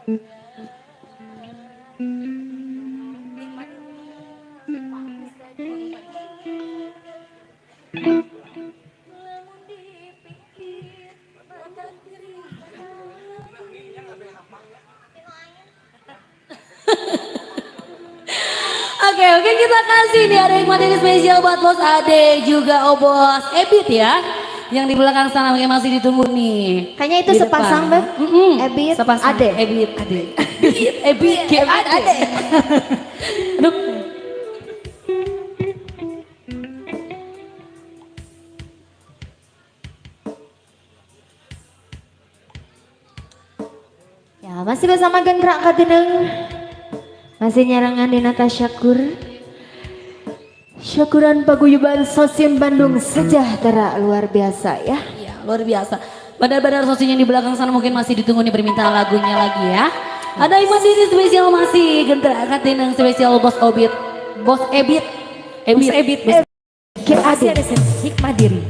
Oke, oke, kita kasih nih ada yang materi spesial buat Bos Ade juga, oh Bos Ebit ya. Yang di belakang sana mungkin masih ditunggu nih. Kayaknya itu di sepasang, depan. Beb. Ebit, sepasang. Ade. Ebit, Ade. Ebit, Ebit, Ade. Ade. Aduh. Ya, masih bersama Gendra Katineng. Masih nyarangan Dina Tasyakur. Syakuran Paguyuban Sosin Bandung sejahtera luar biasa ya. Iya, luar biasa. Bandar-bandar Sosin yang di belakang sana mungkin masih ditunggu nih permintaan lagunya lagi ya. Ada Iman Diri spesial masih Gendra Katineng spesial Bos Obit. Bos Ebit. Ebit. Bos Ebit. Bos Masih ada Hikmah Diri.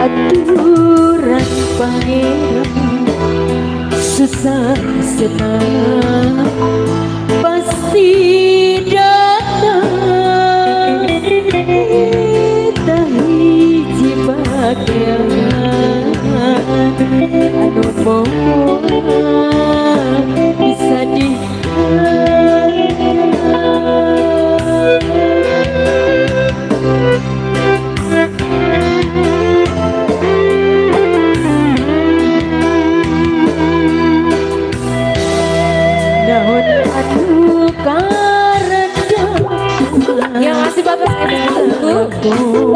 Aturan pangeran susah senang pasti datang, kita hiji pakaian anu moal bisa di. Naon anu karena Yang masih buat Bos Ebit ditunggu.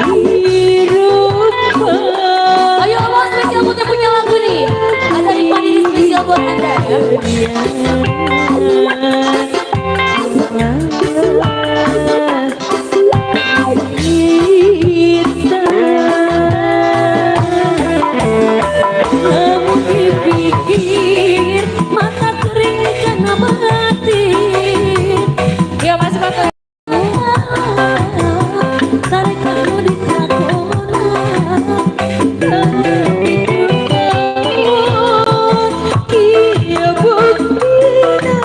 Kehidupan. Ayo Bos spesial buat yang punya lagu nih. Ada Hikmah Diri spesial buat Anda ya. Kita Namun dipikir mata kering karena batin. Ya masih buat Bos Tarik kamu di Iya buktina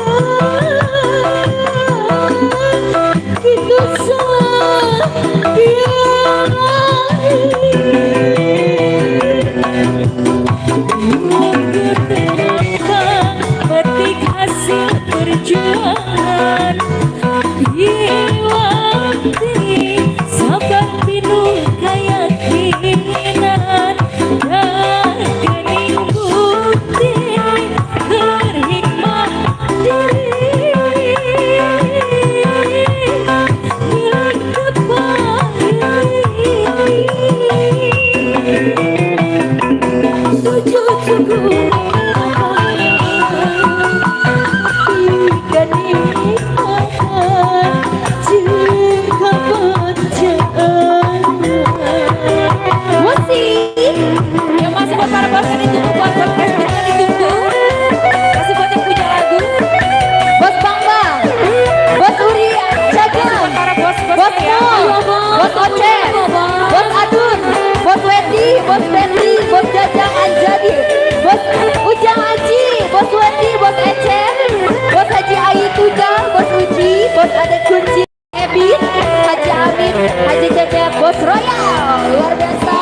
kitu Petik hasil perjuangan Iwati sabar pinuh keyakinan dan gening bukti kerhikmah diri milik Sujud syukur. Kenikmatan jeung kabacaan. Musik yang masih buat para bos yang ditunggu, buat bos Ebit yang ditunggu, masih buat yang punya lagu, Bos Bambang, Bos Uri masih Cagang, buat para bos-bos Bos ya. Mul, Bos Ocen, Bos Adun, Bos Wendy, Bos Fendi, Bos Jajang Anjadi, Bos Ujang Aji, Bos Wendy, Bos Ecen, Bos Haji Ayi Tujang, Bos Uji, Bos Ade Kunci, Ebit, Haji Amin, Haji Cecep, Bos Royal, luar biasa.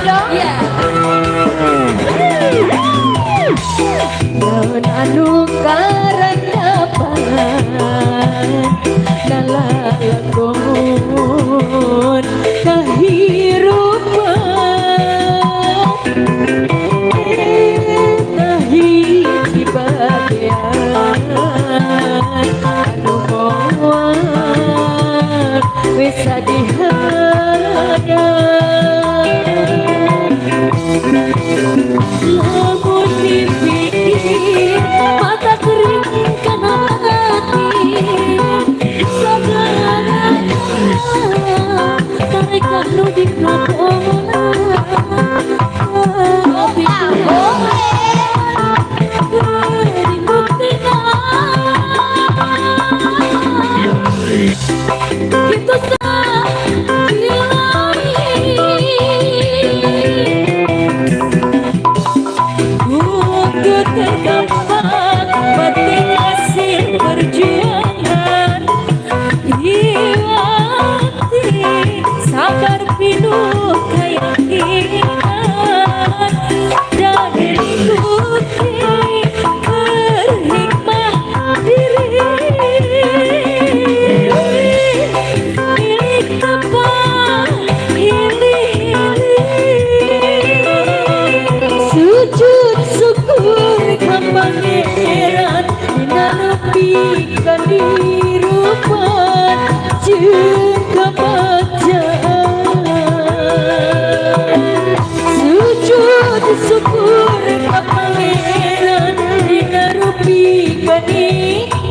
dong. Iya. Naon anu karandapan nalalakon kahirupan eta hiji bagean anu moal bisa dihadang. Lamun dipikir mata kering kana hati sagala kareka nu dilakonan tapi dibuktikan itu Untuk terdapat mati hasil perjuangan Iwati sabar pinuh keyakinan dan ikuti berhikmah diri milik tepat ini. Sujud syukur ka Pangeran dina nepi kadirupan jeung kabajaan. Sujud syukur ka Pangeran dina rupi kanikmatan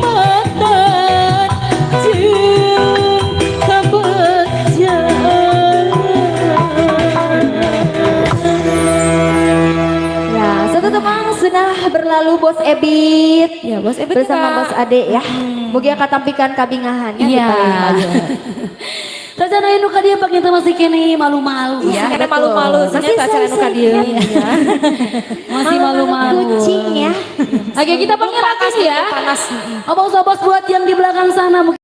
jeung kabajaan. Ya, satu temang sudah berlalu Bos Ebit. Ya, Bos Ebit bersama kita. Bos Ade ya. Mugia katampikan kabingahannya Iya. di paling. Rencana nu ka dieu pakai masih keneh malu-malu Iya, ya. karena malu-malu Masih ternyata acara nu ka dieu. say-say. Masih malu-malu. Kucing ya. Oke, kita panggil lagi ya. Panas. Abang bos buat yang di belakang sana mungkin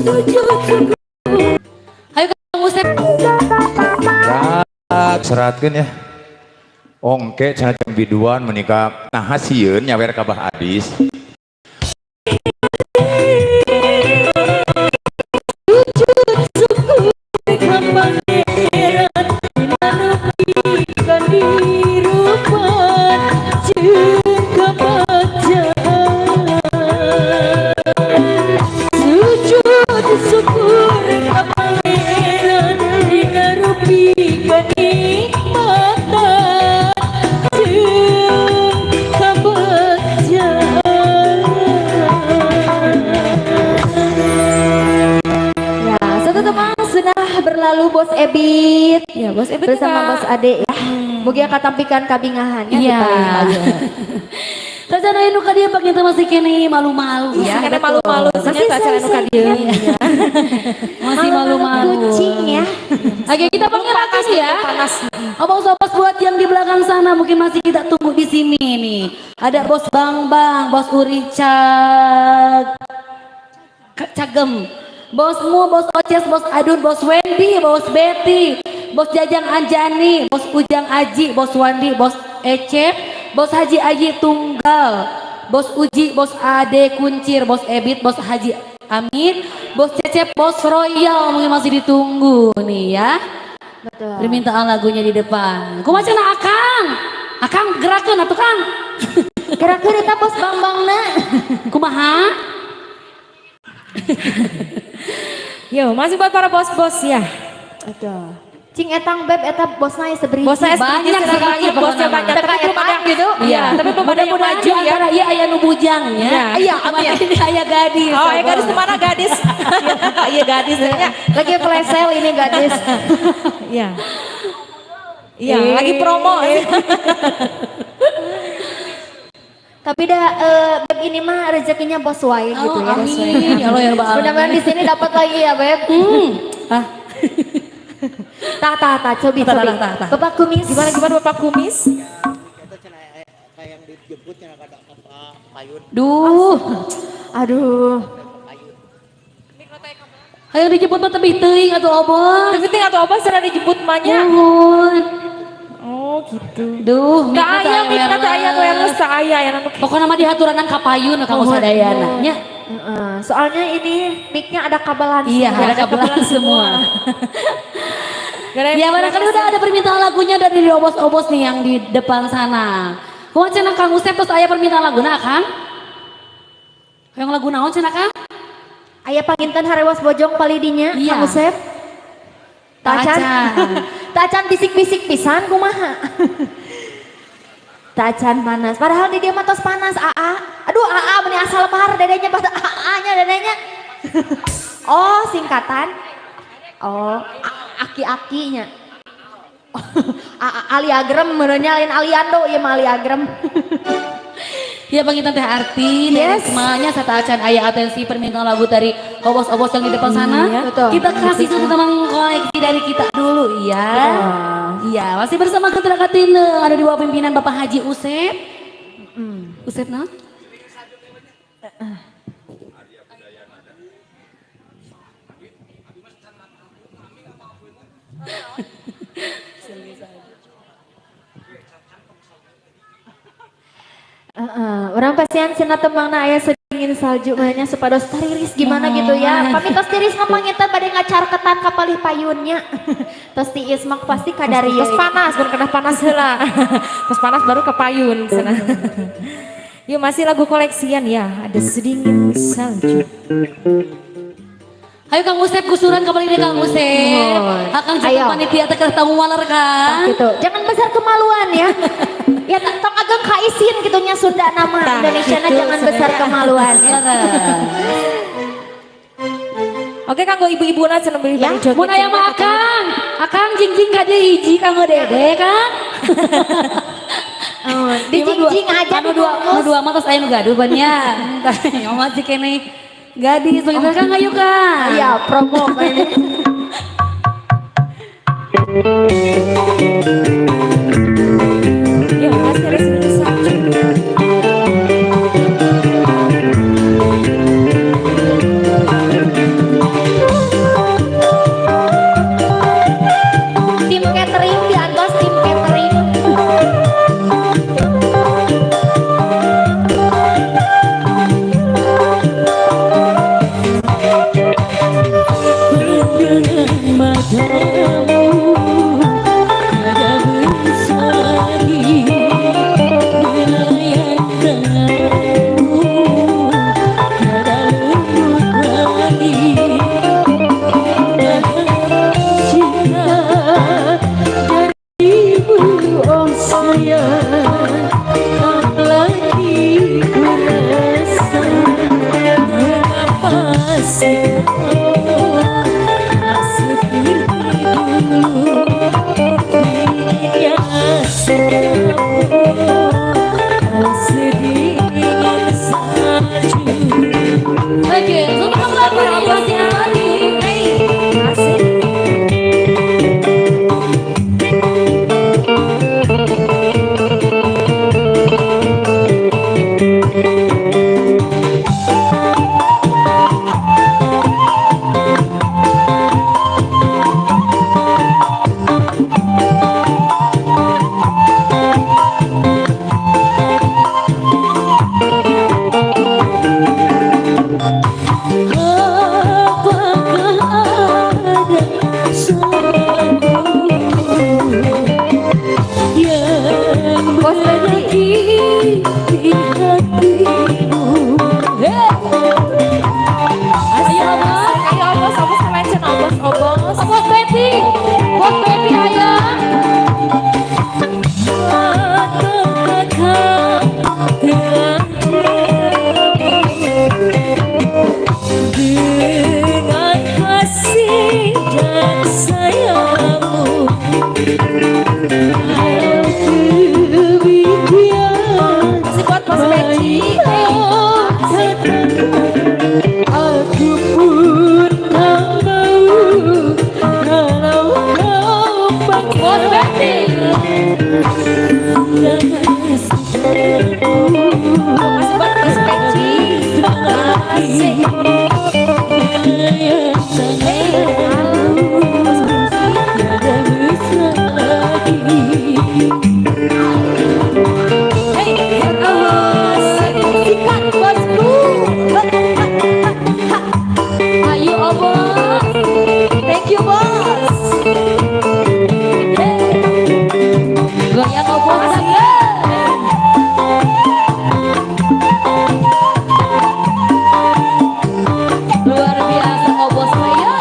sujud syukur. Ayo Kang Usep. Seratkeun ya. Ongke cenah jeung biduan menikah nah sieun nyawer ka Bah Adis. Sujud syukur ka Pangeran dina nepi kadirupan jeung kabajaan. Sujud syukur ka Pangeran dina rupi kanikmatan jeung kabajaan. Ya, satu temang sudah berlalu Bos Ebit Ya, Bos Ebit bersama kita. Bos Ade ya. Mugia katampikan kabingahannya di Iya. paling. Rencana nu ka dieu pakai masih keneh malu-malu Iya, ya. karena malu-malu Masih ternyata acara nu ka say-say. dieu. Masih malu-malu. Kucing ya. Oke, kita panggil lagi ya. Panas. Abang bos buat yang di belakang sana mungkin masih kita tunggu di sini nih. Ada Bos Bang Bang, Bos Uri Cagem, Bos Mu, Bos Oces, Bos Adun, Bos Wendy, Bos Betty, Bos Jajang Anjani, Bos Ujang Aji, Bos Wandi, Bos Ecep, Bos Haji Aji Tunggal, Bos Uji, Bos Ade Kuncir, Bos Ebit, Bos Haji Amin, Bos Cecep, Bos Royal mungkin masih ditunggu nih ya. Betul. Permintaan lagunya di depan. Kumaha cenah Akang? Akang gerakeun atuh Kang. Gerak-gerak eta Bos Bambangna. Kumaha? Yo, masih buat para bos-bos ya. Aduh. Cing etang beb eta bosna seberiji. Bosnya Banyak sekali bosnya pokoknya. Banyak, Teka tapi belum ada etang gitu. Iya, tapi belum ada yang Mudah-mudahan maju di ya. antara iya aya nu bujang ya. Iya. Iya, amin. Ini aya gadis. Oh, ya gadis mana gadis? Iya gadis ya. Lagi flash sale ini gadis. Iya. Iya, lagi promo. Tapi dah beb ini mah rezekinya bos wae gitu Oh, ya. amin. Ya Allah ya Rabbal alamin. Mudah-mudahan di sini dapat lagi ya beb. Ah, Tah tah tah cobi Tah, cobi. tah, tah, tah. Bapak kumis. Gimana gimana Bapak Kumis? Duh. Aduh. Hayang dijemput mah tebih teuing atuh Obos. Tebih teuing atuh Obos cenah dijemput mah nya. Nuhun. Oh gitu. Duh, Teu aya mikna teu aya nu wireless teu aya aya nu. Pokokna mah dihaturanan ka payun ka sadayana nya. Heeh, soalnya ini mic-nya ada kabelan. Iya, ada kabelan semua. Ya, barangkali udah ada permintaan lagunya dari obos-obos nih yang di depan sana. Kumaha cenah Kang Usep terus aya permintaan laguna Kang? Hoyong lagu naon cenah Kang? Aya panginten harewas bojong palidinya, Iya. Kang Usep. Tacan. Tacan. Tacan bisik-bisik pisan kumaha. Tacan panas. Padahal di dia mah tos panas, AA. Aduh, AA meni asal lemar dedenya pada AA-nya dedenya. Oh, singkatan. Oh, aki-akinya. Ali Agrem meureunnya lain Aliando ieu mah Ali Agrem. Ya panginten Teh Arti, Yes. semuanya sateuacan aya atensi permintaan lagu dari obos-obos yang di depan sana. Iya, betul. Kita kasih satu teman koleksi dari kita dulu ya. Iya, masih bersama Ketua Katine ada di bawah pimpinan Bapak Haji Usep. Usep nah? Heeh, urang pasihan cenah tembangna aya sedingin salju mah nya supados tariris gimana gitu ya. Pami tos tiris mah panginten bade ngacarketan ka palih payunnya. Tos tiis mah pasti kadarieu. Tos panas, mun kena panas heula. Tos panas baru ke payun cenah. Yuk masih lagu koleksian ya, ada sedingin salju. Ayo Kang Usep kusuran kembali deh Kang Usep. Akang Ayo. cukup panitia teh keur tanggung waler kan. Gitu. Jangan besar kemaluan ya. Ya tong ageng kaisin gitu nya Sunda nama Tah, Indonesia gitu, jangan besar sebenarnya. Kemaluan ya. Oke kanggo ibu-ibu lah cenah beli Ya, bari joget. Mun aya mah Akang, Akang jingjing ka dieu hiji kanggo Dede Kang. Oh, dijingjing aja anu dua, dibungkus. anu dua mah tos aya nu gaduh ban nya. Tah, masih keneh gadis begitu Kang ayo Kang. Iya, promo kayaknya. Ya masih ada sedingin salju. Tim catering di atas tim catering. Matamu tiada bisa lagi melayan tanganmu, tiada lembut lagi cinta darimu, oh sayang, tak lagi ku rasa. Mengapa semua tak seperti dulu? Dinginnya semua sedingin salju. Oke, untuk lagu ini masih lagi. Masih. Apakah ada salahku yang Bos Benny. berarti di hatimu? Ayo Obos. Ayo obos, obos kalian obos, obos. Obos Betty. Bos Betty ayo. Ataukah kau telah jauh? Sayang tanganmu tiada mesra lagi. Hey, Sikat bosku. Ayo Obos. Thank you bos. Goyang Obos lagi. Luar biasa Obos ayo.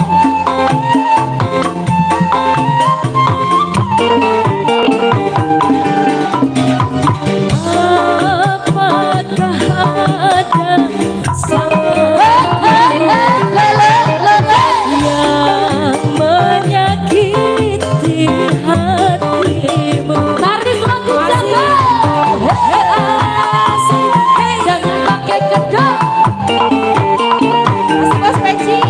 Apakah ada salah Lele lele. yang menyakiti hatimu? Tarik lagu cakep. Jangan pakai kedok. Masih bos peci.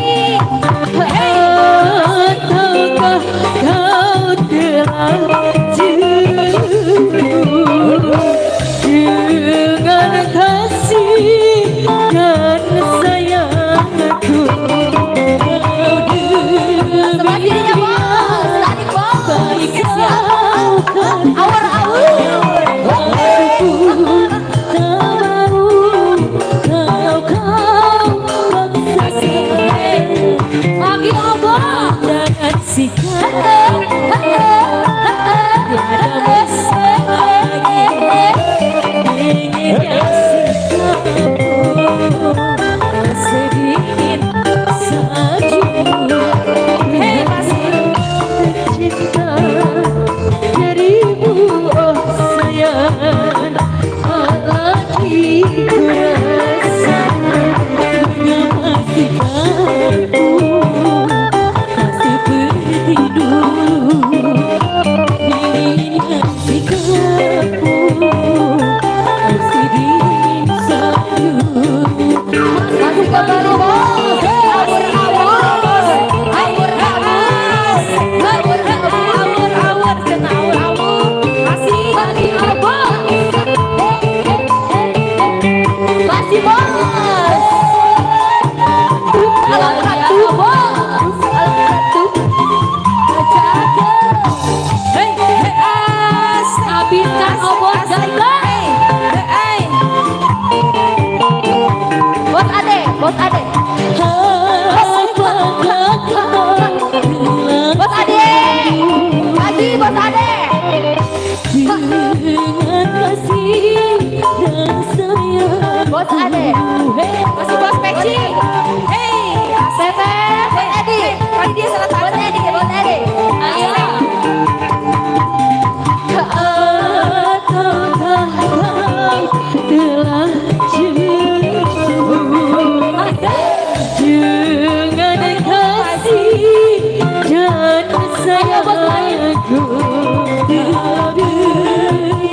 Ataukah kau telah jenuh dengan kasih dan sayangku? Kau Sebelah sininya bos. Tarik bos. baik kau Awur awur. Aku tak mau kalau kau paksakan Lagi Obos. dengan sikap tiada mesra lagi. Dinginnya sikapmu sedingin salju. Hey, masih. Cinta darimu oh sayang, tak lagi ku rasa. Mengapa sikapmu tak seperti dulu? Dinginnya sikapmu oh sedingin salju. Masih kembali bos. Awur awur. Awur awur. Awur awur. Awur awur cenah awur awur. Masih. Lagi Obos. Masih bos. Alam ratu. Obos. Alam ratu. Cakep. Hey, hey, as. Habiskan Obos ganteng. Hey, hey. Bos Ade, bos Ade. Apakah kau telah Bos Ade. Pagi bos Ade. dengan kasih dan sayang? Bos Ade. Masih bos peci. Hey, Teteh, bos Edi. Tadi dia salah Bos Edi, bos Edi. Ayo. Ataukah kau telah jenuh dengan kasih dan sayangku?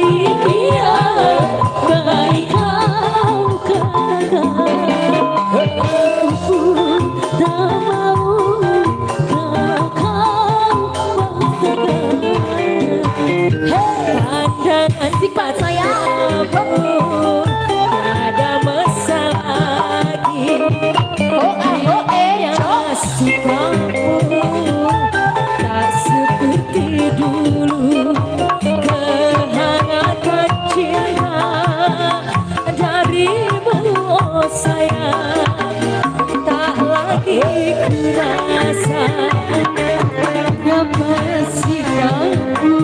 Demikian baik kau katakan, aku pun tak mau kalau kau paksakan. Pandangan Sifat sayang. Kamu tiada masalah lagi. Oh ah, oh eh, cok. Sikapmu tak seperti dulu. Kehangatan cinta darimu oh sayang, tak lagi ku rasa. Mengapa sikapmu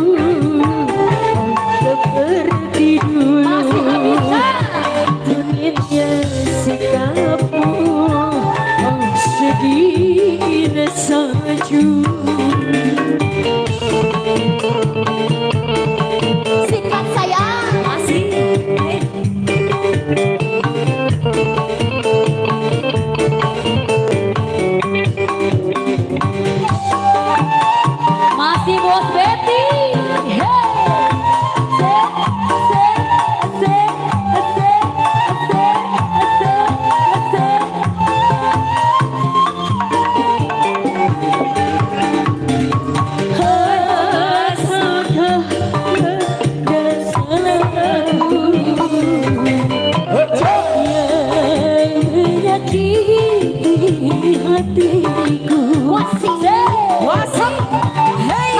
seperti dulu? Masih habiskan. Dinginnya sikapmu oh sedingin salju. Sifat sayang. Masih. Hey. Masih bos Betty. Hey. Se se se se se se se. Hatiku. Wasik. Hey.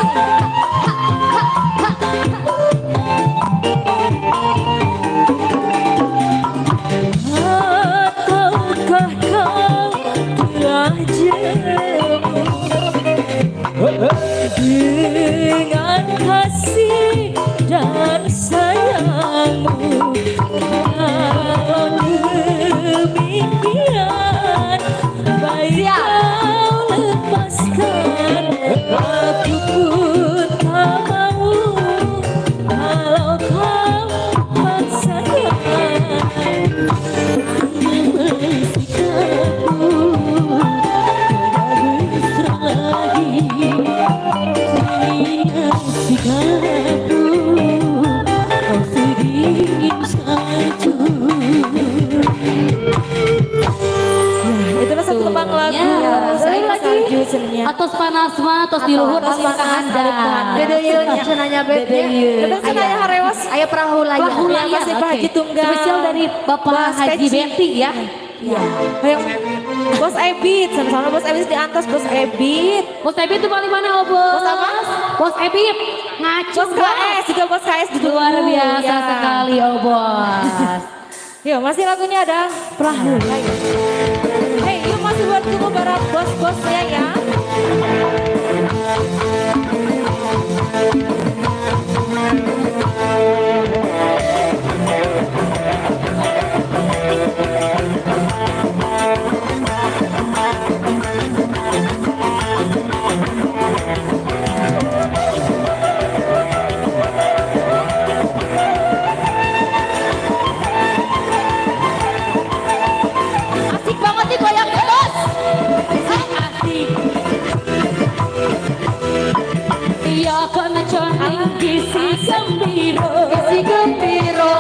Ataukah kau telah jemu dengan kasih dan sayangmu? Kalau demikian, baik kau lepaskan. Aku pun tak mau kalau kau paksakan. Sikapmu tidak mesra lagi, sikapmu kau sedingin salju. Ya, itulah satu tembang lagu. Ya, Saya lagi. Salju cenenya. Atos panas mah, atos di luhur, Atos atos panas, ka handap. Beda yeun cenah beb. Beda yeun. Betul cenah harewas. Aya perahu layar. Perahu Ya, layar, masih Pak oke. Haji Tunggal. Spesial dari Bapak Bos Haji Peci. Betty ya. Ya. Hayang Bos Ebit, sama-sama Bos Ebit di atas Bos Ebit. Bos Ebit itu paling mana, oh, Bos? Bos apa? Bos Ebit ngacung. Bos KS juga Bos KS di Luar biasa Ya. sekali, oh Bos. Yuk, masih lagunya ada Perahu Layar. Hey, yuk masih buat tunggu para bos-bosnya ya. Asik banget nih goyang terus. Asik. Iya kono kisi gembiro, Si gembiro,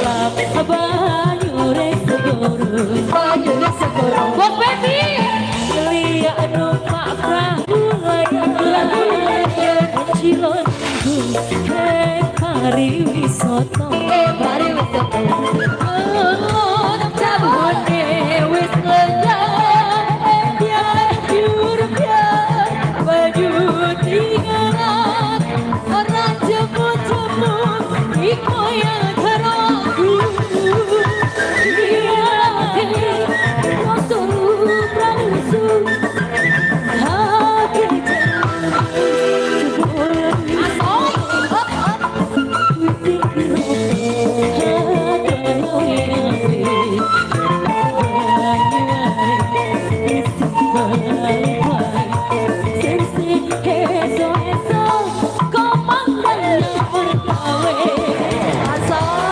Lap banyu segoro, banyune segoro. Bos Betty. Liya numpak perahu layar, Cilonku pariwisata. Eh pariwisata. Cabone wis lenyap, biar biar baju tinggal, ora jemu-jemu iku yang karo aku.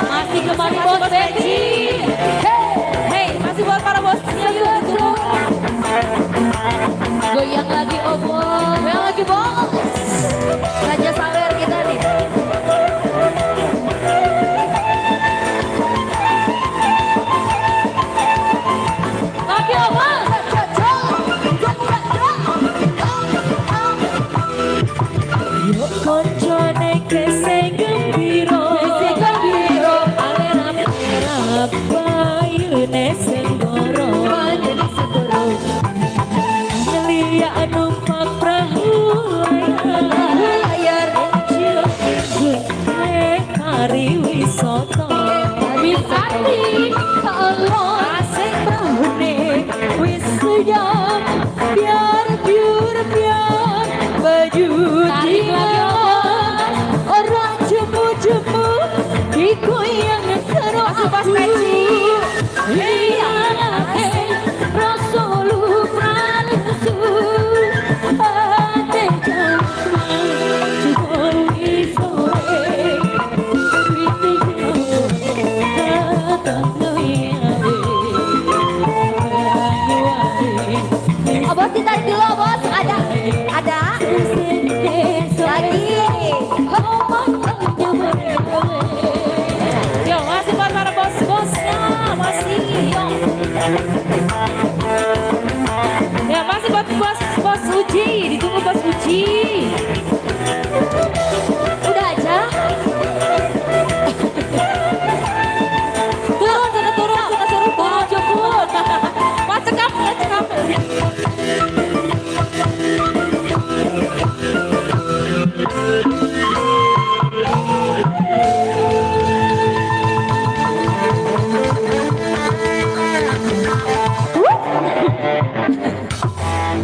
Masih kembali Bos Betty. Hey, masih buat para bosnya yuk ditunggu. Goyang lagi, oh Bos. Goyang lagi bos. Raja sawer kita nih. Lagi, oh Bos. Yo koncone kese gembira, Kese gembira. Alerap bayune senggoro, Banyune segoro. Liya numpak perahu layar, Layar. Cilonku pariwisata. Wisati. Asik prahune wis lenyap, biar biur biar baju Tarik lagi, tinggal. Bos. Ora jemu-jemu digoyang karo Masuk Bos aku. Peci. Iya, rasa lupa ate jaman jebol sore.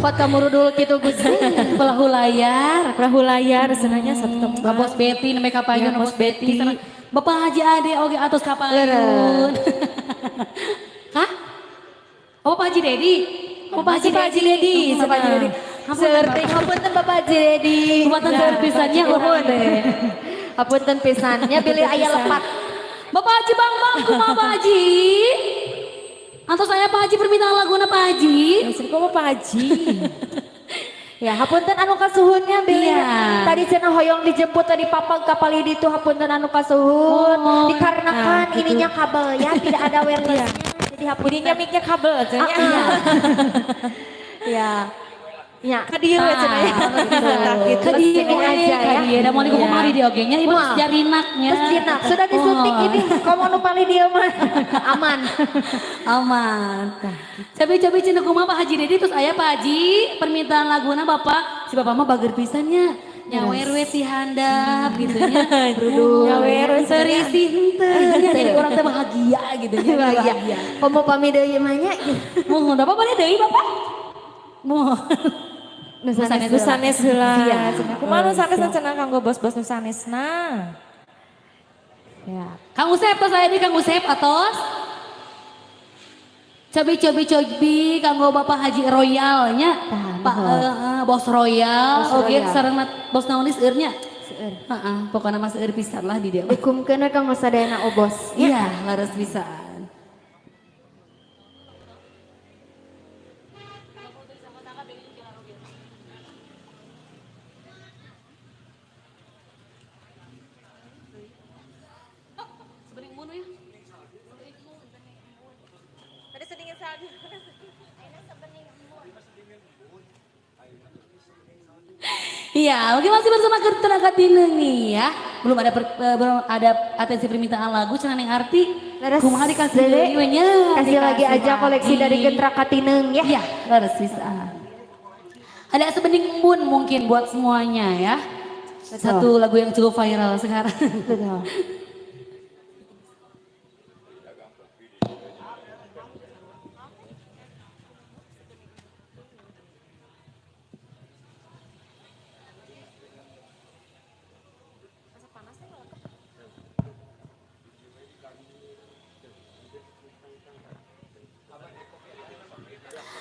Pot kamu dulu gitu Gusti. Perahu layar. Perahu layar senangnya satu tempat. Bos Betty namanya kapayun, Ya, Bos Betty. Bapak Haji Ade oge atos kapayun. Hah? Oh, Pak Haji Dedi. Oh, Pak Haji Pak Haji Dedi. Bapak Haji Dedi. Seperti hapunten Bapak Haji Dedi. Hapunten seueur pisannya nuhun. Hapunten pisannya bilih aya lepat. Bapak Haji Bang Bang kumaha Pak Haji? Antos saya Pak Haji permintaan laguna Pak Haji. Ya, kok Pak Haji. Ya, hapunten anu kasuhunnya bilih. Iya. Tadi cenah hoyong dijemput tadi papag kapal di itu hapunten anu kasuhun. Oh, dikarenakan nah, gitu. Ininya kabel ya, tidak ada wirelessnya. Jadi hapunten. Ininya mic-nya kabel cenah. Ya. Ya. Ka dieu we cenah ya. Gitu. Ka dieu aja ya. Ka dieu da moal kumaha di oge nya ibu Wah. jarinaknya. Terus jinak, sudah disuntik ini. Komo nu palih dieu mah. Aman. Aman. Cabi-cabi cenah kumaha Pak Haji Dedi terus aya Pak Haji permintaan laguna Bapak si Bapak mah bager pisan nya. Nyawer we ti handap gitu nya. Nyawer we serisi henteu nya jadi urang teh bahagia gitu nya. Bahagia. Komo pami deui mah nya. Muhun Bapak bade deui Bapak. Muhun. Nu sanes heula. Kumaha nu sanesna cenah kanggo bos-bos nu sanesna. Ya. Kang Usep tos aya di Kang Usep atos. Cobi-cobi-cobi kanggo Bapak Haji Royal nya. Pak Bos Royal oge sareng bos naon seueur nya. Seueur. Heeh, pokona mah seueur pisan lah di dieu. Hukumkeun we kanggo sadayana obos. Iya, leres pisan. Iya, oke masih bersama Gentra Katineng nih ya. Belum ada belum ada atensi permintaan lagu cenah Neng Arti. Kumaha dikasih deui we nya. Kasih lagi aja koleksi dari Gentra Katineng ya. Iya, leres pisan. Ada sebening embun mungkin buat semuanya ya. Betul. Satu lagu yang cukup viral sekarang. Betul.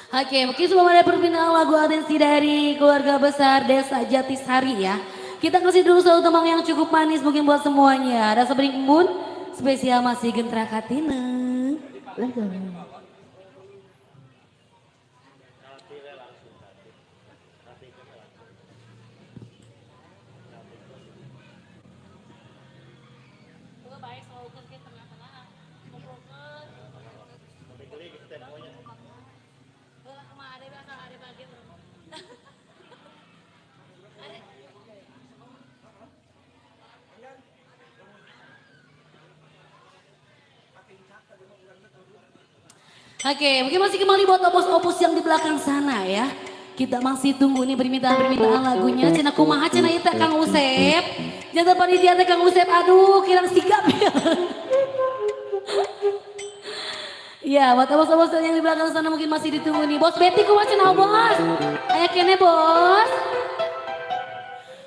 Oke, mungkin sebelum ada permintaan lagu atensi dari keluarga besar Desa Jatisari ya. Kita kasih dulu satu tembang yang cukup manis mungkin buat semuanya. Ada Sebening Embun, spesial masih Gentra Katineng. Oke, mungkin masih kembali buat opus-opus yang di belakang sana ya. Kita masih tunggu nih permintaan-permintaan lagunya. Cenah kumaha cenah ieu teh Kang Usep. Jangan panitia teh Kang Usep, aduh kirang sigap ya. Ya, buat opus-opus yang di belakang sana mungkin masih ditunggu nih. Bos Betty kumaha cenah bos? Aya kene bos.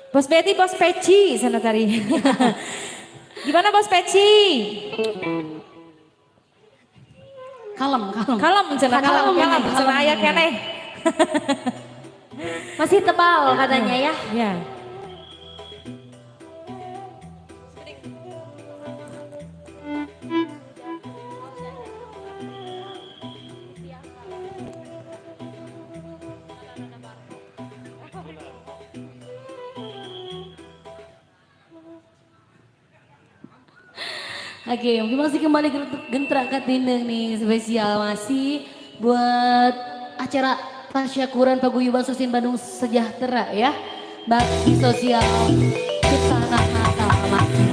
Bos Betty, Bos Peci sana tadi. Gimana Bos Peci? Kalem, kalem. Kalem, cenah, kalem, kalem, cenah aya keneh. Masih tebal katanya ya. Iya. Oke, mungkin masih kembali Gentra Katineng nih spesial masih buat acara tasyakuran Paguyuban Susin Bandung Sejahtera ya. Bakti sosial Cipta Natal masih.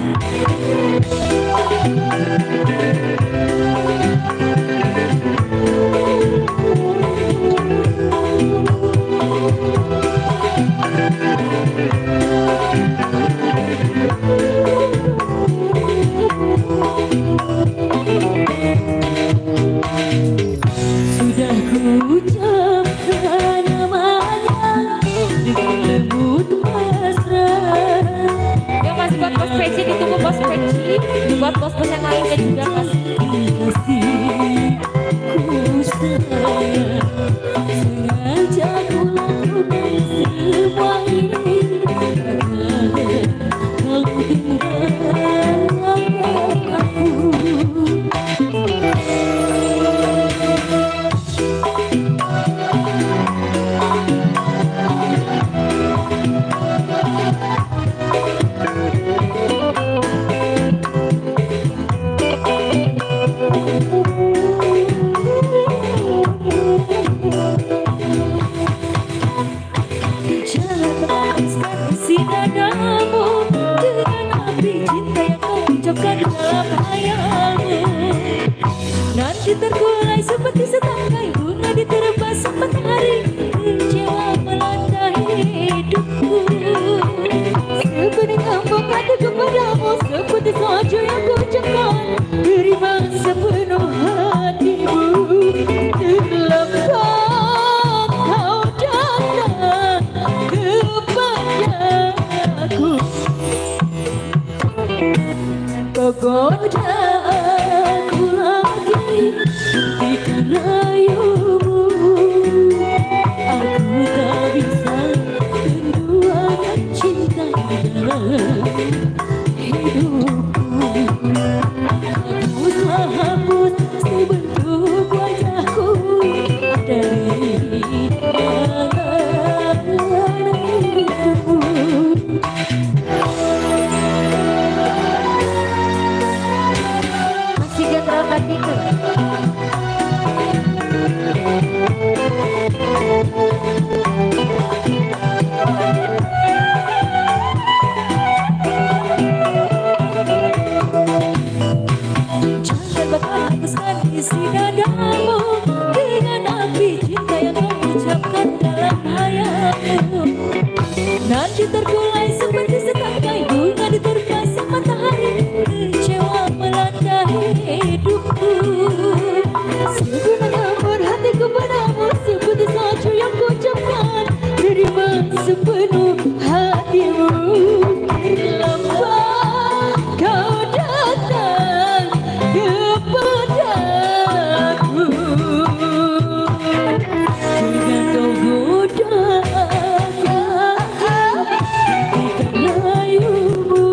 Hati terkulai seperti setangkai bunga diterpa sang matahari. Kecewa melanda hidupku. Segunung embun hatiku padamu, seperti salju yang kuucapkan. Terima sepenuh hatimu. Terlambat kau datang kepadaku. Jangan kau goda aku dengan rayumu.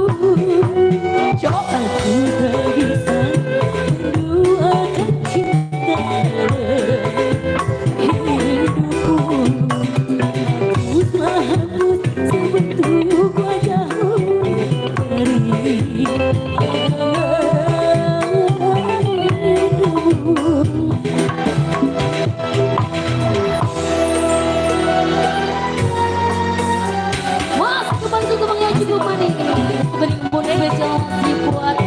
Aku tak bisa menduakan cinta hidupku. Hapuslah hapus sebentuk wajahmu dari hidupmu. Mas, kembali ke yang cukup manis. Bening pun spesial dibuat.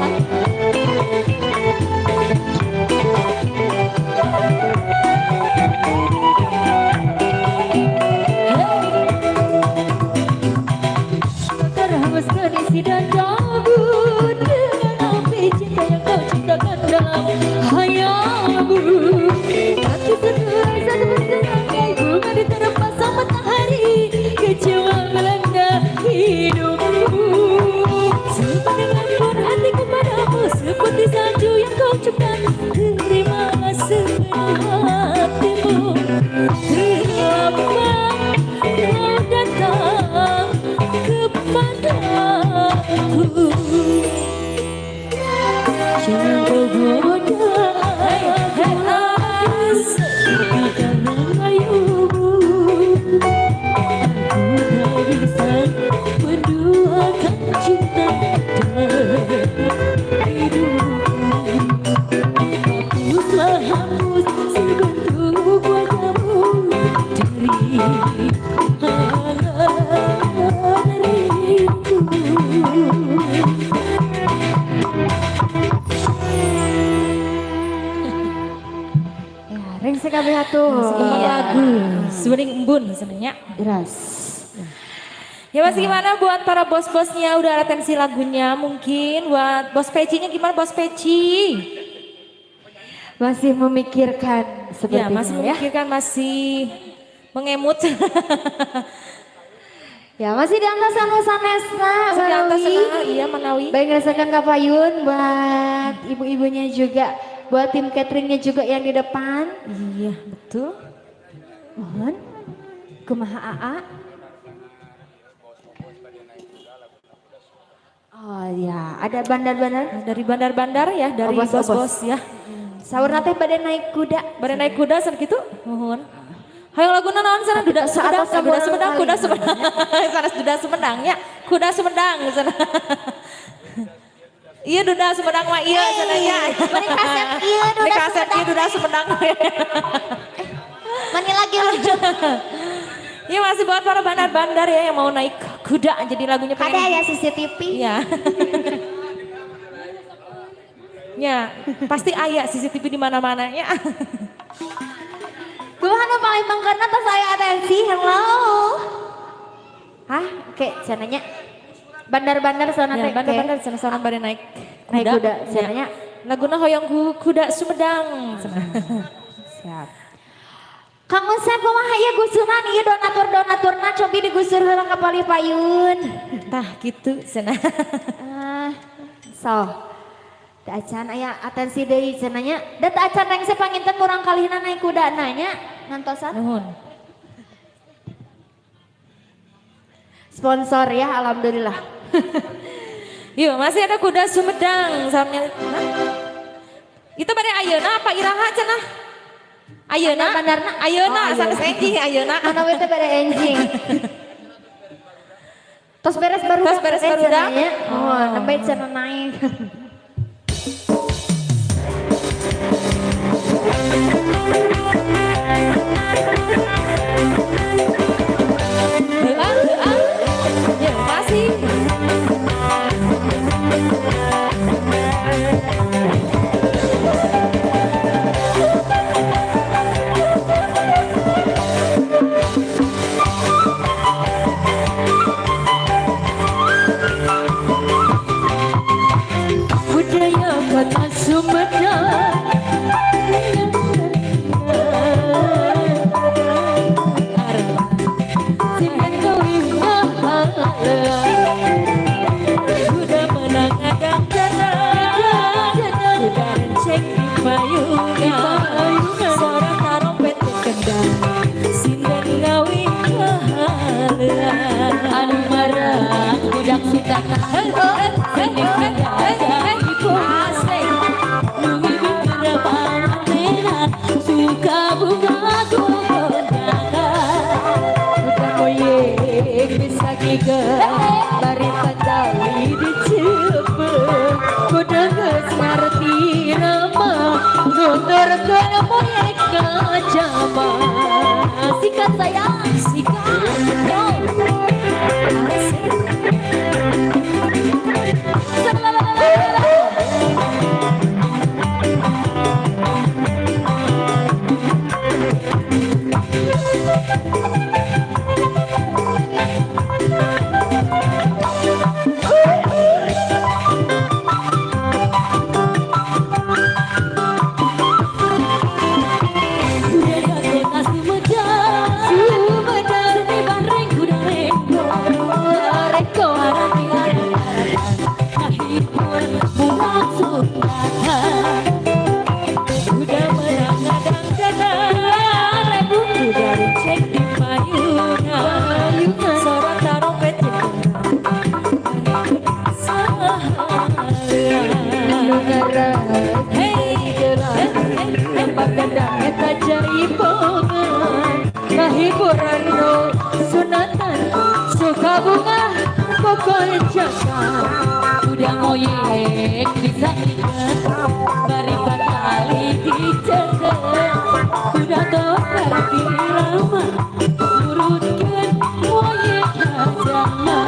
Terhembus kondisi dan kabut dengan api cinta yang kau ciptakan dalam hayalmu. Hati sedurai satu berserangkai bunga diterpa sang matahari. Kecewa melanda hidupku. Sepandangan pun hatiku padamu, seperti salju yang kau ciptakan. Terimalah sepenuh hatimu. Terlambat kau datang kepadaku. Jangan kau goda aku karena rayumu. Aku tak bisa menduakan cinta dalam hidupku. Hapuslah hapus sebentuk wajahmu dari angan rindu. Ya, rengse kabeh atuh. Iya. Lagu Sebening Embun sebenarnya. Deras. Ya masih gimana buat para bos-bosnya udah atensi lagunya, mungkin buat bos pecinya gimana bos peci? Masih memikirkan Ya sepertinya masih ya. memikirkan, masih mengemut. Ya masih di antasan sanesna Masih di atas Manawi. sana, iya Manawi. Baik ngerasakan kapayun buat ibu-ibunya juga, buat tim cateringnya juga yang di depan. Iya betul. Mohon kumaha AA? Oh ya, ada bandar-bandar. Dari bandar-bandar ya, dari Oh, bos, oh, bos. bos-bos ya. Saur teh bade naik kuda. Bade naik kuda san gitu. Mohon. Hayang lagu naon sana duda Sumedang, Saat duda Sumedang, kuda kali. Sumedang. Sanes duda Sumedang ya, kuda Sumedang sana. Iya duda Sumedang mah iya sana ya. Meni kasep ieu duda Meni kasep Sumedang. ieu duda Sumedang. Mani lagi lucu. Iya masih buat para bandar-bandar ya yang mau naik kuda jadi lagunya Ada pengen. ya CCTV. Iya. Ya, pasti aya CCTV di mana-mana ya. Kumaha nu paling mangkarna tos aya atensi, hello. Hah, oke, cenanya. Bandar-bandar sana Ya, teh. bandar-bandar sana-sana bade naik kuda. Naik kuda, Ya. cenanya. Laguna hoyong kuda Sumedang. Cenah. Siap. Kang Usep kumaha ieu gusuran ieu donatur-donaturna cobi digusur heula ka palih payun. Tah gitu cenah. Ah, so. Teu acan aya atensi deui cenanya. Da teu acan rengse panginten murang kalihna naik kuda nanya ngantosan. Nuhun. Sponsor ya alhamdulillah. Yuk, masih ada kuda Sumedang samnya. Hah? Itu pada ayeuna apa iraha cenah? Ayeuna? Bandar-bandarna. Ayeuna Oh, sanes ayeuna. enjing ayeuna. Mana we teh bade enjing. Tos beres barudak. Tos beres barudak. Oh, nembe cenah naik. Heeh, heeh. Ya, masih. Sinden ngawi kahaleuan. Anu marah budak sutatan. Asik. Suka bunga gogonjakan. Kuda moyek bisa giga bari patali dicepet. Kuda geus ngarti rama nuturkeun moyek ngajama. Sikat sayang, Sikat. Yo. Asik. Kuda kota Sumedang, Sumedang. Seni bareng kuda renggo, Renggo. Arati kahibur budak sunatan. Kuda menang kadang-kadang, kuda runcing di payunan, sorot tarompet Anu ngarang Hey, Tempat gendang eta jaipongan kahiburan nu sunatan suka bunga gogonjakan. Kuda moyek bisa ikat, bari patali dicekel. Kuda tos ngarti rama, nurutkeun moyek kajama.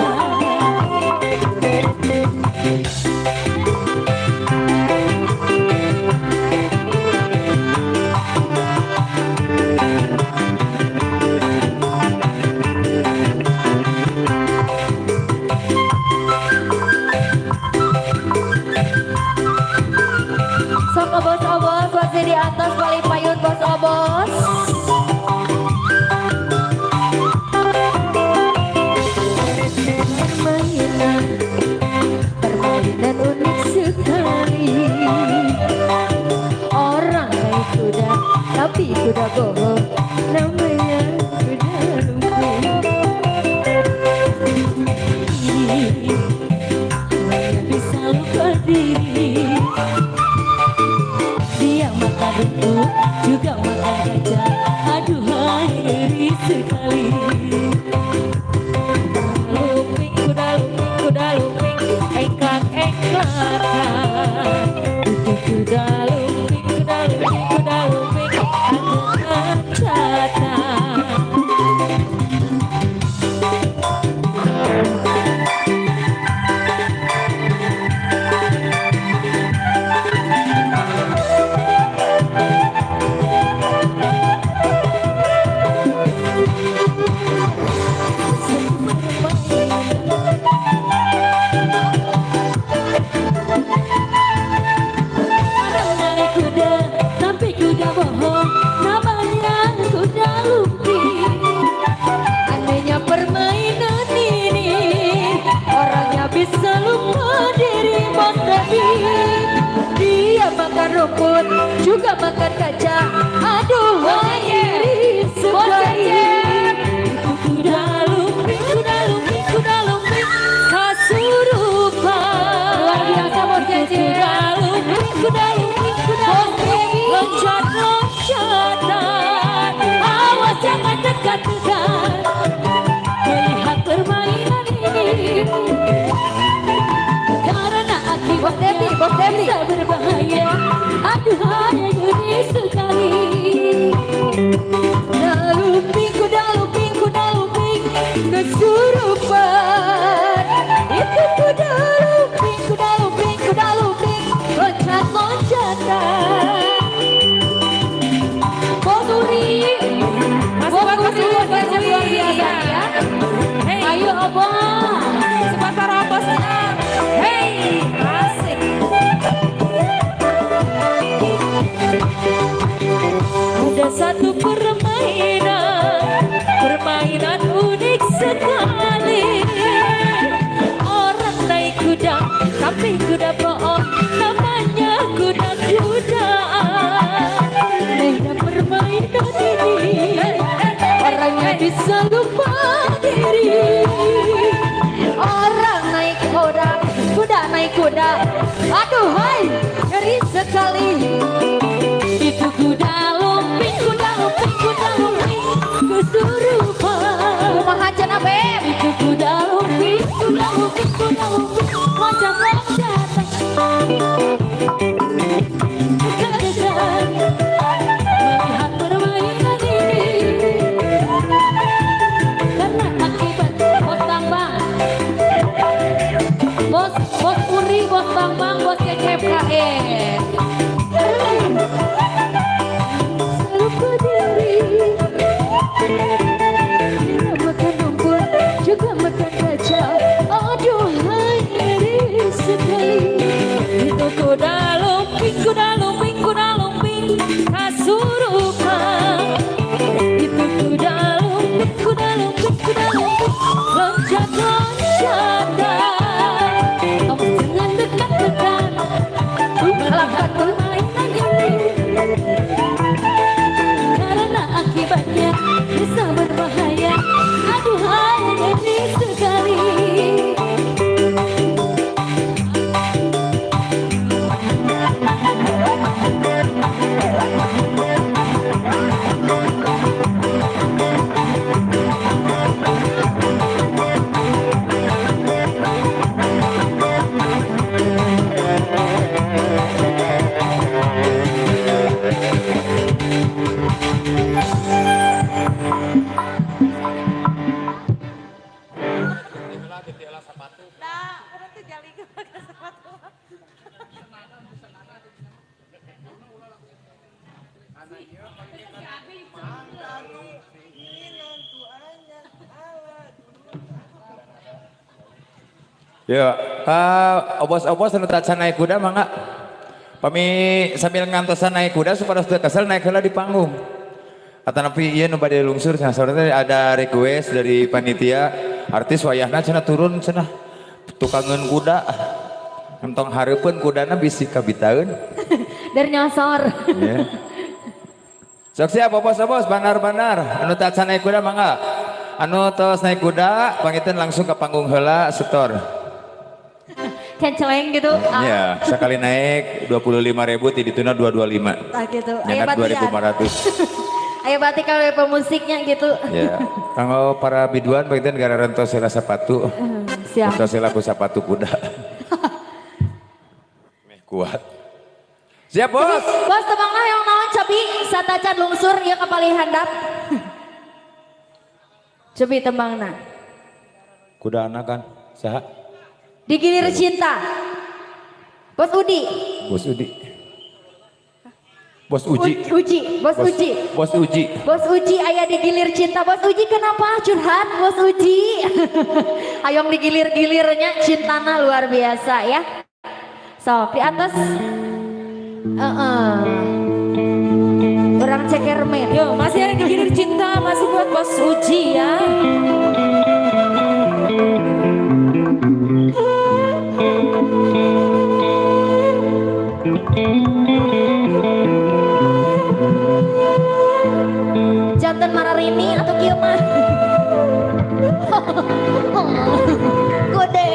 Sok obos-obos masih di atas paling payun bos obos. Permainan, permainan unik sekali. Orang naik kuda, tapi kuda bohong. Namanya kuda lumping. Bisa lupa diri. Dia makan rumput, juga makan gajah. Aduhai ngeri sekali. Lumping, kuda lumping, kuda lumping, engklak engklakan. Itu kuda lumping, kuda lumping, kuda lumping, angkat-angkatan. Orang naik kuda, tapi kuda bohong. Namanya kuda lumping. Anehnya permainan ini, orangnya bisa lupa diri Bos Debi. Dia makan rumput, juga makan kaca. Aduh, iri sekali. Kuda lumping, kuda lumping, kuda lumping, kasurupan. Luar biasa, Bos Cece. Kuda lumping, kuda lumping, kuda lumping, loncat-loncatan. Awas jangan dekat-dekat melihat permainan ini. Karena Bos akibatnya Debi, Bos Debi. bisa berbahaya. Aduhai ngeri sekali. Kuda lumping, kuda lumping, kuda lumping, kesurupan. Itu kuda lumping, kuda lumping, kuda lumping, loncat-loncatan. Bos Uri, Masih Bos buat Uri, Bos Bos Uri. luar biasa ya. Hey, Ayo Obos. sempat para bosnya. Hey, asik. Ada satu permainan, permainan unik sekali. Orang naik kuda, tapi kuda bohong, namanya kuda-kudaan. Anehnya permainan ini, Ya, ka obos-obos anu tacan naik kuda mangga. Pami sambil ngantosan naik kuda supaya teu kesel naik heula di panggung. Atanapi ieu nu bade lungsur cenah, saurna teh ada request dari panitia artis wayahna cenah turun cenah tukangeun kuda. Entong hareupeun kudana bisi kabitaeun. Dari nyosor. Ya. Sok siap obos-obos bandar-bandar anu tacan naik kuda mangga. Anu tos naik kuda pangiten langsung ke panggung heula setor. Canceleng gitu. Ah, Ya, sekali naik 25.000, ti dituna 225. Ah, gitu. Aya Nyandak batian. 2.500. Aya batik kalau pemusiknya gitu. Ya. Kanggo para biduan pangiten gara rentos heula sepatu. Siap. Rentos heula ku sepatu kuda. Meh kuat. Siap, Bos. Bos, tebanglah yang naon cobi satacan lungsur ieu ka palih handap. Cobi tembangna. Kuda anak kan. Saha? Digilir cinta. Bos Udi. Bos Udi. Bos Uji. Uji, Bos Uji. Bos Uji. Bos Uji aya digilir cinta. Bos Uji kenapa curhat Bos Uji? Hayong digilir-gilirnya cintana luar biasa ya. Sok di atas. Orang cekermen. Yo, masih ada digilir cinta, masih buat Bos Uji ya. Jantan mararini atau kieu mah. Gede.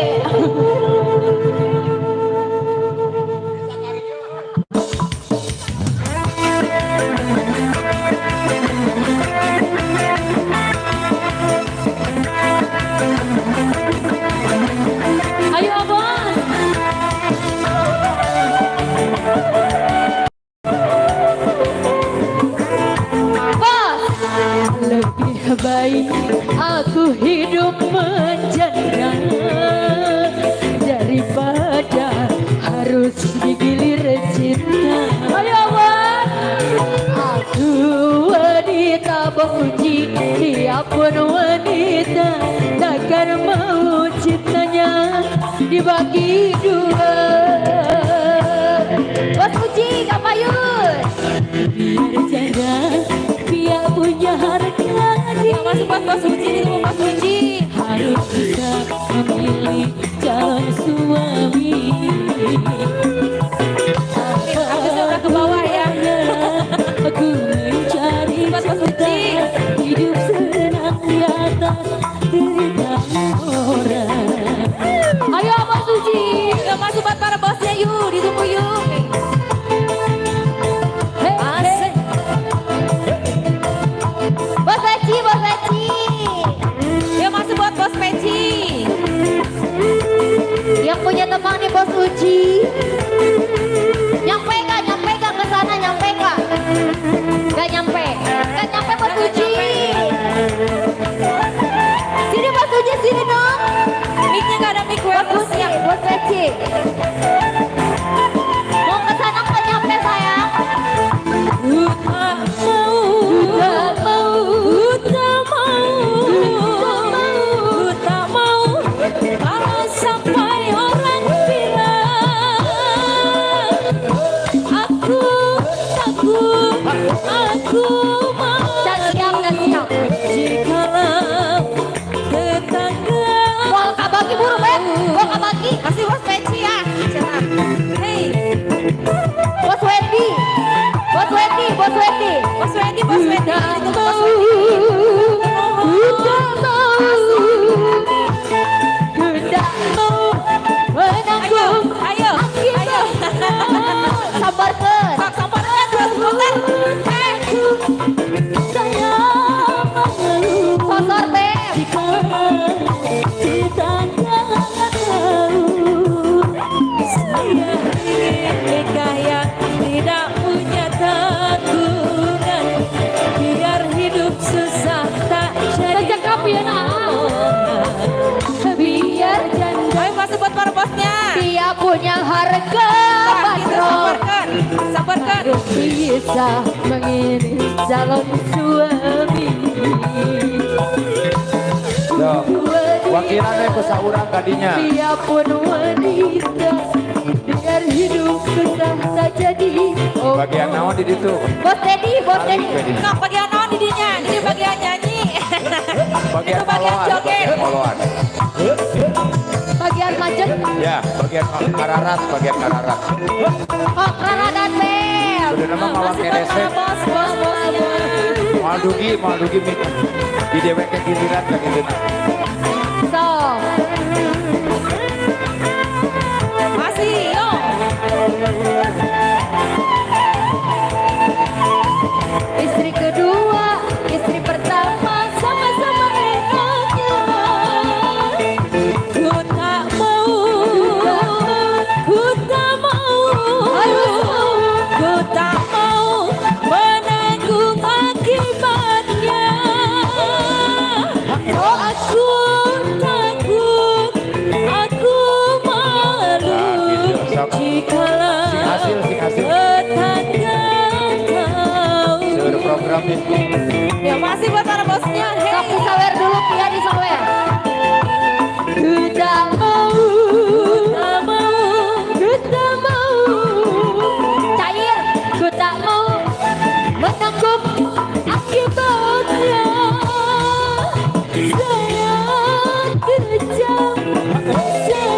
Ayo Bos. Bos. Lebih baik aku hidup menjanda daripada harus digilir cinta. Ayo Bos. Aku wanita Bos Uji, dia pun wanita, takkan mau cintanya dibagi dua. Bos Uji kapayun. Biar janda, biar punya harga diri. Yang masuk buat Bos Uji, ditunggu Bos Uji. Harus bisa memilih calon suami. Artisnya udah ke bawah ya. Aku mencari Buat Bos cinta, Uji. hidup senang di atas derita orang. Ayo Bos Uji. Yang masuk buat para bosnya yuk, ditunggu yuk. Hey, Asik. Bos Peci, Bos Peci. Yang masuk buat Bos Peci. Yang punya tembang nih Bos Uji. Nyampe gak? Nyampe gak ke sana? Nyampe gak? Gak nyampe. Gak nyampe Bos Gak Uji. nyampe. Sini Bos Uji, sini dong. Mic-nya gak ada mic Bos Uji, wireless-nya. Bos Peci. Mau ke sana gak nyampe sayang? Ku tak mau, ku tak mau, ku tak mau, ku tak mau kalau sampai orang bilang aku takut, aku Dan siap, dan malu siap. jikalau tetangga Mau kabagi buru, Beb. Mau kabagi. Masih Bos Peci ya. Siap. Hey, Bos Wendy. Bos Wendy, Bos Wendy. Bos Wendy, Bos Ku Wendy, tak ditunggu Bos mau, Wendy. ku tak mau, ku tak mau Ayo, menanggung ayo, ayo. Sambarkeun. Sok samparkan terus putar. Eh, Saya malu Sosor, Beb. jika tetangga tahu saya ingin nikah yang tidak punya tanggungan, biar hidup susah tak jadi Sejak kapan, ah? omongan. Biar janda Ayo masuk buat para bosnya. Dia punya harga Wah, gitu bandrol. samparkan, samparkan. harus bisa mengirim calon suami. Yo. Diwakilan we ku saurang kadinya. Biarpun wanita, biar hidup susah tak jadi. Oh, Bagian naon di ditu? Bos Dedi, Bos Dedi. Nah, bagian naon di dinya? Ini bagian nyanyi. Bagian Itu bagian koloan, joget. bagian koloan. Bagian macet. Ya, bagian kararat, bagian kararat. Oh, Rara dan Bel. Udah nama mawa Masih buat keresek. para bos, bos, bosnya. Moal dugi di dewek ke giliran ka gitu. So, Masih, yo. Istri kedua, istri pertama sama-sama enaknya. Ku tak mau, ku tak mau, ku tak mau menanggung akibatnya. Aku takut, aku malu Ah, gitu. Sok. jikalau Sing hasil, sing hasil. tetangga tahu. Seluruh program nih. Ya masih buat para bosnya. Sok Hey. disawer dulu, Pia disawer. Ku tak mau, Tak mau, ku tak mau. Cair, ku tak mau menanggung akibatnya. Saya kejam, saya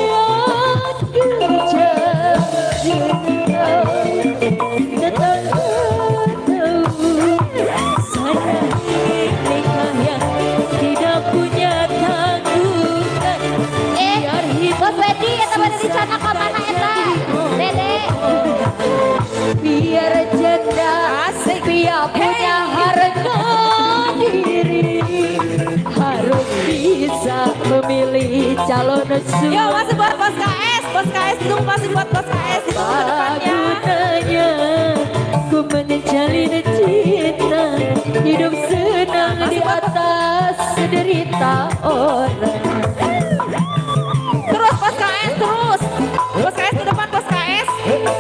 kejam. Tetangga tahu saya ingin nikah yang tidak punya tanggungan. Eh, Biar hidup Bos Wedi, eta bade dicana ka mana eta? Dede. Biar janda, Asik. biar punya harga diri, harus bisa memilih calon suami. Yo, masih buat bos KS, bos KS itu masih buat bos KS itu ke depannya. Gunanya ku menjalin cinta, hidup senang di atas derita orang. Terus bos KS terus. Bos KS ke depan bos KS.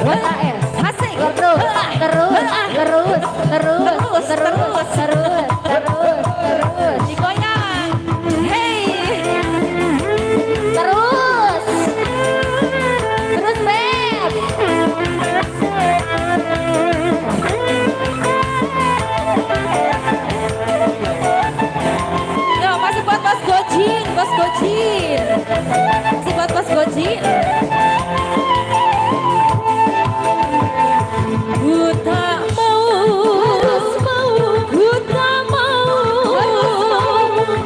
Bos KS. Asik. Terus, terus, terus, terus, Terus, terus, terus. terus, terus, terus, Digoyang. Hey. Terus, terus, Beb. Yo, masih buat bos Gojin, bos Gojin. Masih buat bos Gojin. Ku tak mau, ku tak mau,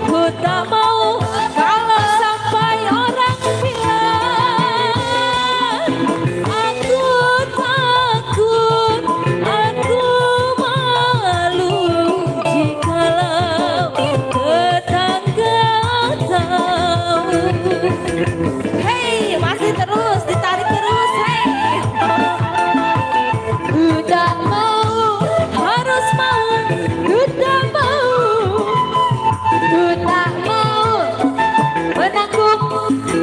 ku tak mau kalau sampai orang bilang aku takut, aku malu jikalau tetangga tahu. Hey, masih terus ditarik terus. Hey. Ku tak mau, Harus mau, ku tak mau, ku tak mau menanggung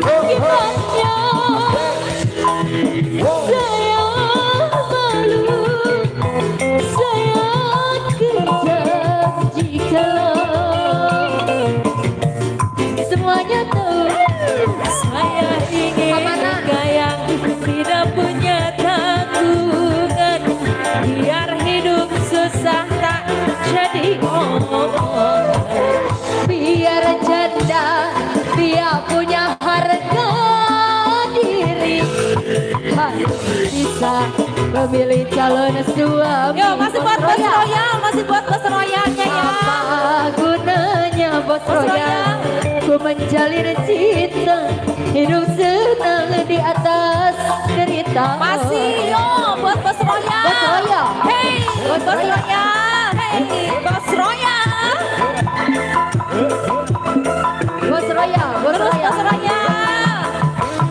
akibatnya. Saya malu, saya kejam jikalau Semuanya tahu. saya ingin Amanah. nikah yang tidak punya tanggungan, biar hidup susah tak jadi omongan. Biar janda, biar punya harga diri, harus bisa memilih calon suami. Yo, masih buat bos Royal, masih buat bos Royalnya ya. Apa gunanya bos Bos Royal, ku menjalin cinta, hidup senang di atas derita. Masih yo buat bos Royal. Bos Royal. Hey, Bos bos Royal. Royal. Hey, bos Royal. Bos Royal, Bos Terus Royal. bos Royal.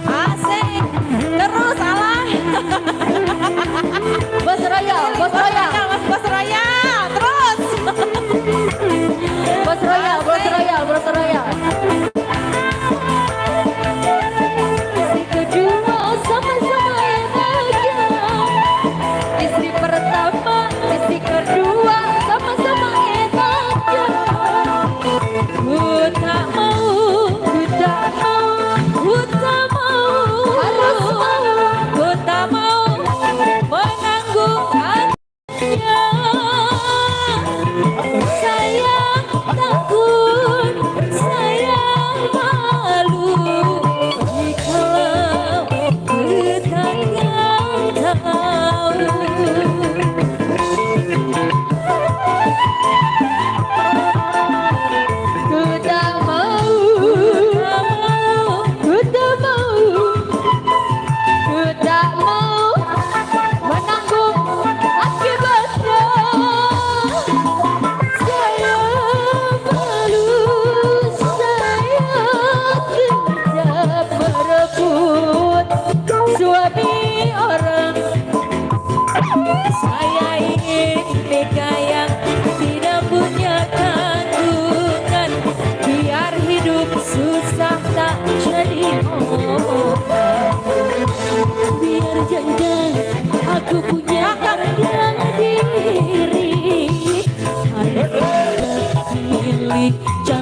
Asik. Terus alah. Bos Royal, Bos Royal. Mas bos Royal. Terus. Bos Royal, Bos Royal, Bos Royal. Istri kedua sama-sama enaknya, Istri pertama, istri kedua, sama-sama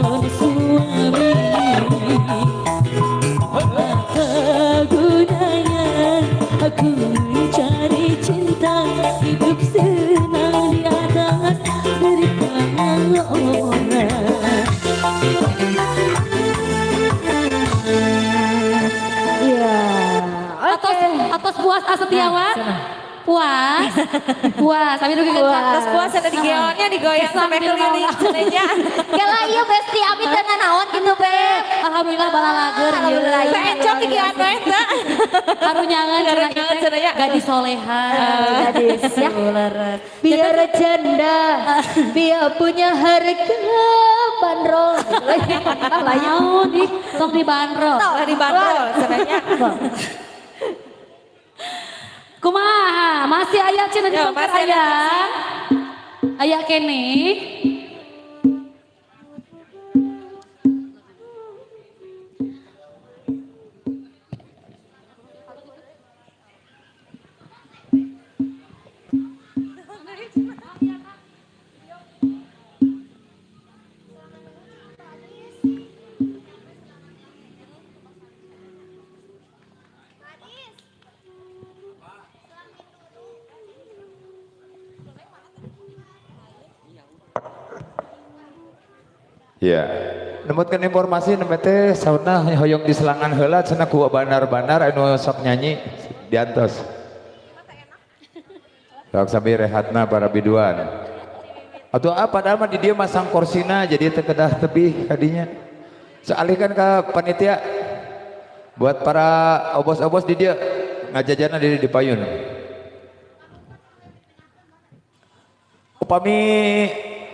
Calon suami. Apa gunanya aku mencari cinta, hidup senang di atas derita orang. Iya. Atos atos puas ah Setiawan. Puas. Puas. Sambil dugi Puas. Terus puas ada di geonnya digoyang sampai Sambil keliling cenenya. Kela iya besti abi teu nanaon gitu beb. Alhamdulillah balalager. Alhamdulillah. Saya encok gigian we eta. Karunyangan cenah Karunyangan ieu cenah ya. Gadis soleha. Gadis ya. Leres. Biar janda, biar punya harga bandrol. Lah naon ih, sok dibanderol. Lah dibanderol cenanya. Kumaha? Masih aya cenah di Ya, pengker masih ada aya. Aya keneh. Ya. Nemutkeun informasi nembe teh saurna hoyong di selangan heula cenah ku bandar-bandar anu sok nyanyi diantos. Sok sambil rehatna para biduan. Atau apa padahal mah di dieu masang korsina jadi teu kedah tebih kadinya. Sealihkan ke panitia buat para obos-obos di dieu ngajajana di payun. Upami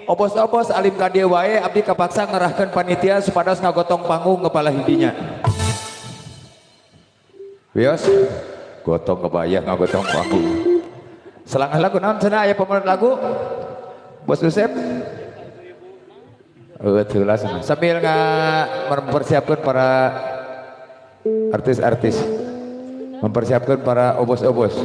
obos-obos alim ka dieu wae abdi kapaksa ngerahkeun panitia supados ngagotong panggung kepala hidinya. Wios, gotong kebayang ngagotong panggung. Selangah lagu naon cenah aya pemenang lagu? Bos Usep? Teu lah cenah. Sambil mempersiapkan para artis-artis. Mempersiapkan para obos-obos.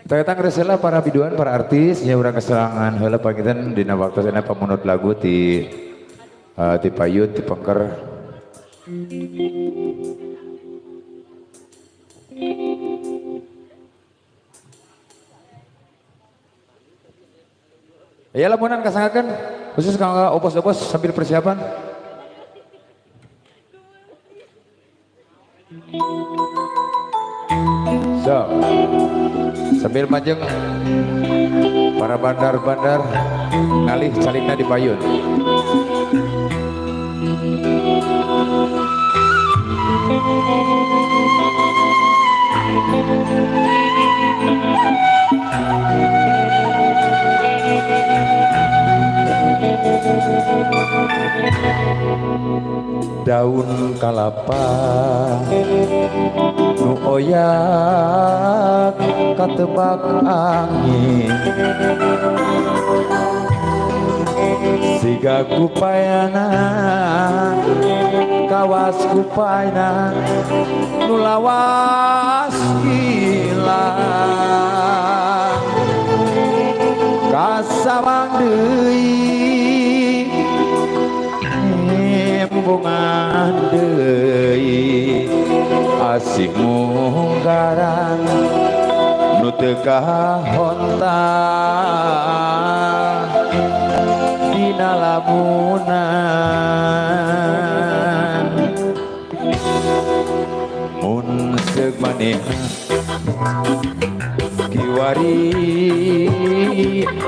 Ternyata ngeresela para biduan, para artis, ya urang keselangan heula panginten dina waktosna pamunut lagu ti ti payun, ti pengker. Ya lamunan kasangakeun khusus kanggo obos-obos sambil persiapan. So, sambil majeng para bandar-bandar ngalih calingna di payun. Daun kalapa nu oyak katebak angin, siga kupayana kawas kupayana nu lawas gila kasawang deui bunga deui asih munggaran nu teu kahonta dina lamunan mun seug manehna kiwari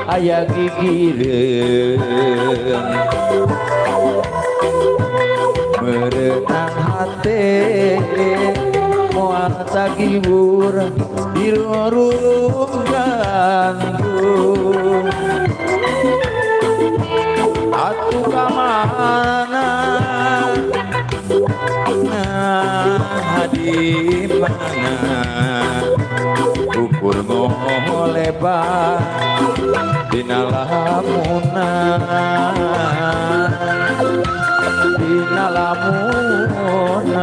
aya gigireun merenang hate moal tagibur di lorong gantung atuh ka mana nah Di mana ukur ngolebar dina lamunan, dina lamunan.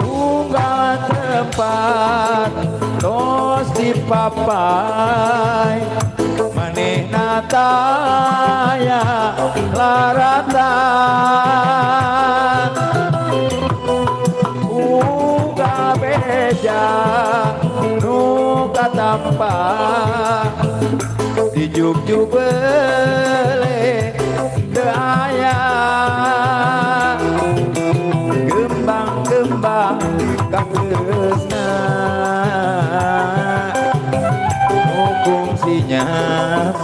Unggal tempat tos dipapai, manehna taya laratan. Uga beja nu katampa dijugjug bele teu aya. Kembang-kembang katresna fungsinya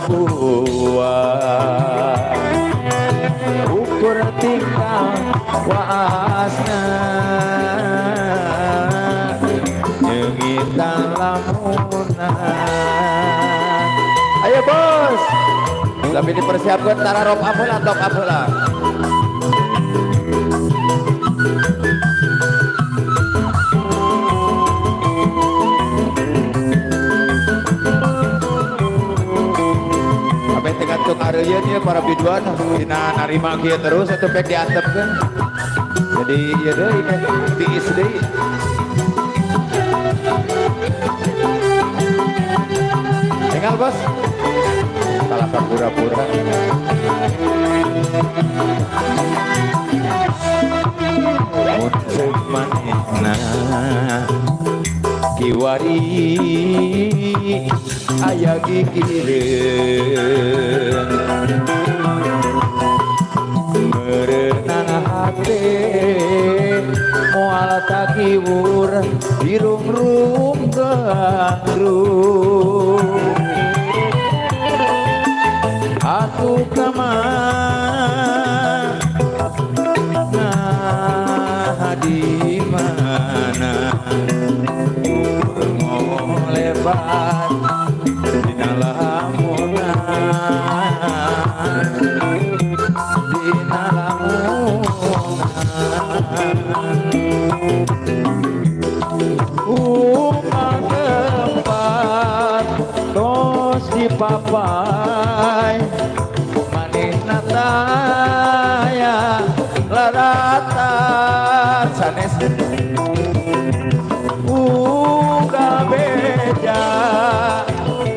buah, ukur tingkah waasna nyengitan lamunan. Ayo bos, tapi dipersiapkan tara rop up lah, top up lah. Tengah areuyeun ieu para biduan dina narima kieu terus atuh pek diantepkeun. Jadi ieu deui teh tiis deui. Tinggal bos. Salah pura-pura. Mun ceuk manehna kiwari aya gigireun, meureunan hate moal takiwur dirung-rung gandrung. Aku kemana di mana ukur ngolebar dina lamunan, dina lamunan. Umang tempat tos dipapai, manehna taya laratan sanes. Uga beja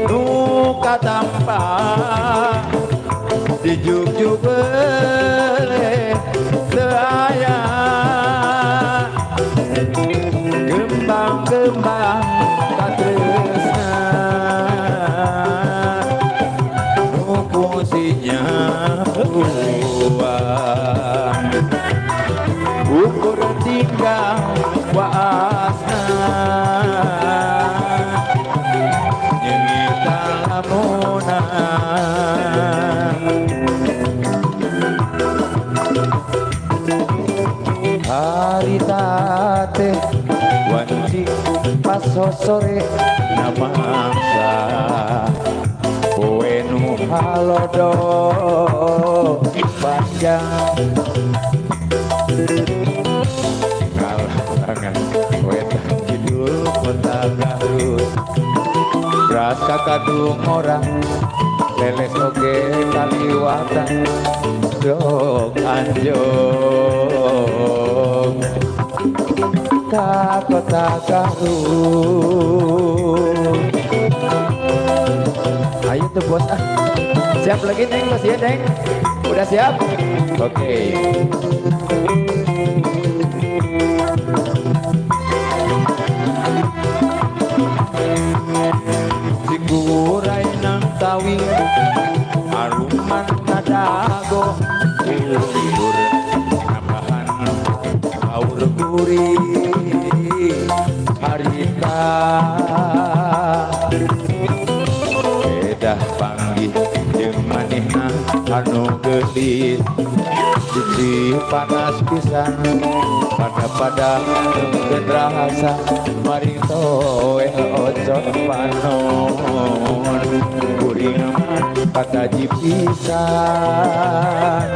nu katampa dijugjug bele teu aya. Kembang-kembang katresna nu fungsinya buah, ukur tinggal waasna nyengitan lamunan. Harita teh wanci pas sore namangsa poe nu halodo panjang. Kalangan wetan kidul kota Garut, beras kakadung orang leles oge kaliwatan dog anjong ka kota Garut. Ayo tuh bos ah, siap lagi neng, bos ya neng, udah siap? Oke. Sigurai nang tawi aruman kadago ukur nambahan aur guri harita. Edah panggih jeung manehna anu geulis, sisi panas pisan pada-pada teu rasa maring toeh ocot panon. Kuring mah kataji pisan.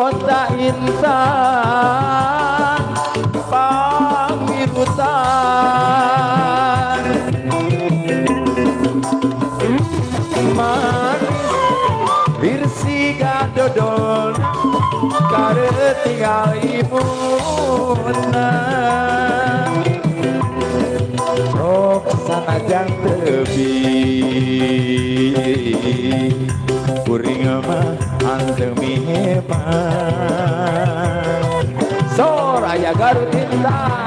kota intan pangirutan manis birsiga dodol kare tinggal imuna sok sanajan tebi kuring mah anteu mihepan sor aya Garut Intan.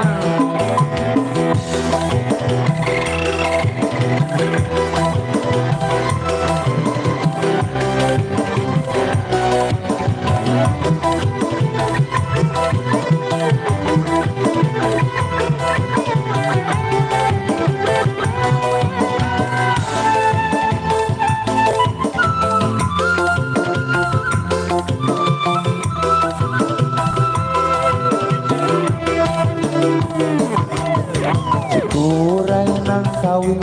Kawin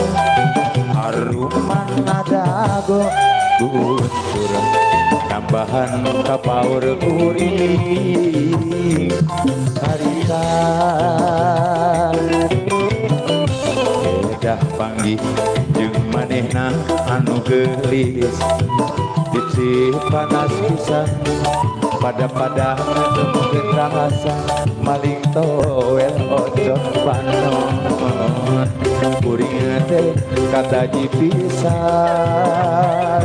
haruman nadago guntur tambahan kapaur kuring harita edah panggih jeung manehna anu geulis dipsi panas pisan pada-pada mungkin rasa maling toel ocot panon kuring teh kata pisan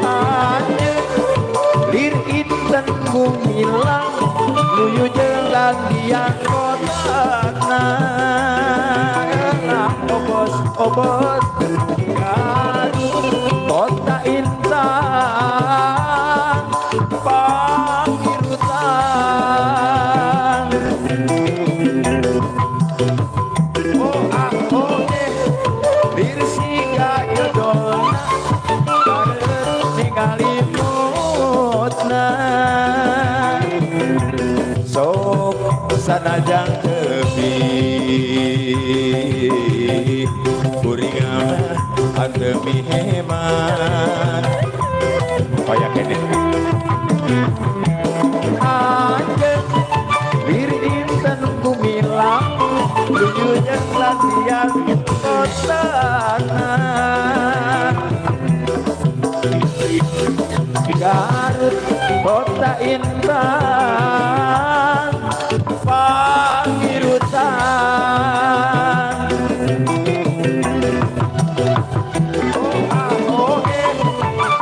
anjeun lir inten gumilang nuyu jalan diang kotana obos obos kota intan pangirutan oh ah oh eh birsiga yodona karep ningali mutna sok sanajan tepi kuring mah anteu miheman kaya kene anjeun lir inten gumilang nuju jeung latihan kotana Garut kota intan pangirutan oh ah oh eh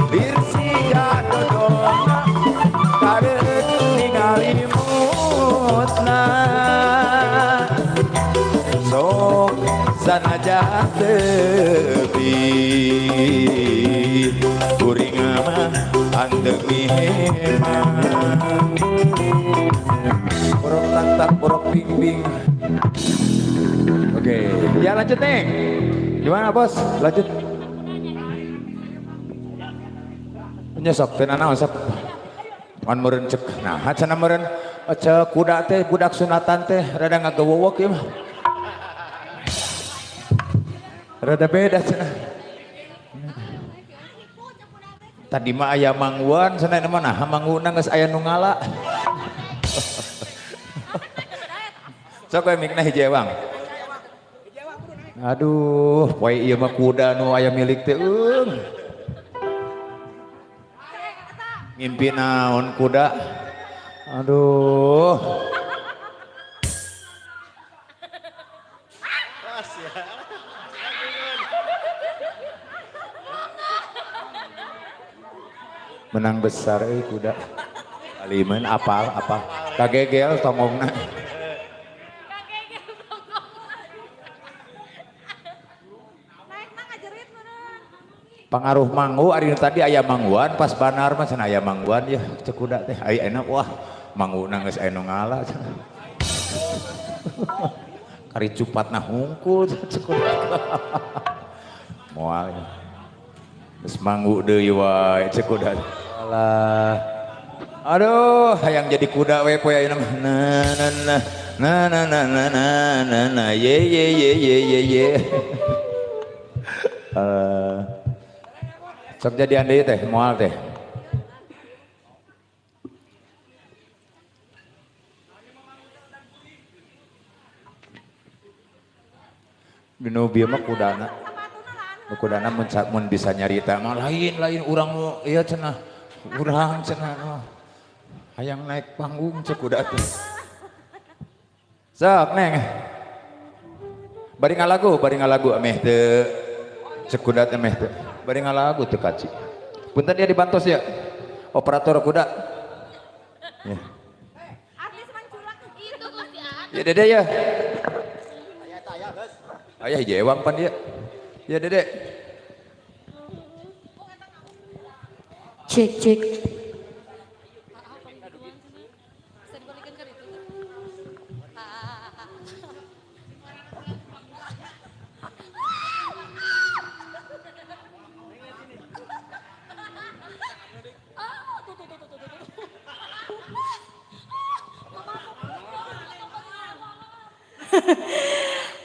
birsiga dodolna karek ningali mutna sok sanajan tepi kuring mah anteu miheman borok tak tak borok bing bing. Oke, ya lanjut nih. Gimana bos? Lanjut. Nyesok teu nanaon sok. Mun meureun cek. Nah, cenah meureun cek kuda teh budak sunatan teh rada ngagewowok ieu mah. Rada beda cenah. Tadi mah aya mangguan cenah mah nah mangguna geus aya nu ngala. Sok we mikna hiji ewang. Aduh, poe ieu mah kuda nu aya milik teh eung. Ngimpi naon kuda? Aduh. Menang besar euy kuda. Aliman apal apa? Kagegel tongongna. Pangaruh manggu ari tadi aya mangguan pas banar mah cenah aya mangguan ya cek kuda teh aya enak wah mangguna geus aya nu ngala cenah. Kari cupatna hungkul cek kuda. Moal geus manggu deui wae cek kuda. Alah. Aduh hayang jadi kuda we poe ayeuna mah na na na na na na na na na ye ye ye ye ye ye. Sok jadian deui teh moal teh. Nu bieu mah kudana. Nu kudana mun bisa nyarita mah lain urang nu ieu cenah. Urang cenah. Hayang naik panggung cek kuda teh. Sok neng. Bari ngalagu ameh teu cek kuda teh ameh teu. Bari ngalagu teu kaci. Punten dia dibantos ya. Operator kuda. Ya. Ya Dede ya. Ayah jewang pan dia. Ya Dede. Cek cek.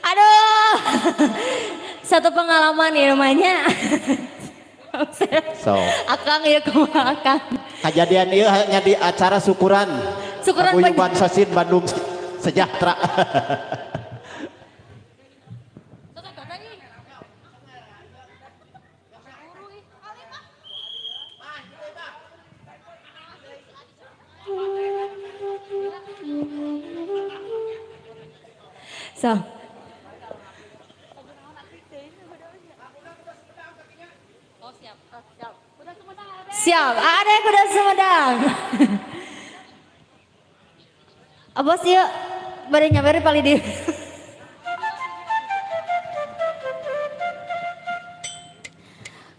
Aduh, satu pengalaman ya namanya. So. Akang ya kumaha akang. Kejadian ieu hanya di acara syukuran. Syukuran Paguyuban Sosin Bandung Sejahtera. So. Siap, ada yang kuda Sumedang. Abos yuk, bari nyamperin paling di.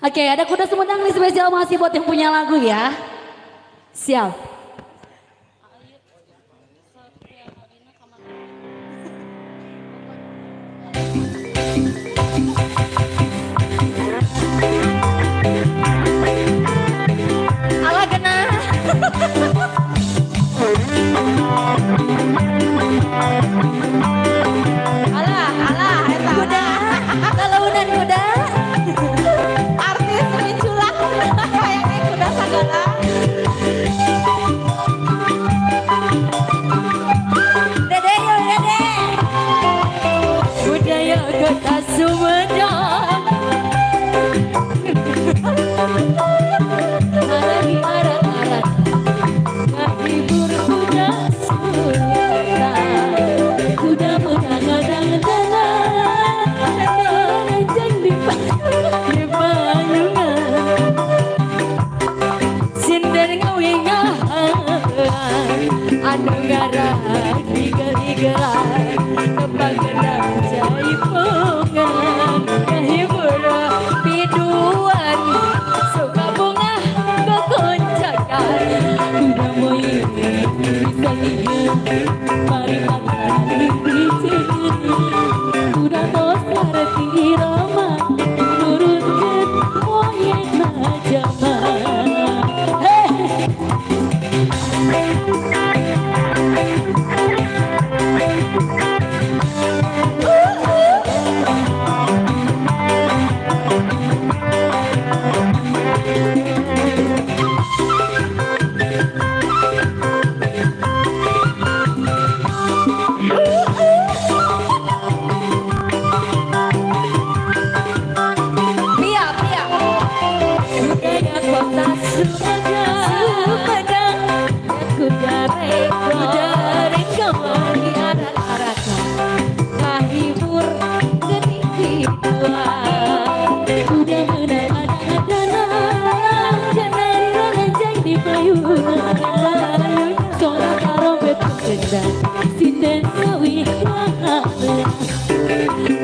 Oke, ada kuda Sumedang nih spesial masih buat yang punya lagu ya. Siap. Ala kena. Alah, alah, eta. Kuda, lalaunan kuda. Artis menculak kayaknya kuda sagala. Dede yuk dede. Budaya kota Sumedang. Lagi arak-arak, ngahibur kuda Sumedang. Kuda menang-kadang-kadang, menanjang di payungan. Sinden ngawingahan, anu ngarah digal-digalan, kepagenang jaipongan, ngahibur piduan, suka bunga kekoncakan. Kuda moyang bisa lihat, mari makan dicegah. Kuda tos ngarti irama, nurutkeun moyang jaman. Hey! Pia, pia. Budaya kota Sumedang, Sumedang, kuda reko, kuda reko, di arak-arakan, kahibur geni piduan. Kuda menang ada-ada, jangan ranjang di payungan. Sora karombet kendang, sinden ngawih wangan.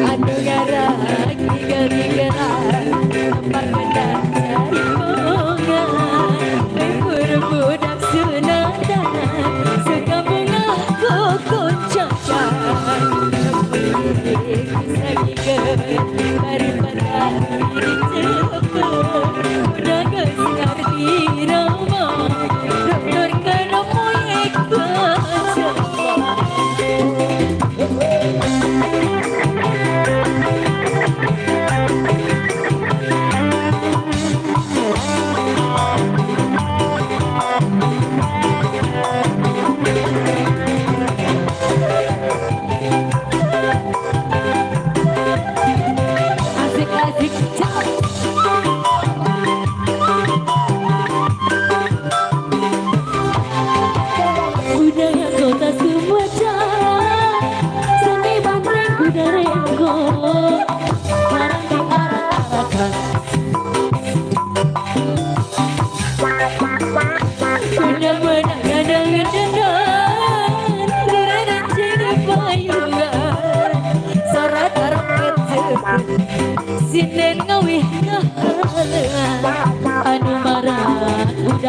Anu ngarah gigal-gigalan, tempat kendang jaipongan.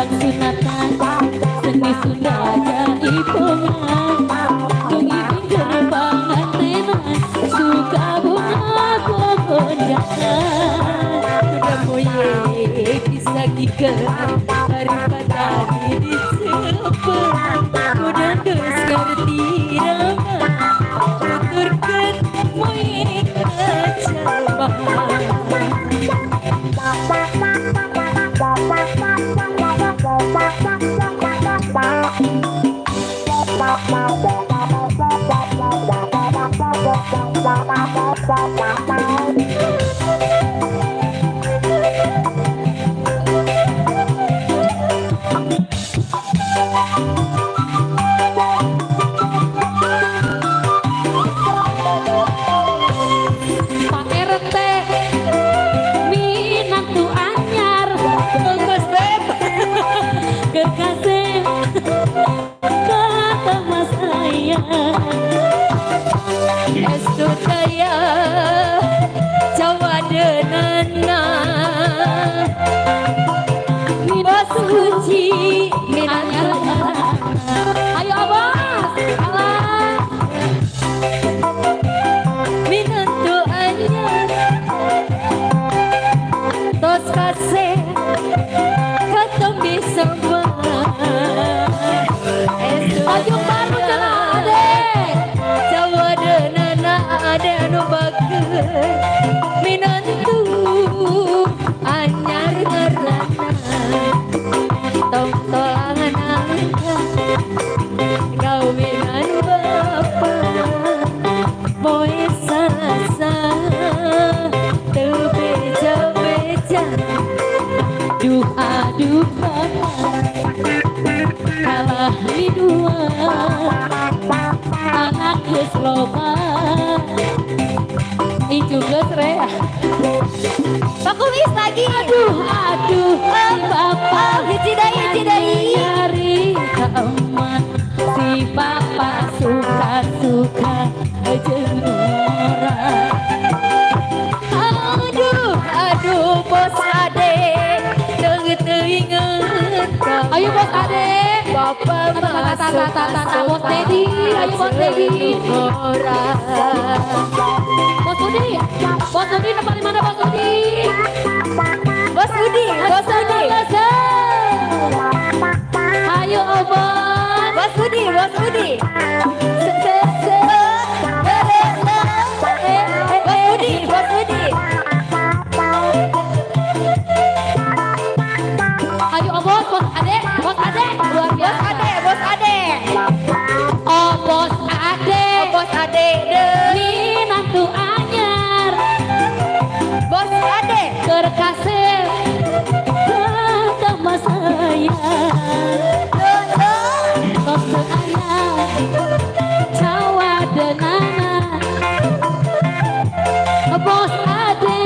Budak sunatan seni Sunda jaipongan Tungiping pangantenan suka bunga kokondangan. Kuda moye bisa giga daripada dicepet. Kuda geus ngerti rama tuturkeun moye kajelma. Pak RT minantu anyar Bungkus beb. Kekasih kata mas ayah. Estu daya cawadeunana Bos Uci anyar. Minantu. Ayo abas alah. Minantu anyar tos kasih katong disembah. Ayo baru cenah adek. Cawadeunana ade anu bager minantu anyar ngaranna tong tolangan angka kawinan bapa poe Salasa teu beja-beja. Duh aduh bapak kalah di dua anak geus loba itu geus rea. Pak Kumis lagi. Aduh aduh si bapak Oh, hiji deui, hiji deui. nyari ka emak si bapak suka-suka jeung ora. Aduh aduh bos ade teu teuingeun. Ayo bos ade. Bapak Tata, tata, tata, tata, bos Dedi, ayo bos Dedi. Ora. Bos Udi, bos Udi tempat di mana bos Udi? Bos Udi, Bos Udi. Ayo obot. Bos Udi, Bos Udi. Se se se. Bos Udi, Bos Udi. Ayo obot, bos ade, bos ade. Luar Bos biasa. Ade, Bos Ade. Oh bos ade. Oh, Bos Ade deui. Minantu anyar. Bos Ade. Kerkasih kata mas saya. Tos teu aya cawadeunana. Bos ade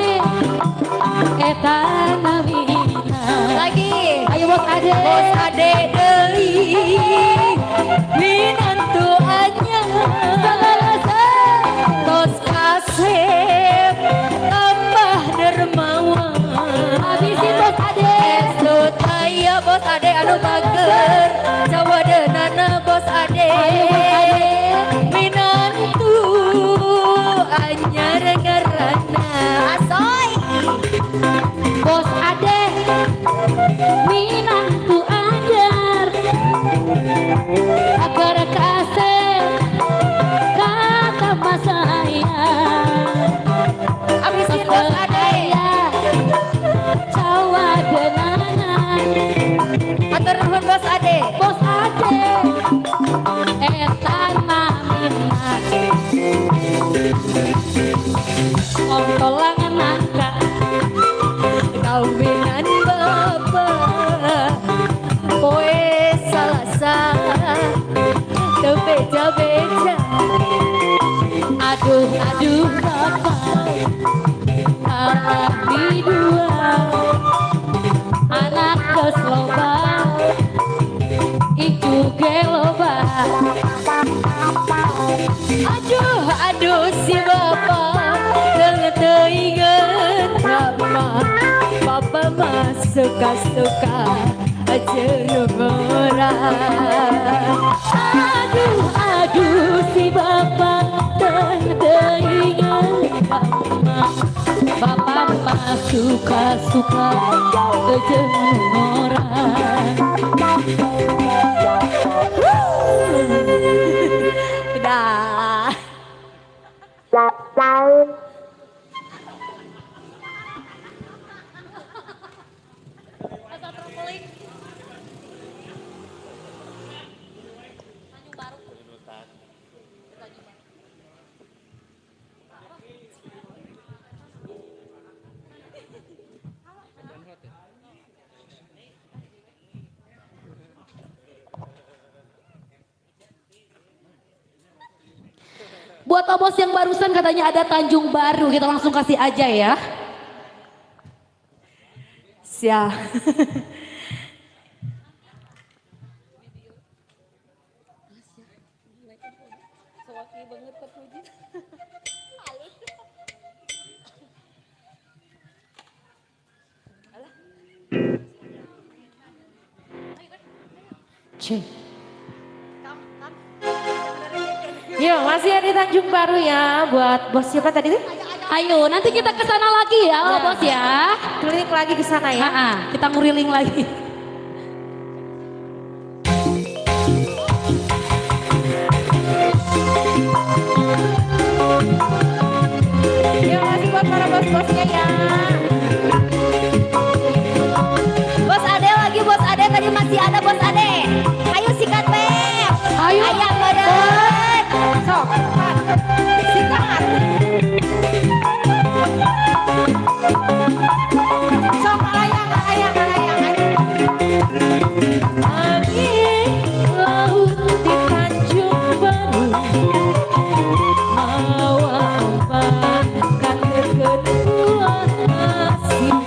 eta namina. Lagi. Ayo bos ade. Bos ade deui minantu anyar tos kasep tambah dermawan. Habisin bos ade. Estu taya bos ade anu bager cawadeunana bos ade. Ayo bos ade. Minantu anyar ngaranna. Asoy. Bos ade minantu anyar agar kasih kata mas saya. Abisin Bos Ade. Cawadeunana. Atur nuhun Bos Ade. Bos ade eta namina Ontolangan nangka kawinan bapak poe Salasa teu beja-beja. Aduh aduh bapak kalah di dua anak geus loba icu ge loba. Aduh aduh si bapak teu teuingeun ka emak. Papa mah suka-suka jeung ngora. Aduh aduh si bapak teu ingat ka emak. Bapak mah suka-suka jeung ngora. Udah. Buat Obos yang barusan katanya ada Tanjung Baru, kita langsung kasih aja ya. Siap. Cek. Yo, masih ada di Tanjung Baru ya buat bos siapa tadi tuh? Ayo, nanti kita ke sana lagi ya, Ya. Bos ya. Keliling lagi ke sana ya. Ha-ha, kita nguriling lagi. Yo, masih buat para bos-bosnya ya. Bos Ade lagi, Bos Ade tadi masih ada Bos Ade. Ayo sikat Beb. Ayo. Ayam meureun. Sok, sikat. Sok ayang, ayang, ayang. Angin laut di Tanjung Baru mawa ombak katekeun buah asih.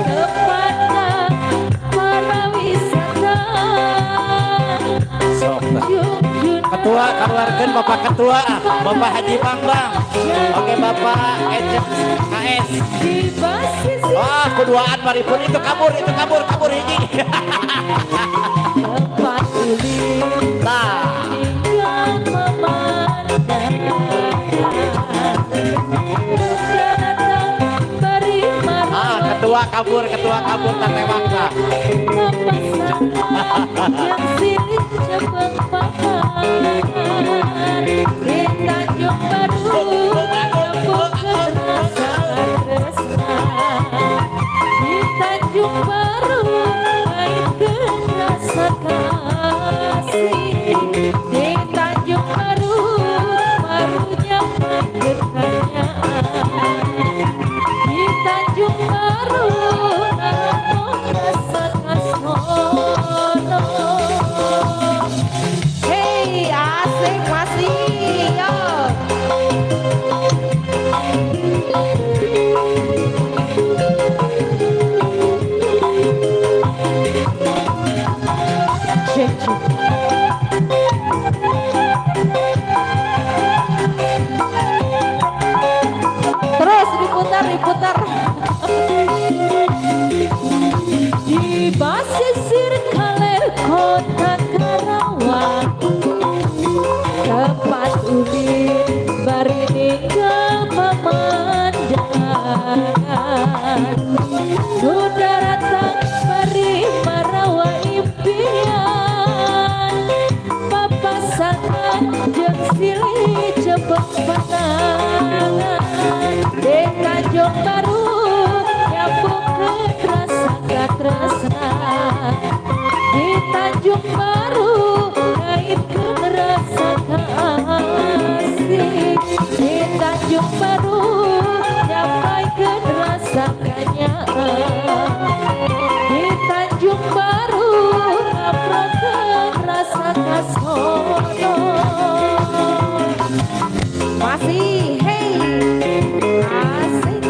Tempatna para wisata. Sok. Ketua keluarkan Bapak Ketua, Bapak Haji Bambang. Oke Bapak Ecep KS. Wah, keduaan maripun itu kabur, kabur hiji. Nah, ah, ketua kabur tak tewak lah. Di Tanjung Baru ngaitkeun rasa kasih. Di Tanjung Baru marunya pageutanyaan. Di Tanjung Baru ngarepon rasa kasmono. Hey, asik masih yo. Cek, cek. Terus diputar, diputar. Di basisir kaler kota Karawang, tempat ulin bari ninggal pemandangan. Nu daratang bari marawa impian, papasangan jeung silih cepet panangan. Di Tanjung Baru nyambungkeun rasa katresna. Di Tanjung Baru ngaitkeun rasa kasih. Di Tanjung Baru nyampaikeun rasa kanyaah. Di Tanjung Baru ngaprokeun rasa kasono. Masih, hey, asik.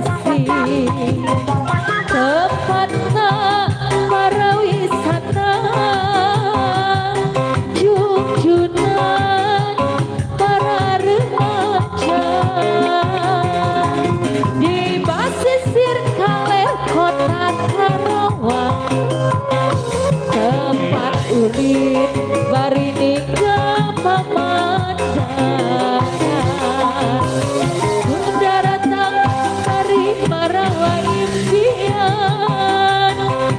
sisi tempatna para wisata jungjunan para remaja di basisir kaler kota Karawang tempat ulin bari ninggap pemandangan daratang dari marawa impian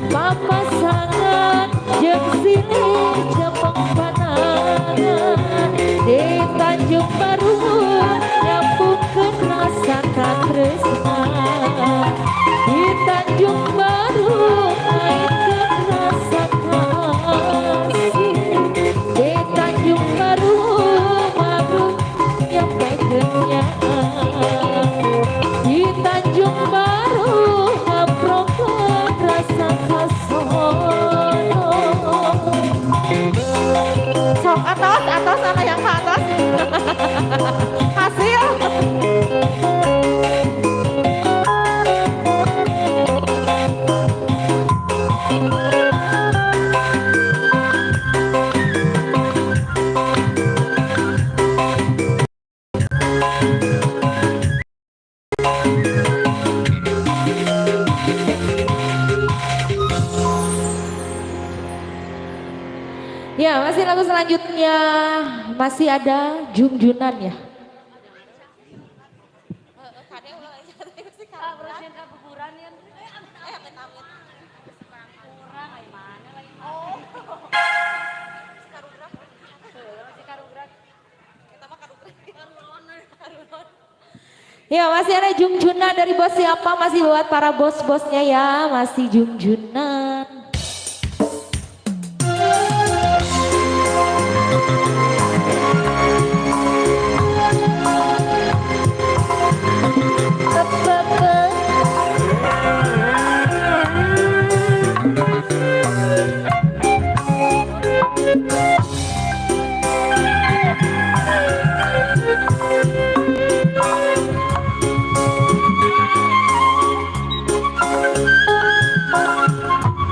papasangan jeung silih jepang panangan di Tanjung Baru nyambungkeun rasa katresna di Tanjung Baru ngaitkeun rasa kasih di Tanjung Baru mabuk nyampekeun nyaah di Tanjung Baru ngaprokeun rasa kasono. Sok atas, atas, anak yang ke atas. Hasil. Ya, masih lagu selanjutnya masih ada Jungjunan ya. Ya, masih ada Jungjunan dari bos siapa? Masih buat para bos-bosnya ya, masih Jungjunan.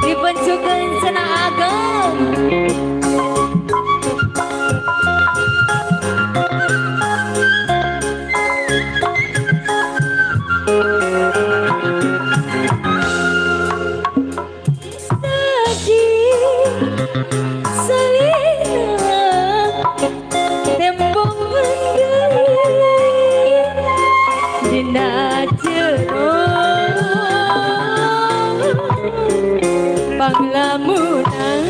Dipencukeun cenah ageng. Sedih selina tembong mendeli dina jero panglamunan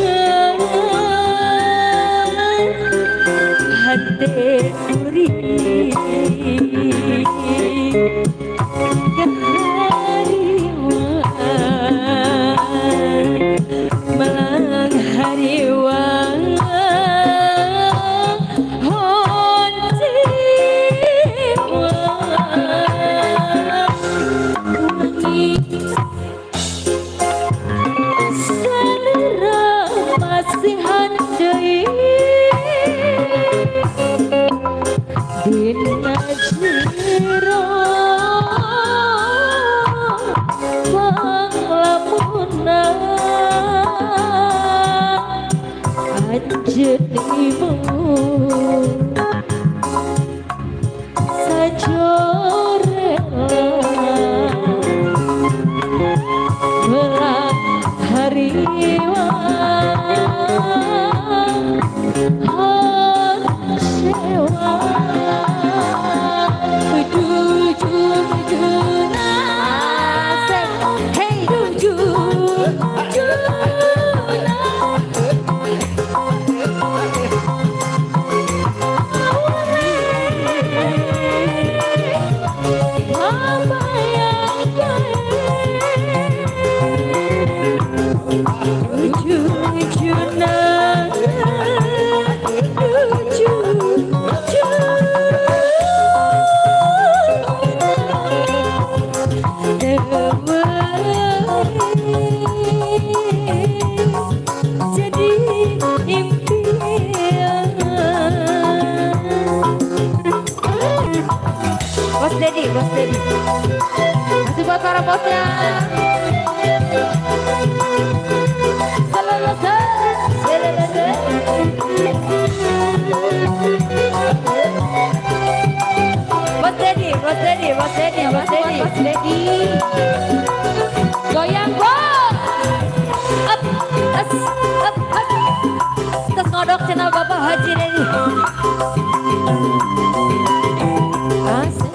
hate kuring kahariwang melang hariwang hontiwang wangi selera masih deui dina jero buat para bosnya. Bos Dedi, Bos Dedi, Bos Dedi, Bos Dedi, Bos Dedi. Goyang bos. Up, up, up, up. Terus ngodok channel Bapak Haji Dedi. Asik.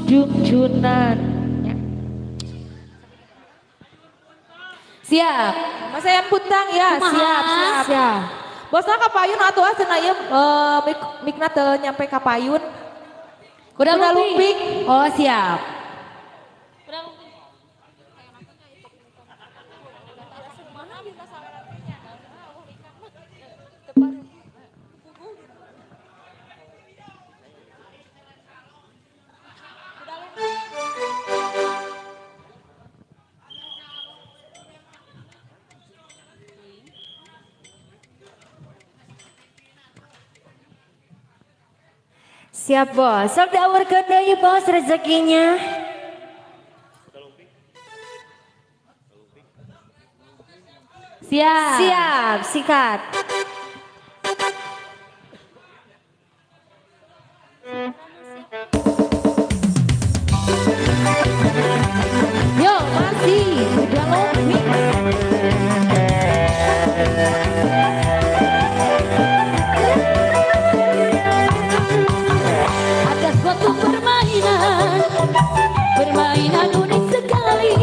Jungjunan. Siap. Mas ayam putang ya, siap, siap. Siap. Bosna ka payun atuh ah cenah ieu mikna teu nyampe ka payun. Kuda Kuda lumping. lumping. Oh, siap. Siap bos, sok diawarkeun deui bos rezekinya. Siap. Siap, sikat. Yo, masih kuda lumping. Ada suatu permainan, permainan unik sekali.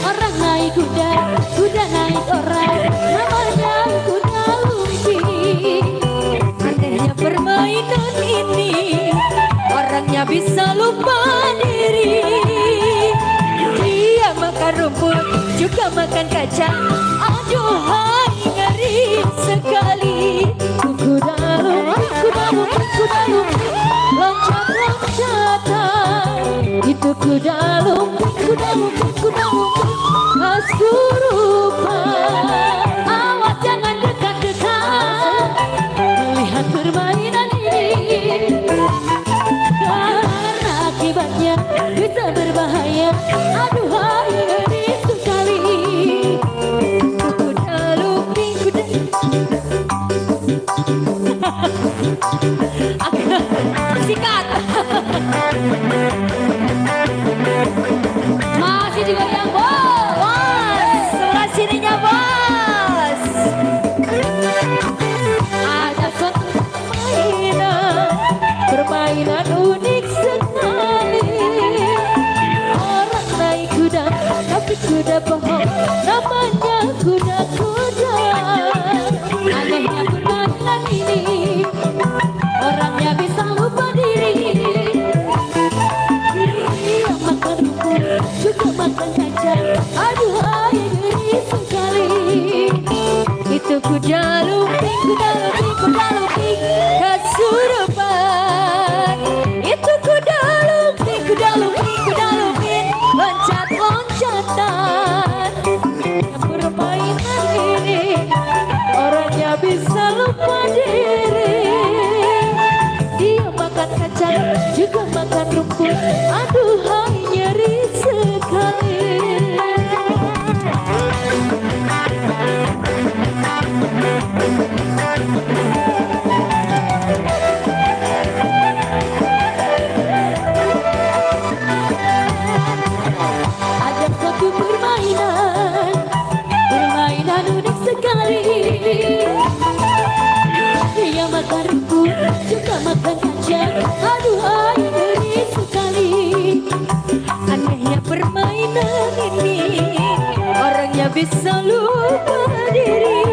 Orang naik kuda, kuda naik orang, namanya kuda lumping. Anehnya permainan ini, orangnya bisa lupa diri. Dia makan rumput, juga makan kacang. Aduhai ngeri sekali. Kuda lumping, kuda lumping, kuda lumping, loncat-loncatan. Itu kuda lumping, kuda lumping, kuda lumping, kesurupan. Awas jangan dekat-dekat melihat permainan ini, karena akibatnya bisa berbahaya. Aduhai ngeri sekali. Sikat. Masih digoyang bos. Bos, sebelah sininya bos. Ada suatu permainan, permainan unik sekali. Orang naik kuda, tapi kuda bohong, namanya kuda-kuda. Anehnya permainan ini, orangnya bisa lupa diri. Dia makan rumput, juga makan kacang. Aduhai ngeri sekali. Itu kuda lumping, kuda lumping, kuda lumping kesurupan. Itu kuda lumping, kuda lumping, kuda lumping loncat-loncatan. Permainan ini orangnya bisa lupa diri. Dia makan kacang, juga makan rumput. Aduhai nyeri sekali. Ada suatu permainan, permainan unik sekali. Dia makan rumput, juga makan kacang. Aduhai ngeri sekali. Anehnya permainan ini, orangnya bisa lupa diri.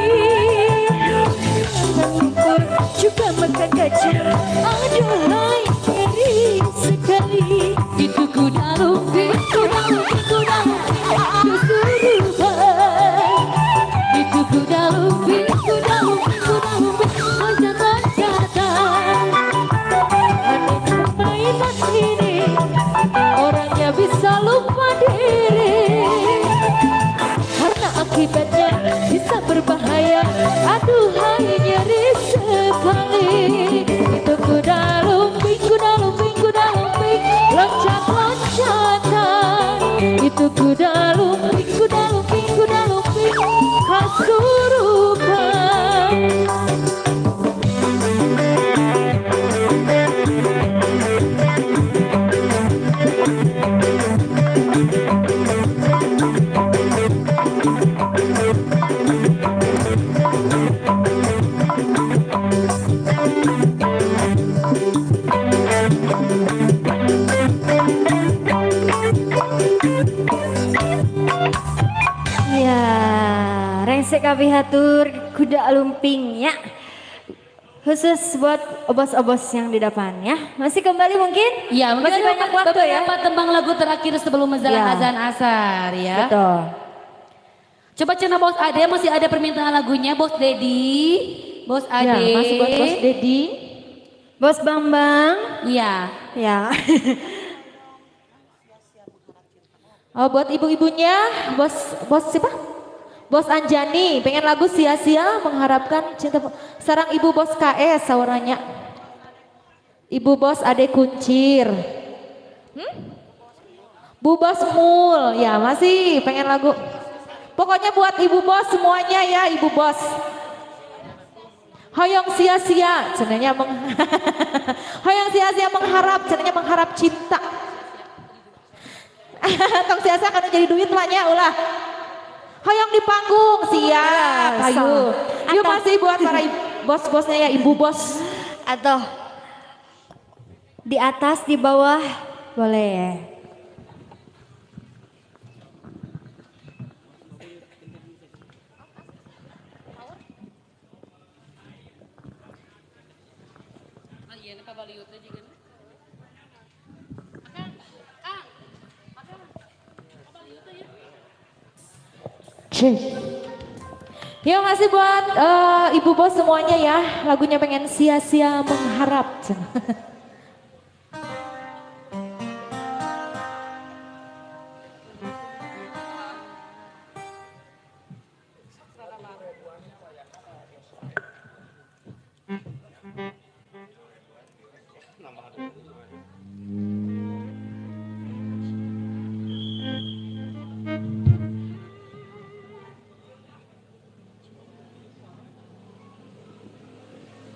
Makan lumpur, juga makan kacang. Aduhai ngeri sekali. Itu kuda lumping, kuda lumping, kuda lumping kesurupan. Itu kuda lumping, kuda lumping, kuda lumping loncat-loncatan. Aneh permainan ini, orangnya bisa lupa diri. Karena akibatnya bisa berbahaya. Aduhai nyeri sekali. Itu kuda lumping, kuda lumping, kuda lumping loncat-loncatan. Itu kuda lumping, kuda lumping, kuda lumping kasurupan. Ya, rengsek kabeh hatur kuda lumping ya. Khusus buat obos-obos yang di depan ya. Masih kembali mungkin? Ya, mungkin masih ada banyak waktu ya. beberapa tembang lagu terakhir sebelum menjelang Ya. azan asar ya. Betul. Coba cina Bos Ade masih ada permintaan lagunya Bos Dedi, Bos Ya, Ade. masih buat Bos Dedi. Bos Bambang. Iya. Ya. Oh, buat ibu-ibunya, bos bos siapa? Bos Anjani, pengen lagu sia-sia mengharapkan cinta. Sarang ibu bos KS sauranya. Ibu bos Ade Kuncir. Bu Bos Mul, ya masih pengen lagu. Pokoknya buat ibu bos semuanya ya, ibu bos. Hoyong sia-sia, cenanya hoyong sia-sia mengharap, cenanya mengharap cinta. Tong sia-sia karena jadi duit lah nya ulah. Hoyong di panggung siap, ayo. Yuk masih buat para bos-bosnya ya, ibu bos. Atau di atas, di bawah boleh. Ya masih buat ibu bos semuanya ya, lagunya pengen sia-sia mengharap.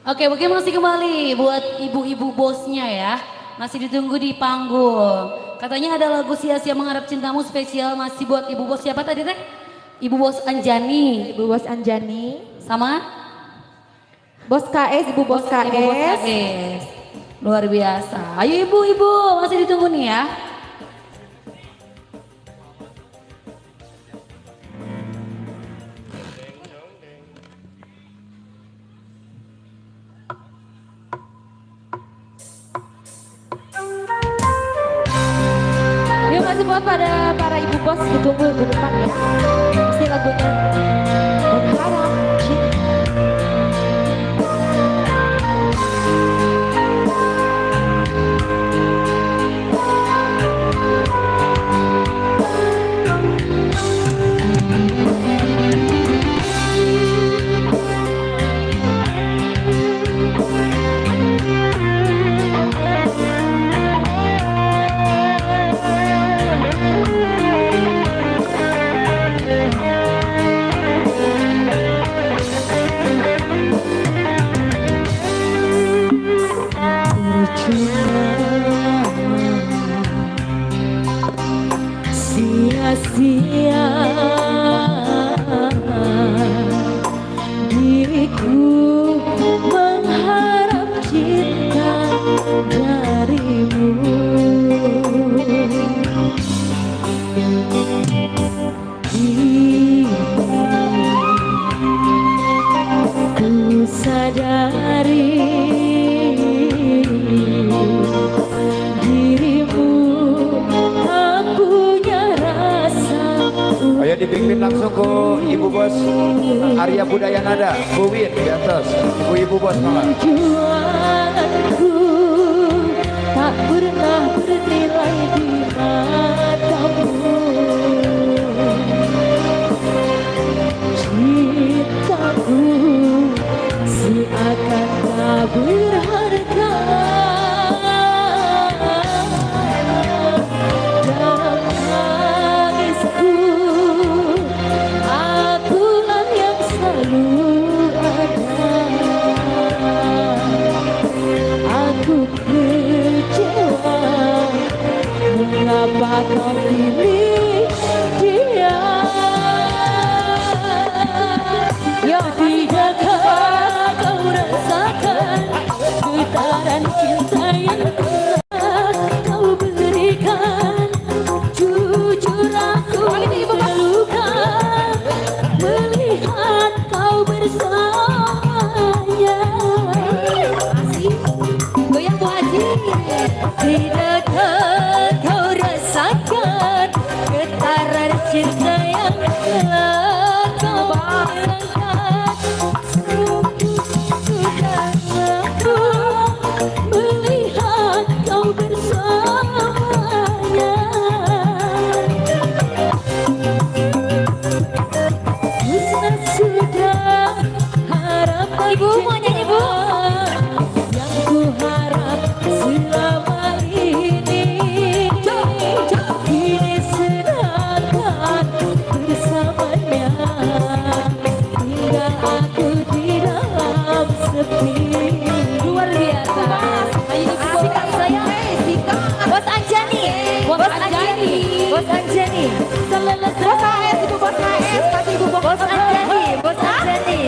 Oke, mungkin masih kembali buat ibu-ibu bosnya ya. Masih ditunggu di panggung. Katanya ada lagu Sia-Sia Mengharap Cintamu spesial masih buat ibu bos siapa tadi teh? Ibu bos Anjani. Ibu bos Anjani. Sama? Bos KS, Ibu bos KS. Ibu bos KS. Luar biasa. Ayo ibu-ibu masih ditunggu nih ya. Yuk masih buat pada para ibu bos ditunggu di depan ya. Pasti lagunya Mengharap Cinta. Sia-sia diriku mengharap cinta darimu. Kini ku sadari dirimu tak punya rasa. Ayo dipimpin langsung ke Ibu Bos Arya Budaya Nada, Bu Win di atas. Ibu-ibu bos mama. Perjuanganku tak pernah bernilai di matamu. Cintaku seakan tak berharga. Dalam tangisku, akulah yang selalu ada. Aku kecewa, mengapa kau pilih dia? Yo, Tidakkah kau rasakan getaran cinta yang telah kau berikan? Jujur aku terluka melihat kau bersamanya. Goyang Bu Haji. Tidakkah kau rasakan getaran cinta yang telah kau berikan? Sudah aku melihat kau bersamanya. Musnah sudah harapan Ibu mau nyanyi, Bu? yang ku harap selama ini. Kini sedangkan bersamanya, tinggal aku di dalam sepi. Luar biasa. Ayo ibu bos. Sikat saya. Bos Anjani. Bos Bos Anjani. Anjani. Bos Anjani. Bos KS, Ibu bos KS, pasti Ibu bos. Bos Anjani. Bos Anjani.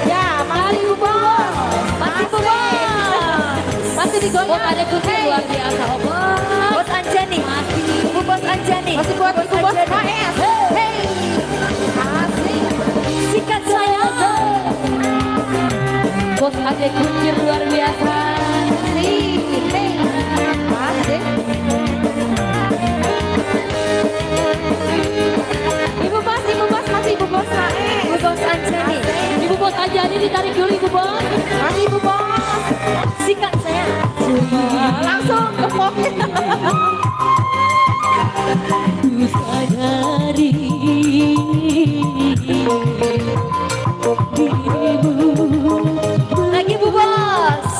Ya, masih Ibu bos. Masih Bu Bos. Masih digoyang. Bos ada kunci luar biasa. Oh, bos. Bos Anjani. Ibu Bos Anjani. Masih buat Ibu bos Anjani. KS. Hey. Asik. Sikat saya. Bos ada kuncir luar biasa. Asik. Hey. Asik. Ibu bos, masih Ibu bos KS. Ibu Bos Anjani. Ibu bos Anjani ditarik dulu ibu bos. Masih Ibu bos. Sikat saya. Langsung ke pocket. Ku sadari dirimu Lagi Bu Bos.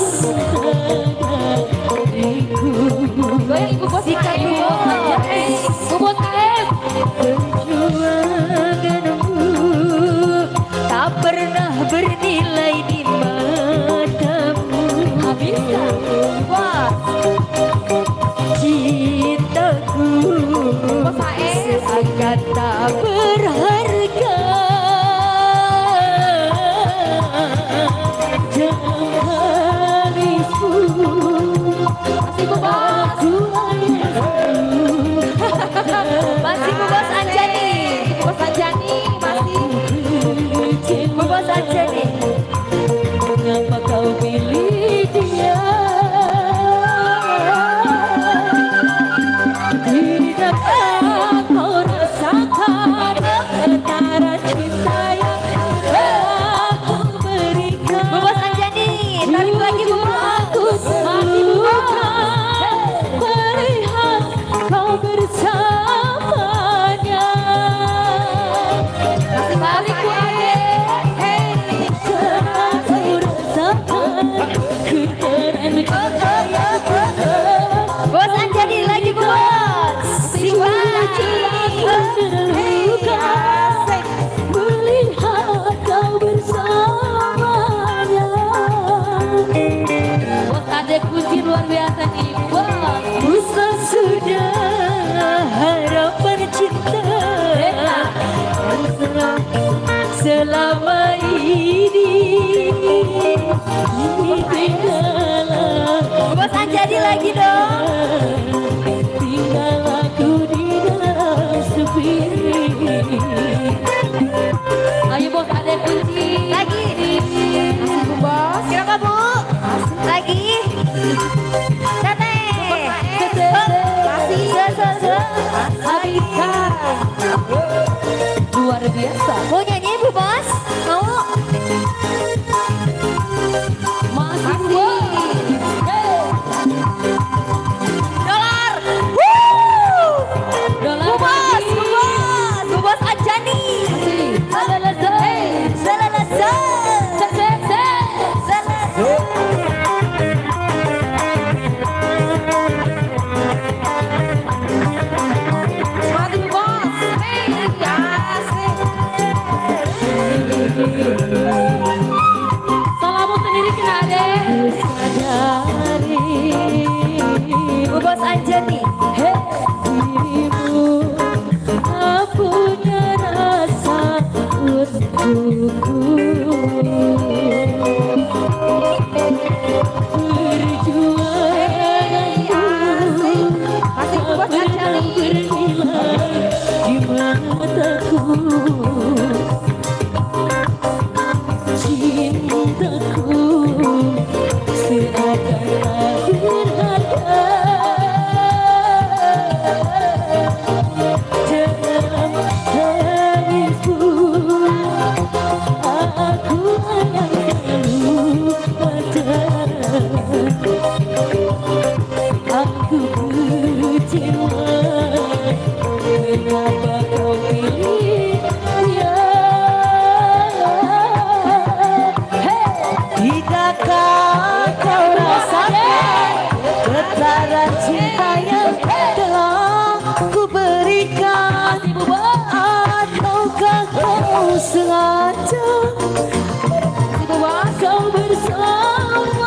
dariku. Goyang Ibu bos Sikat KS. Bu Bos. Ibu bos KS. Perjuanganmu tak pernah bernilai di mata. tangismu. Masih Bu Bos. Aku hanya Masih Bu Bos Anjani. Bu Bos Anjani masih. Bu Bos Anjani. Mengapa kau pilih dia? Tidakkah kau rasakan getaran cinta yang telah ku berikan? Bu Bos Anjani, tarik lagi Bu Bos. Aku terluka melihat kau bersamanya. Masih Tarik Bu Ade. Hey. Aku rasakan getaran cinta yang Bos Anjani lagi Bu Bos. Siwan. Aku terluka melihat kau bersamanya. Bos Ade kunci luar biasa nih, Bos. Usah sudah harapan cinta selama ini. Ini tinggallah, Bu Bos Anjani lagi dong. tinggal aku di dalam sepi. Ayo Bos Ade kunci. Lagi. Masih Bu Bos. Kenapa Bu? Lagi. Tete. Masih. Se se se. Habiskan. Luar biasa. Mau nyanyi Bu Bos? Mau? Masih Bu Bos. Hey. Dolar. Woo! Dolar Bu Bos, lagi. Bu Bos, Bu Bos Anjani. Masih. Alalasa. Zalalasa. Se se se. Zalalasa. Semangat Bu Bos. Asik. Salamu sendiri kena Ade. Sadari Bu Bos Anjani. Hei, dirimu tak punya rasa untukku. Perjuanganku Masih Bu tak Bos pernah Anjani. bernilai di mataku. Cintaku seakan tak berharga dalam tangisku. Aku hanya selalu ada. Aku kecewa, mengapa kau pilih dia? Hey. Tidakkah kau rasakan getaran cinta yang telah ku berikan? Masih Bu Bos. Ataukah kau sengaja Masih Bu Bos. kau bersamanya?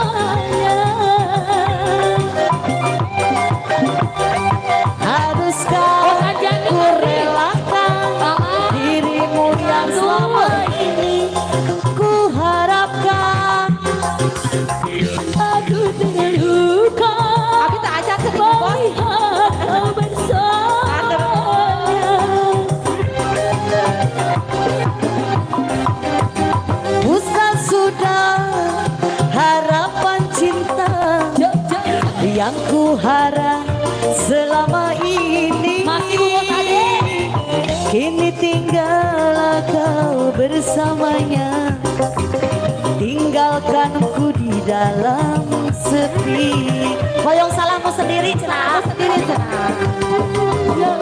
Haruskah Bos Anjani ku masih. relakan Salah. dirimu yang selama ini ku harapkan? Aku terluka Abi tak ajak ke Bu Bos. melihat kau bersamanya. Usah sudah harapan cinta Jok, jok. yang ku harap selama ini. Masih Bu Bos Ade. Kini tinggallah kau bersamanya, tinggalkan ku di dalam sepi. Hoyong salahmu sendiri cenah. Sendiri cenah. Ya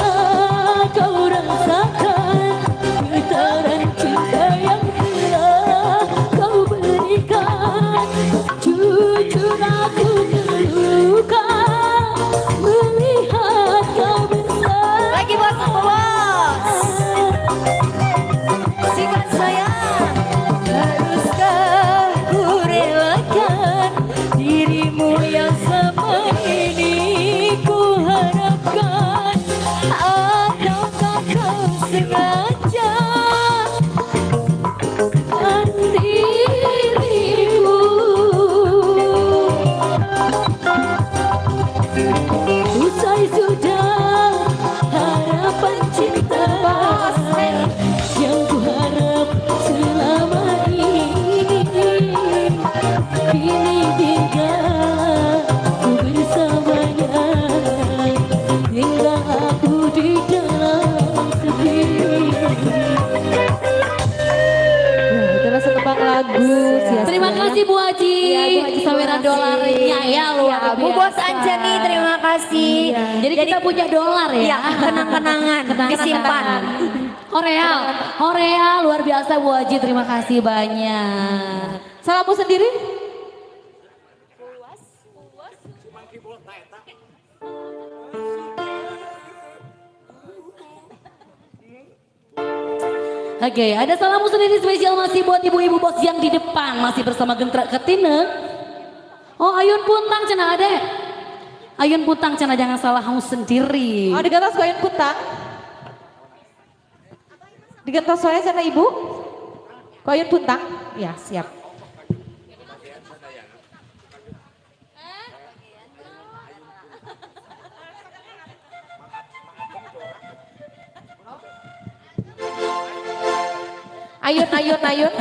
kau rasakan getaran cinta yang telah kau berikan. Jujur aku terluka melihat kau bersama. Lagi Bos, Bu Bos. Sikat sayang. Haruskah ku relakan dirimu yang selama ini ku harapkan? Ataukah kasih. Dolarnya ya, luar Ya, Bu biasa. Bos Anjani terima kasih. Iya. Jadi kita punya dolar ya. Ya, kenang-kenangan disimpan. Korea, Korea luar biasa Bu Haji, terima kasih banyak. Salammu sendiri? Oke, ada salammu sendiri spesial masih buat ibu-ibu bos yang di depan masih bersama Gentrak Ketine. Oh, Ayun Puntang cenah ade. Ayun Puntang cenah jangan salahmu sendiri. Oh, digantos ku Ayun Puntang. Digantos wae cenah ibu. Ku Ayun Puntang? Ya, siap. Ayun, ayun, ayun.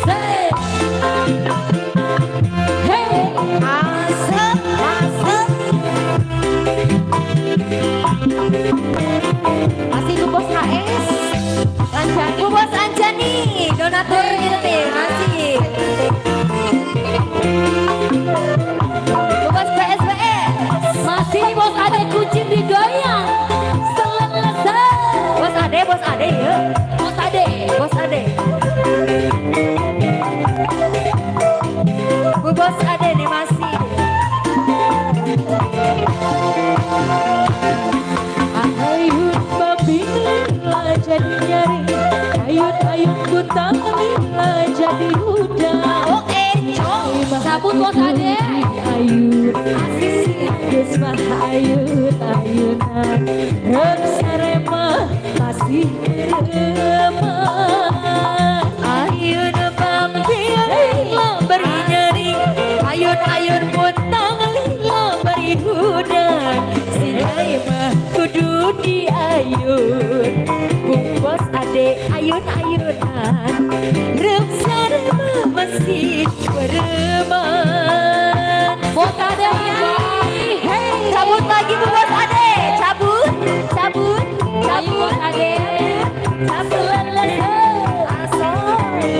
Say. Hey. Asep, asep. Masih Bu Bos HS. Anjani. Bu Bos Anjani, donatur gitu nih, masih. Bu Bos PSWE. Masih bos ada kucing digoyang. Selesai. Bos Ade, Bos Ade ya. Bos Ade. Bos Ade. Bu Bos Ade nih masih. Ayun babila jadi nyari. Ayun ayun butang lila jadi huda. Oke, cong. Sabut Bos Ade. Ayun asik geus mah ayun ayunan. Rep sarema masih bereman. Ayun bang lila beri nyeri. Ayun ayun puntang lila beri hudan. Sinai mah kudu diayun. Bu Bos Ade ayun ayunan. Rep sarema masih bereman. Bos Ade lagi. Hey, cabut lagi Bu Bos Ade. Cabut, cabut, Ayo cabut. Bos Ade. Cabut. Asoy.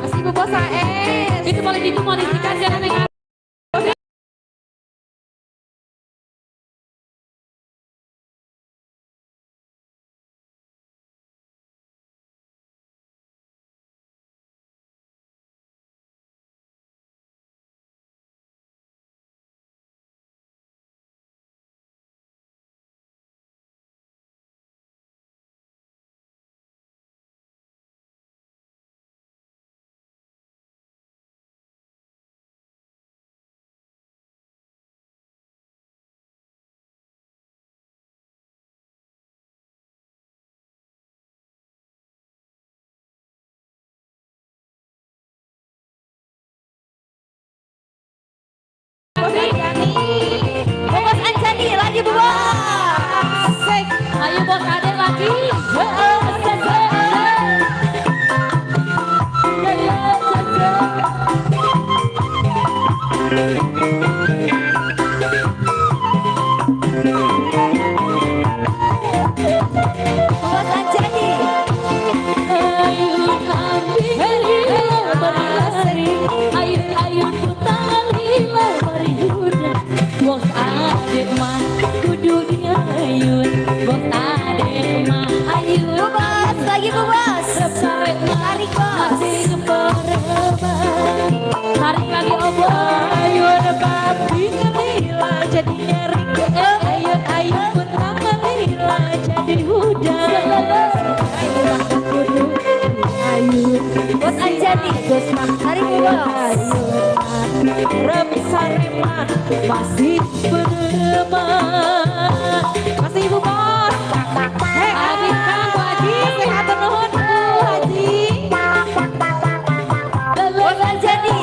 Masih Bu Bos AS. Itu paling dikomunikasikan jangan yang Bos Anjani. Bu Bos Anjani lagi Bu Bos. Asik. Ayo Bos Ade lagi. Bu Bos Anjani. Ayun ambil lila berlari. Ayun ayun putar lila berhuda. Bos Ade mah kudu diayun. Bos Ade mah ayun. Bu Bos lagi Bu Bos. Tarik Tarik Bos. masih bereman. Tarik lagi obor. Ayun babi lila jadi nyari. Ayun ayun putra lila jadi huda. Ayun Bos Anjani. Tarik Bu Bos. Rem sarema masih bereman. Masih Ibu Bos. Hei, Habiskan Bu Haji. Sehat nuhun Bu Haji. Bos Anjani.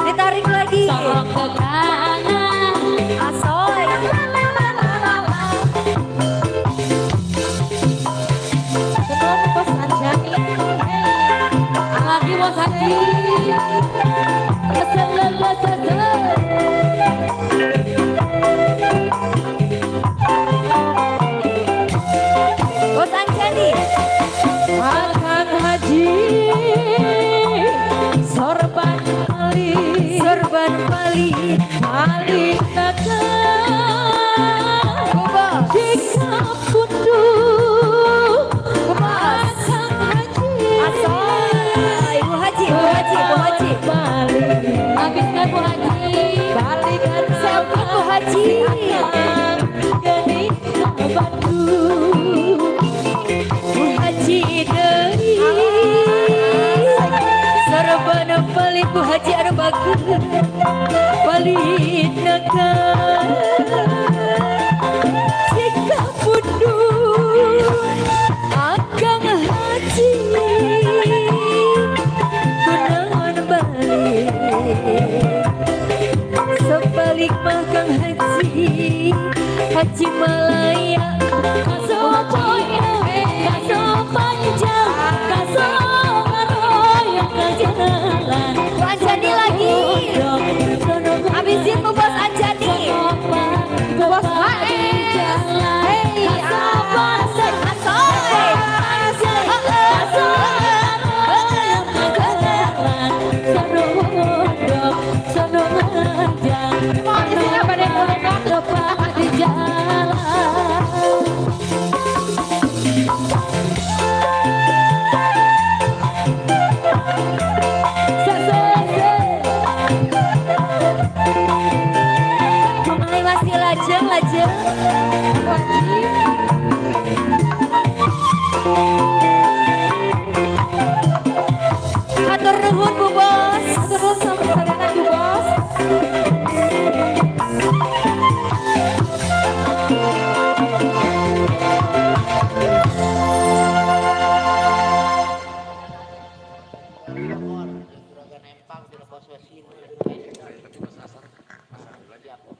Ditarik lagi. Sorok ke kanan. Asoy. Nuhun Bos Anjani. Hey. Lagi Bos Haji. Bos Anjani. Akang Bu Haji anu bagus balik naga sikap mundur Akang Haji kunaon balik sebalik mah Kang Haji Haji Malaya Kaso poe kaso panjang kaso ngaroyong ka jalan. Bu Anjani lagi. Habisin Bu Bos Anjani. Bu Bos HS. Hey, Kaso asoy. kaso ngaroyong ka jalan. Sono mondok sono nganjang Mau isinya pada ngomong. tepat di jalan. Mamai masih lajeng lajeng. Hatur nuhun Bu Bos. Hatur nuhun sampai sadayana Bu Bos.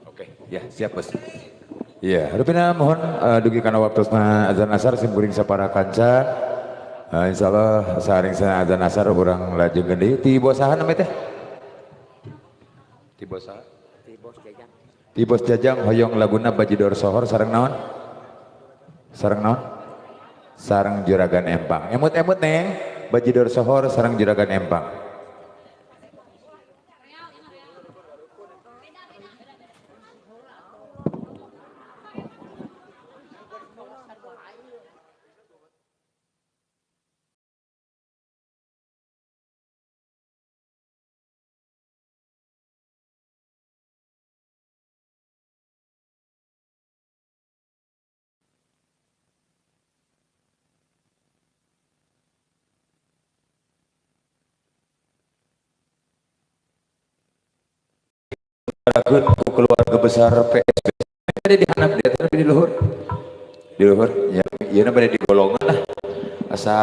Oke, ya siap bos. Iya, rupina mohon dugi kana waktosna azan asar simkuring sapara kanca. Insyaallah saring sana azan asar urang lajeng deui ti bos saha namanya teh? Ti bos saha? Ti bos Jajang hoyong laguna Bajidor Sohor sareng naon? Sareng naon? Sareng Juragan Empang. Emut-emut neng, Bajidor Sohor sareng Juragan Empang. Ku keluarga besar PSB ada di handap dia tapi di luhur ya ieu na bade di golongan lah asa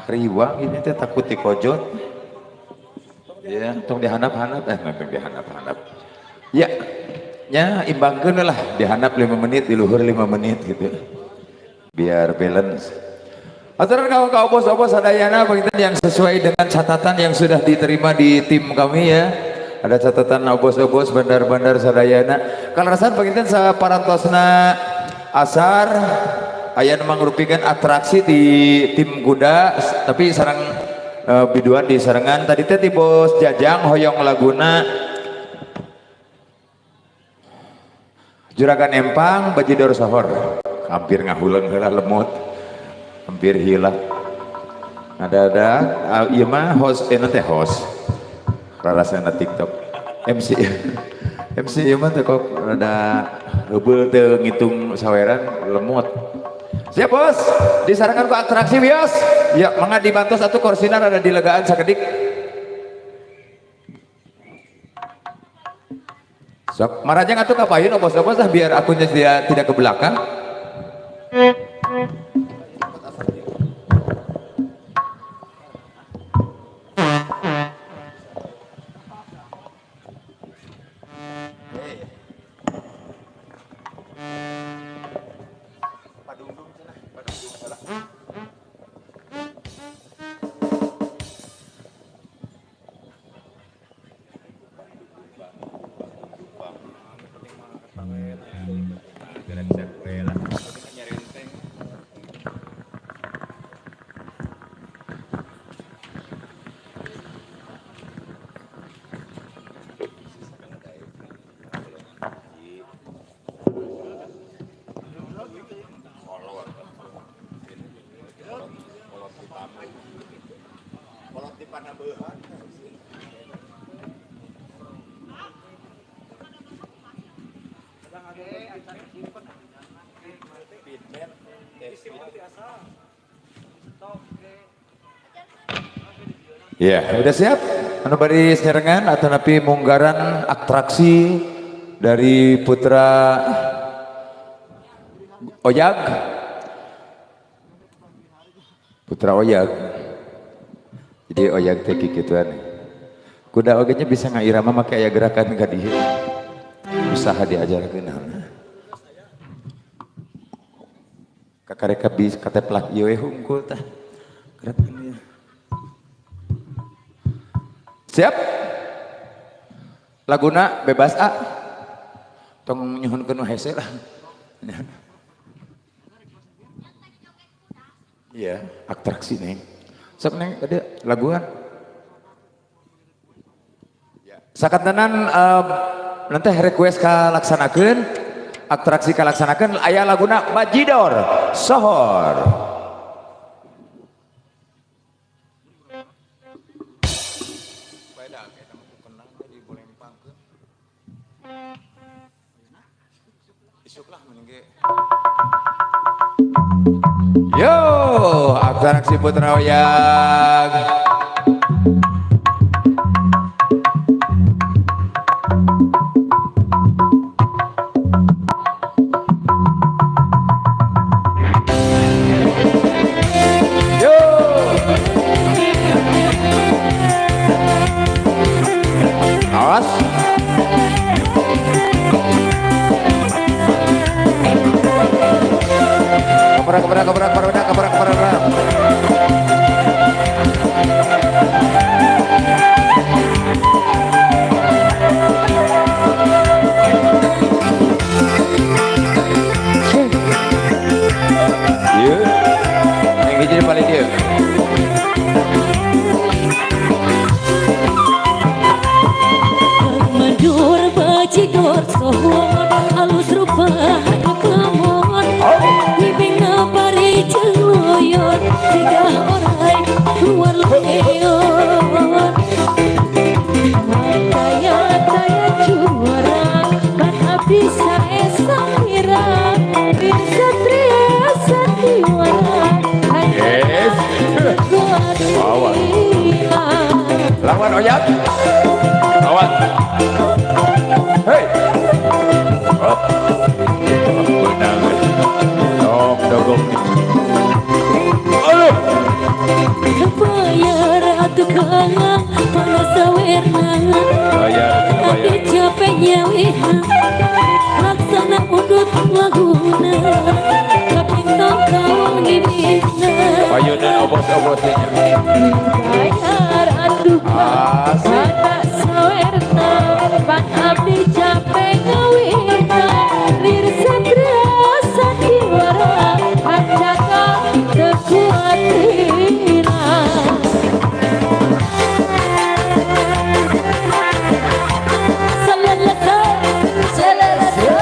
riwang ini teh takut dikojot ya tong dihandap-handap tong dihandap-handap ya nya imbangkeun lah dihandap 5 menit di luhur 5 menit gitu biar balance. Aturan kau bos-bos sadayana panginten yang sesuai dengan catatan yang sudah diterima di tim kami ya. Ada catatan obos-obos bandar-bandar sadayana. Kalau rasan panginten saparantosna asar aya nu mangrupikeun atraksi di tim kuda tapi sareng biduan di sarengan tadi teh ti Bos Jajang hoyong laguna Juragan Empang Bajidor Sohor. Hampir ngahuleung heula lemot. Hampir hilang. Ada-ada ieu mah host teh host. Rarasana TikTok MC MC ieu mah teh kok rada heubeul teu ngitung saweran lemot. Siap bos, disarankan ku atraksi wios. Ya, mangga dibantos atuh korsina rada dilegaan sakedik. Sok, marajang atuh ka payun obos-obos lah biar akunnya tidak ke belakang. Ya, udah siap? Anu bari nyerengan atau napi munggaran atraksi dari Putra Oyag. Putra Oyag. Jadi Oyag teh kikituan. Kuda oge nya bisa ngairama make aya gerakan ka dieu. Usaha diajarkeun naon. Kakareka bis kateplak ieu we hungkul tah. Gerakan ieu. Siap? Laguna bebas a. Tong nyuhunkeun nu hese lah. Iya, atraksi neng. Sok neng tadi laguan. Sakantenan nanti request kalaksanakeun, atraksi kalaksanakeun aya laguna Bajidor Sohor. Yo, atraksi Putra Oyag. Yo. Awas. Keperak, keperak, keperak, keperak, keperak, keperak. Iya, yang hiji di paling dia. Mandur bajidor sohor alus rupa kemon. Ngibingna pari jeung loyor siga orai luar leor. Taya taya juara kan abdi sae samira bin satria sandiwara. Yes. Lawan. Lawan Oyag. Lawan. Hei. Hop. Benang. Dog dogong. Aduh. Bayar atuh kang panas sawerna. Bayar, bayar. Abdi capek nyawina laksana undut laguna kapinton kaul ngibina. Payunan obos-obosnya. Bayar atuh kang Asik. panas sawerna pan abdi capek ngawina lir satria sandiwara hancaka teu kuat lila. Salalasa salalasa.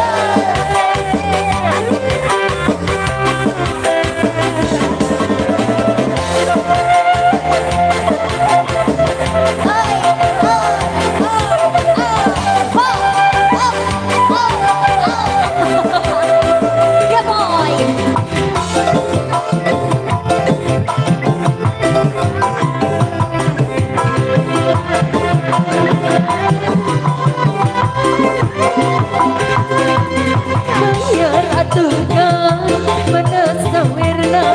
Bayar atuh kang menes sawirna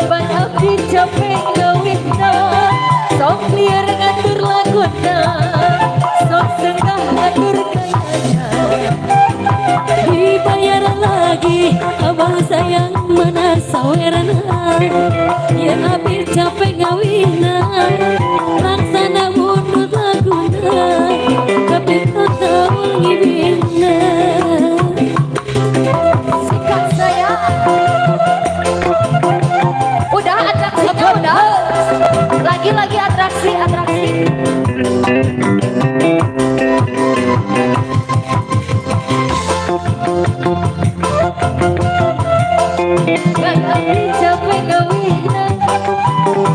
pan abdi capek ngawinna sok liar ngatur laguna sok senggah ngatur kayana. Dibayar lagi abang sayang mana sawerna ya abir capek ngawina laksana munut laguna kapinton taul ngibina. Sikat saya. Udah atraksinya udah. Lagi-lagi atraksi atraksi. Kan abdi capek ngawinna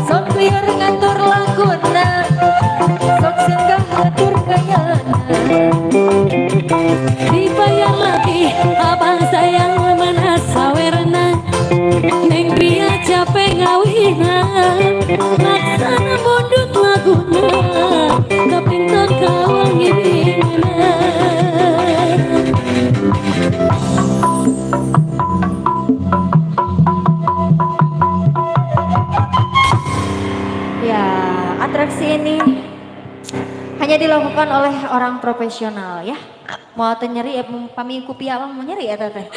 sok liar ngatur laguna sok senggah ngatur kayana. Dibayar lagi abang sayang mana sawerna neng pria capek ngawina laksana mundut laguna. Atraksi ini hanya dilakukan oleh orang profesional ya. Mau teu nyeri ya, pami kupia mah mau nyeri ya, Teteh.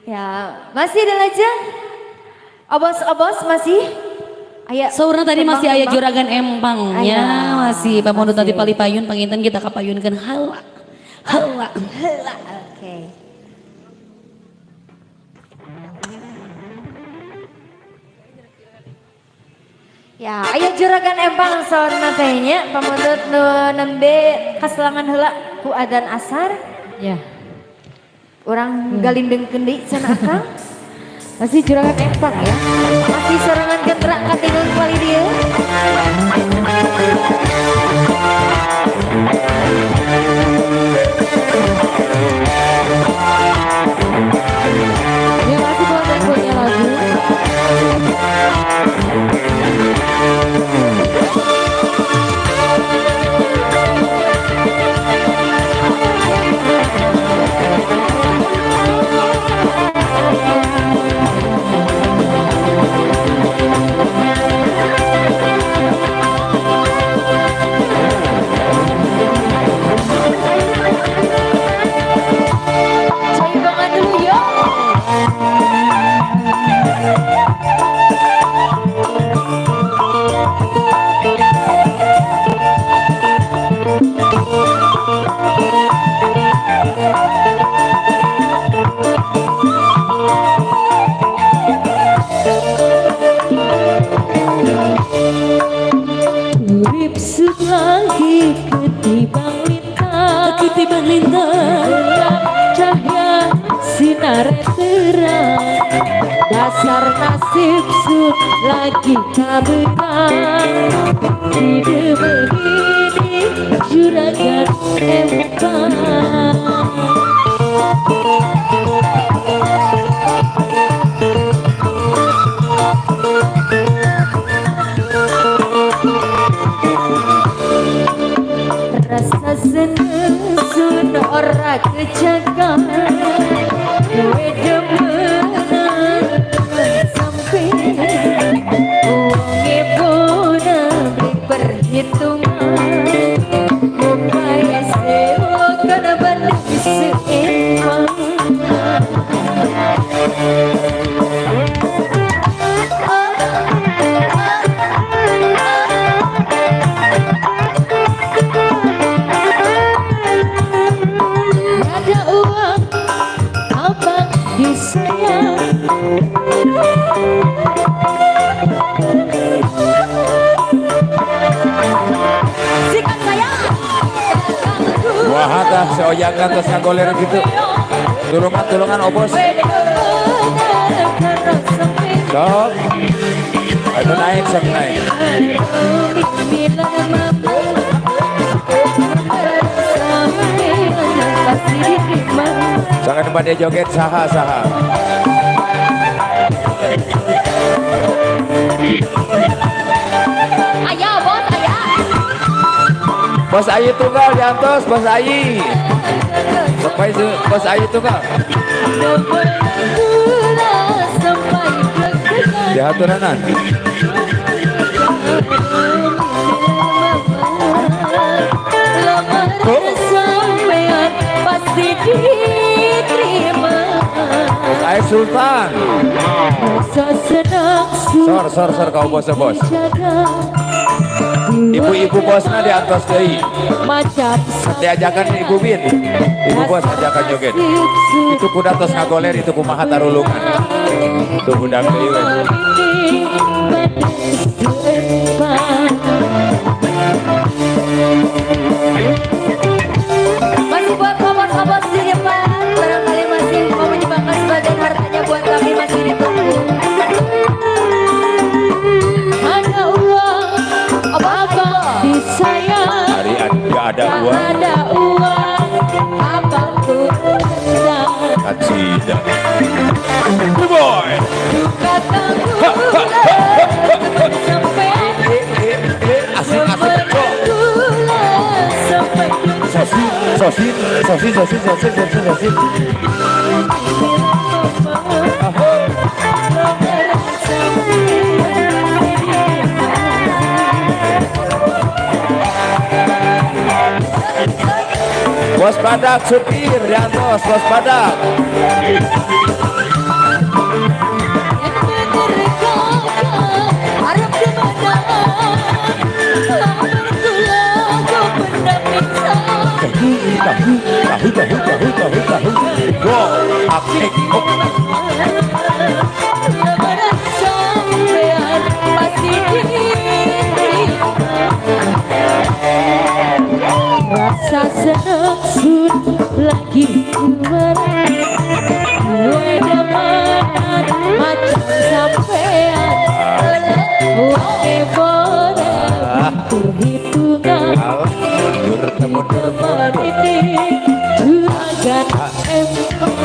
Ya, masih ada aja. Obos-obos masih. Aya. Saurna tadi masih aya Tembang-tembang. Juragan empangnya Aya. Masih pamundut Masih. nanti palipayun panginten kita kapayunkeun heula. Heula. Heula, oke. Ya, ayo Juragan Empang saurna teh nya pamundut nu nembe kaselangan heula ku adzan asar. Ya. Urang galindengkeun deui cenah, Akang. Masih Juragan Empang ya. Masih sorangan gentra katinul kali dieu. Ya, masih buat yang punya lagu. Cai banget dulu yo. Urip lagi ketimbang lintang. Ketimbang lintang. Gelap cahya sinar terang. Dasar nasib sun lagi kabetan. Tidak begini, Juragan Empang. Rasa seneng sun ora kejaga. Kowe demenan sampe wonge bona beli perhitungan. Upaya sewa kana bandung seempang. Ada uang abang disayang. Sikat sayang. Wah, tah si Oyangan terus ngagoler gitu. Tulungan, tulungan, obos. Sok. Aduh, naik, sok naik. Jangan pada joget saha saha. Aya bos, aya. Bos Ayi tunggal diantos, Bos Ayi. Sampai Bos Ayi tunggal. Dihaturanan. Sampean pasti diterima. Bos Ayi Sultan. Rasa senang. Sor sor sor kau bos bos. Ibu-ibu bosna diantos deui. Macam Diajakan Ibu Bin. Ibu bos ajakan joget. Itu kuda tos ngagoler itu kumaha tarulungan. Tuh budak deui we. Masih buat obos-obos di depan. Barangkali masih mau menyumbangkan sebagian hartanya buat kami masih ditunggu. Ada uang abang disayang. Hari nggak ada Tak uang. ada uang abangku tendang. Kacida. Boy. Kataku sampai Asik asik. gula sampai Sosis sosis sosis sosis sosis sosis sosis. Sampai. Bos Badak supir diantos Bos Badak. Go, apik. Rasa senang sun lagi macam sampean wonge boleh perhitungan teman ini juragan empang.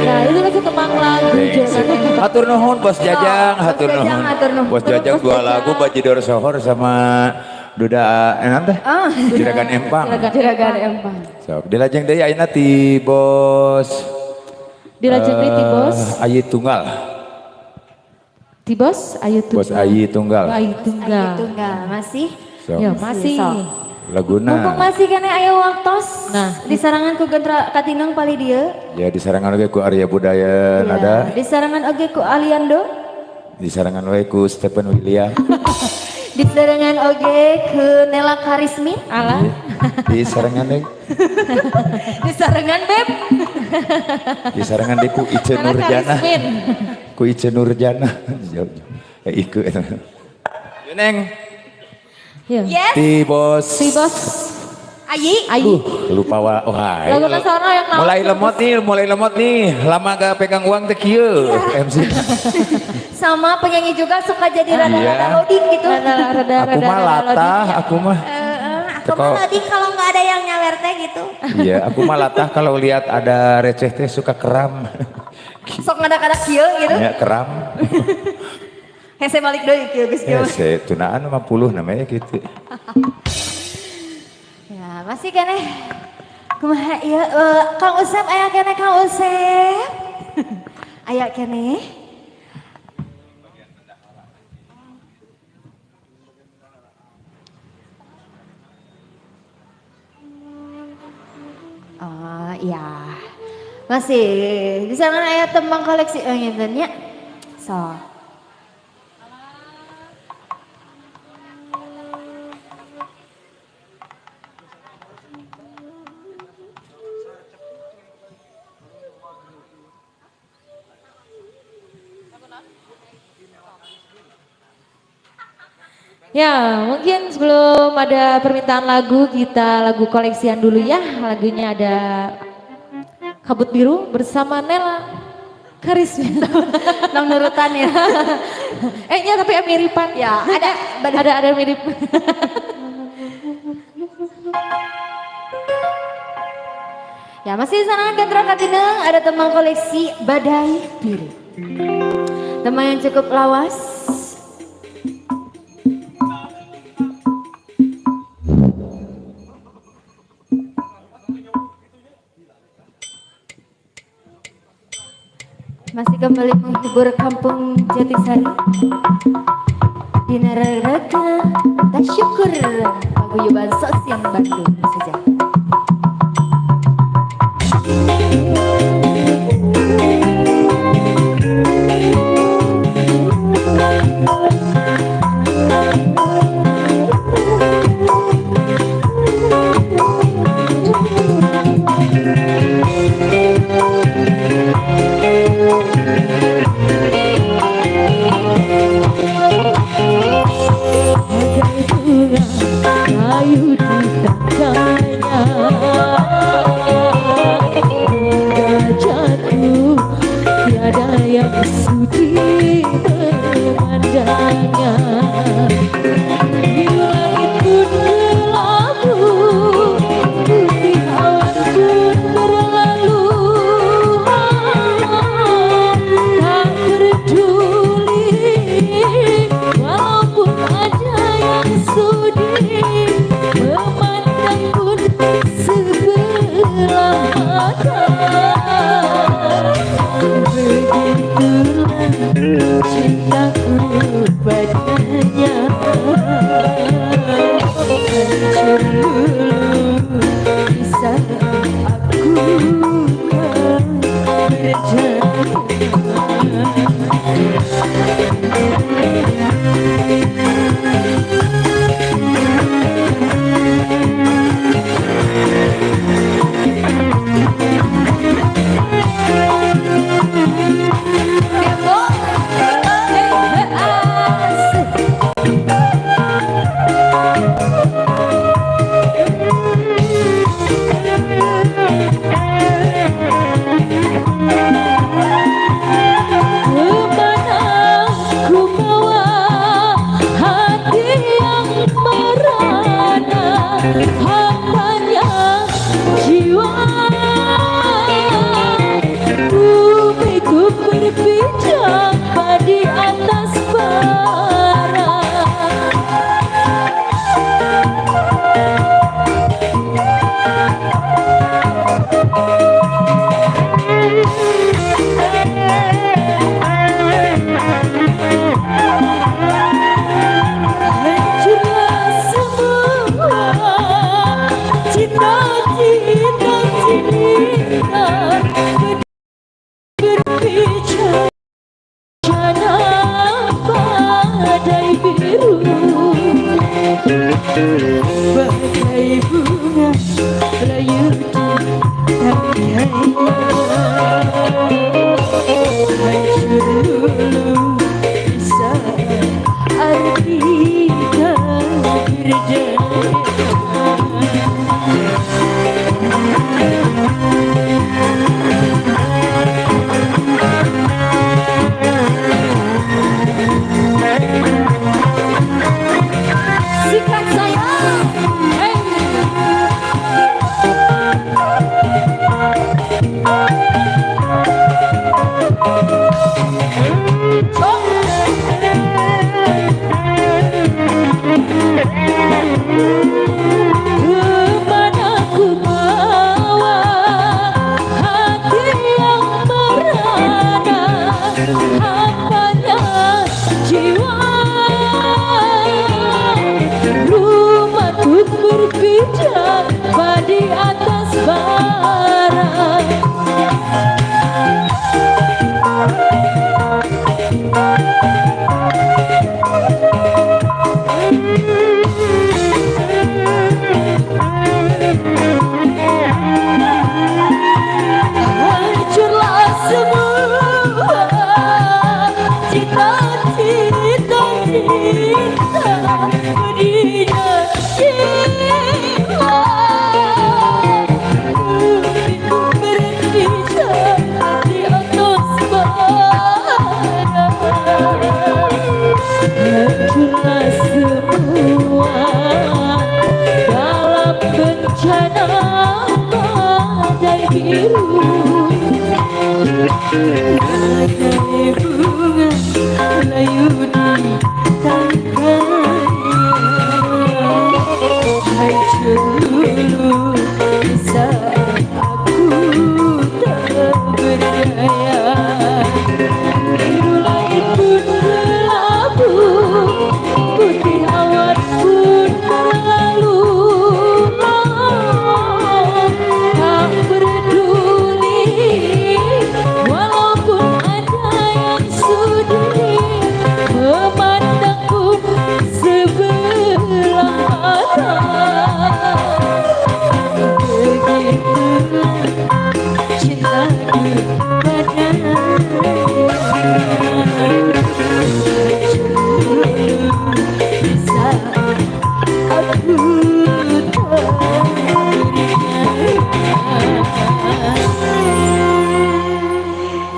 Nah itu lagu tembang lagu juragan empang. Hatur nuhun Bos Jajang, hatur nuhun. Bos Jajang dua lagu Bajidor Sohor sama Duda enak teh? Juragan Empang. Juragan Empang. Sok dilajeng deui ayeuna ti Bos. Dilajeng deui ti Bos Ayi Tunggal. Ti Bos Ayi Tunggal. Bos Ayi Tunggal. Ayi Tunggal. Ayi Tunggal masih? Sok. Ya masih. Laguna. Mumpung masih kene aya waktos. Nah, disarangan ku Gentra Katineng pali dieu. Ya disarangan oge ku Arya Budaya Nada. Disarangan oge ku Aliando. Disarangan oge ku Stephen William. Disarangan oge ku Nela Karismi. Alah. Disarangan deui. Disarangan Beb. Disarangan deui ku Ice Nurjana. Ku Ice Nurjana. Iku eta. Yo Neng. Yes. Ti Bos. Ti Bos. Ayi. Ayi. Lupa wah. Lagu nasional yang mulai lemot nih, mulai lemot nih. Lama gak pegang uang teh kieu MC. Sama penyanyi juga suka jadi rada-rada loading gitu. Rada-rada aku mah latah, aku mah. Aku mah loading kalau nggak ada yang nyawer teh gitu. Iya, aku mah latah kalau lihat ada receh teh suka keram. Sok ngadak-ngadak kieu gitu. Ya, keram. Hese balik deui kieu geus kieu. Hese tunaan 50 namanya gitu. Ya, masih keneh. Kumaha ieu Kang Usep aya keneh Kang Usep. Aya keneh. Oh iya. Masih di sana aya tembang koleksi ngenten nya. So. Ya, mungkin sebelum ada permintaan lagu, kita lagu koleksian dulu ya. Lagunya ada Kabut Biru bersama Nela Karisma. Nang nurutan ya. Ya tapi miripan. Ya, ada mirip. Ya, masih sanangan Gentra Katineng ada tembang koleksi Badai Biru. Tembang yang cukup lawas. Masih kembali menghibur kampung Jatisari. Dina reraga tasyukur paguyuban sosial Bandung saja. Ayu di tangannya, hingga jatuh tiada yang sudi memandangnya. Di langit pun kelabu, putih awan pun berlalu. Tak peduli walaupun ada yang sudi memandang pun sebelah mata. Begitulah cintaku padanya, hancur.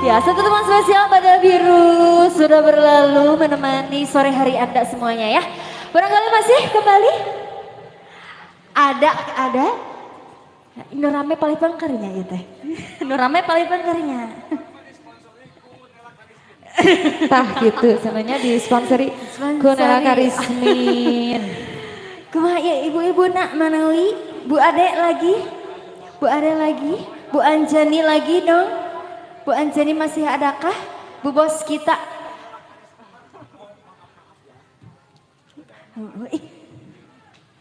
Ya, satu teman spesial pada biru sudah berlalu menemani sore hari Anda semuanya ya. Barangkali masih kembali? Ada. Nu rame paling pangkernya ya teh. Nu rame paling pangkernya. Tah gitu, sebenarnya disponsori ku Nela Karismin. Kumaha ya ibu-ibu nak manawi, Bu Ade lagi, Bu Ade lagi, Bu Anjani lagi dong. Bu Anjani masih adakah? Bu bos kita.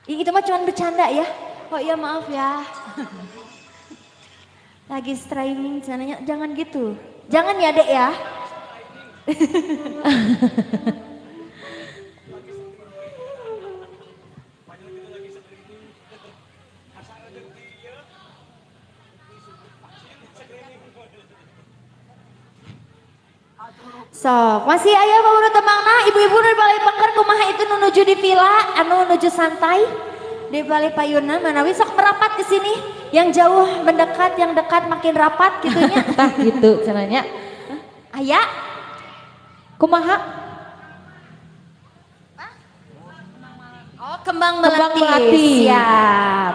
Ih, itu mah cuma bercanda ya. Oh iya maaf ya. Lagi streaming sananya, jangan gitu. Jangan ya dek ya. Sok, masih aya baru temangna ibu-ibu nu di balai pengker kumaha itu nu nuju di villa anu nuju santai di balai payuna manawi sok merapat ke sini, yang jauh mendekat, yang dekat makin rapat gitunya. Tah gitu cenanya. Aya. Kumaha? Oh, kembang melati. Kembang melati. Siap.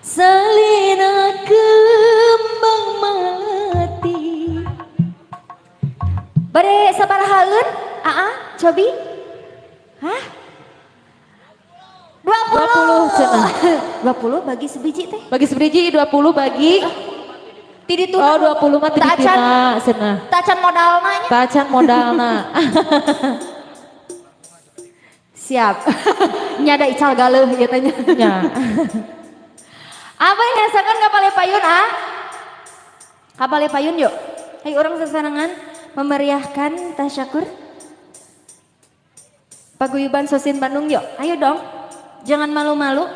Salina kembang melati. Bade sabarahaeun? Aa, cobi? Hah? 20. 20 cenah. 20 bagi sebiji teh. Bagi sebiji 20 bagi Ti ditu. Oh, 20 mah ti dituna cenah. Tacan modalna nya. Tacan modalna. Siap. Nyada ical galeuh ieu teh nya. Nya. Apa yang ngasakan ka Balai Payun, ah? Ka Balai Payun yuk. Hai urang sasarengan memeriahkan tasyakur. Paguyuban Sosin Bandung yuk. Ayo dong. Jangan malu-malu.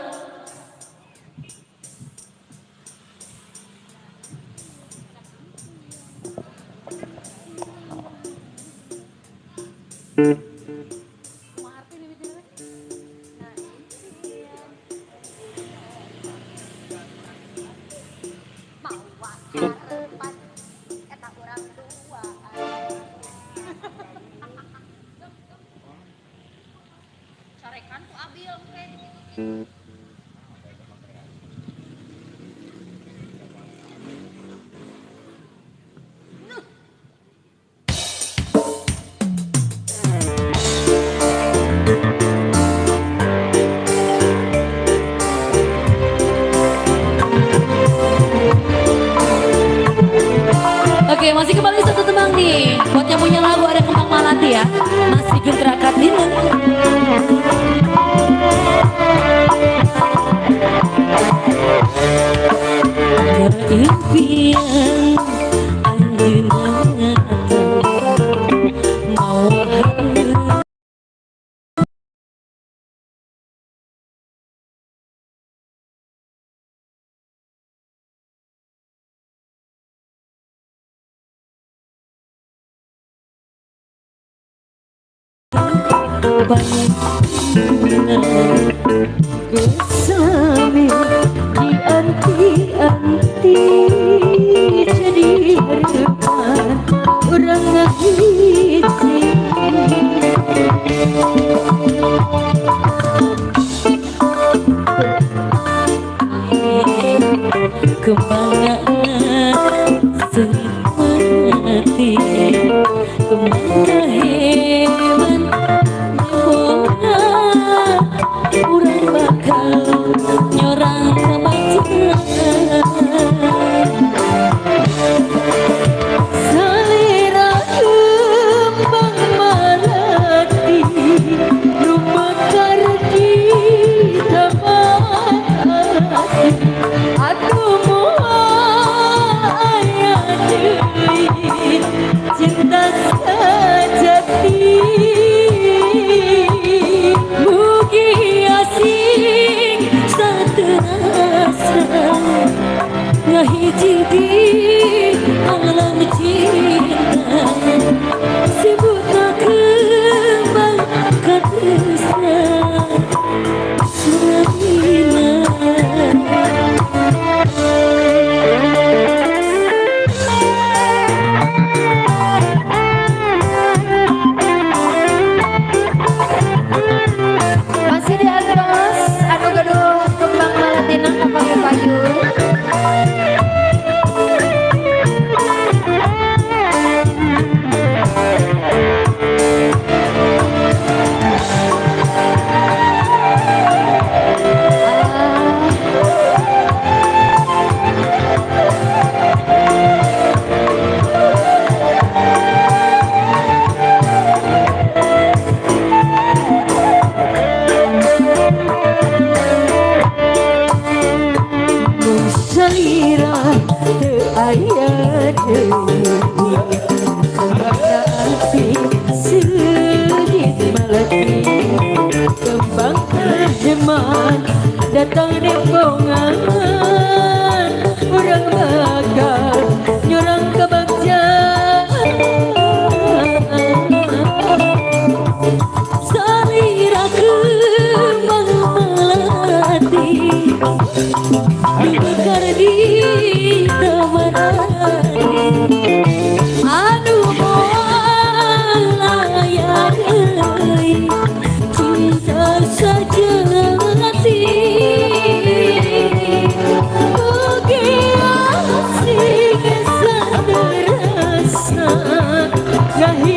Oke, masih kembali satu tembang nih. Buat yang punya lagu ada Kembang Malati ya. Masih Gentra Kartini. Impian anjeunna mau Kesami dianti-anti jadi harapan orang ngahiji. Kemana sengit mati, kemana hewan urang bakal nyorang kebaca. Salira kembang melati rumekar di taman hati. Aduh moal aya deui cinta sejati. Mugi asing saterasa ngahiji di alam cinta. Sebutna kembang katresna suramina. Masih di atas anu gaduh kembang malatina ka Balai Payun.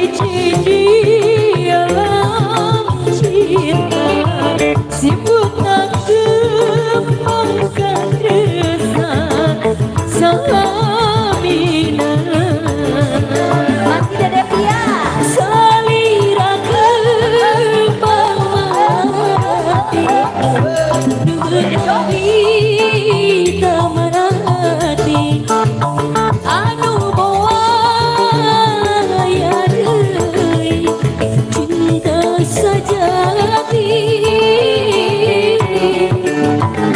Kahiji di alam cinta sibutna kembang katresnan salamina. Masih Dede Pia. Salira kembang mati dugi taman hati anu moal aya deui cinta sejati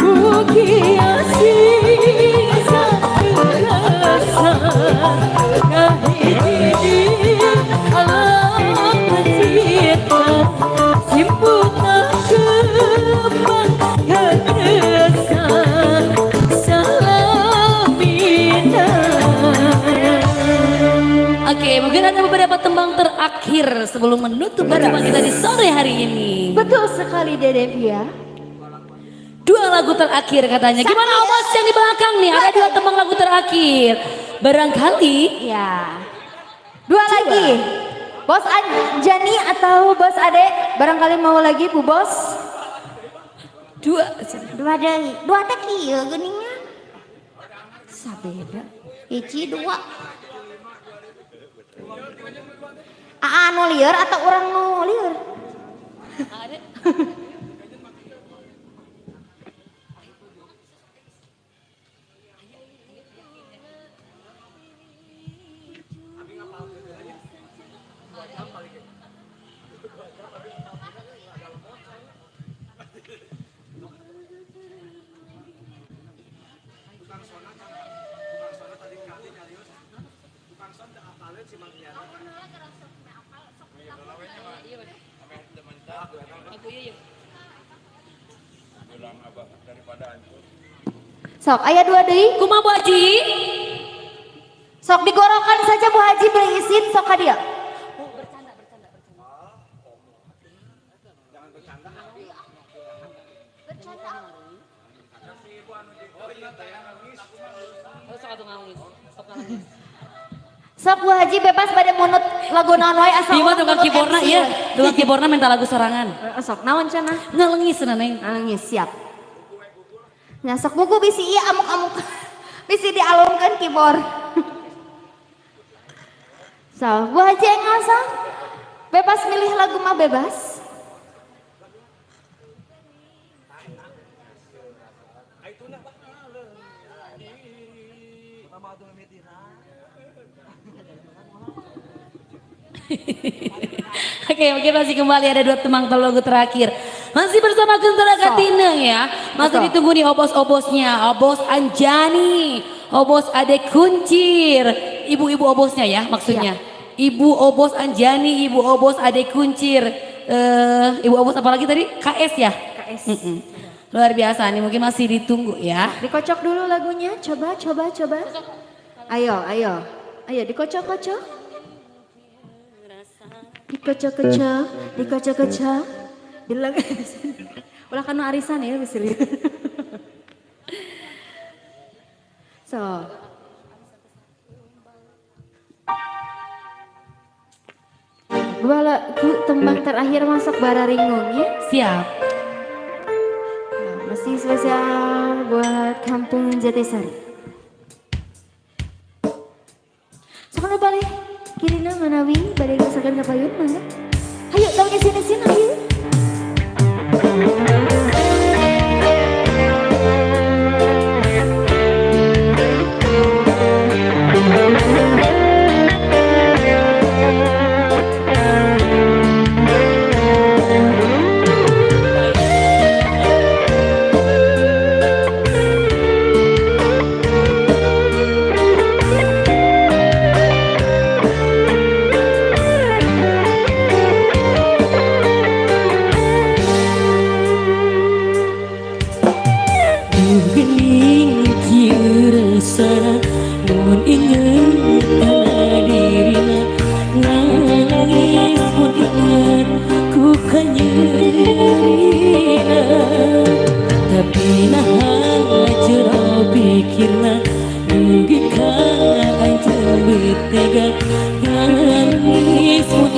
Mugi asing sakerasa kahiji di alam cinta simputna kembang katresnan salamina. Oke, mungkin ada beberapa tembang terakhir sebelum menutup pertemuan kita di sore hari ini. Betul sekali, Dede Pia. Dua lagu terakhir katanya. Gimana Obos yang di belakang nih? Ada dua tembang lagu terakhir. Barangkali Ya. Dua lagi. Bos Anjani atau Bos Ade? Barangkali mau lagi, Bu Bos. Dua. Dua deui. Dua teh kieu geuningnya. Sabeda. Hiji dua. Aa nu lieur atau urang nu lieur? Ada. Sok, aya dua deui. Kumaha, Bu Haji? Sok digorokan saja, Bu Haji, beri izin sok ka dieu. Bercanda, bercanda, bercanda. Oh, sok atuh nangis. Sok nangis. Sok, Bu Haji, bebas pada munut lagu naon wae asal Bima urang tukang munut keyboardna MC iya, we. Tukang keyboardna minta lagu sorangan. Eh, sok naon cenah? Ngalengis cenah, Neng. Nangis siap. Nah, sok buku bisi ieu amuk-amuk. Bisi dialungkeun keyboard. So, Bu Haji enggal sok. Bebas milih lagu mah bebas. Oke, oke, masih kembali ada dua tembang lagu terakhir. Masih bersama Gentara Katineng ya. Masih ditunggu nih obos-obosnya. Obos Anjani, Obos Ade Kuncir. Ibu-ibu obosnya ya maksudnya. Ibu Obos Anjani, Ibu Obos Ade Kuncir. Ibu Obos apa lagi tadi? KS ya? KS. Luar biasa nih, mungkin masih ditunggu ya. Dikocok dulu lagunya, coba, coba, coba. Ayo, ayo. Ayo dikocok-kocok. Dikocok-kocok, dikocok-kocok. Bilang ulah kanu arisan ya bisa lihat. So. Dua lagu tembang terakhir masuk bararingung ya. Siap. Nah, masih spesial buat Kampung Jatisari. Sok nu balik kirina manawi bade gesekan ka payun mangga. Hayu tong isin-isin hayu. Gening kieu rasana mun inget kana dirina, nangis mun inget ku kanyerina, tapi naha jero pikirna dugi ka anjeun beut tega nangis mun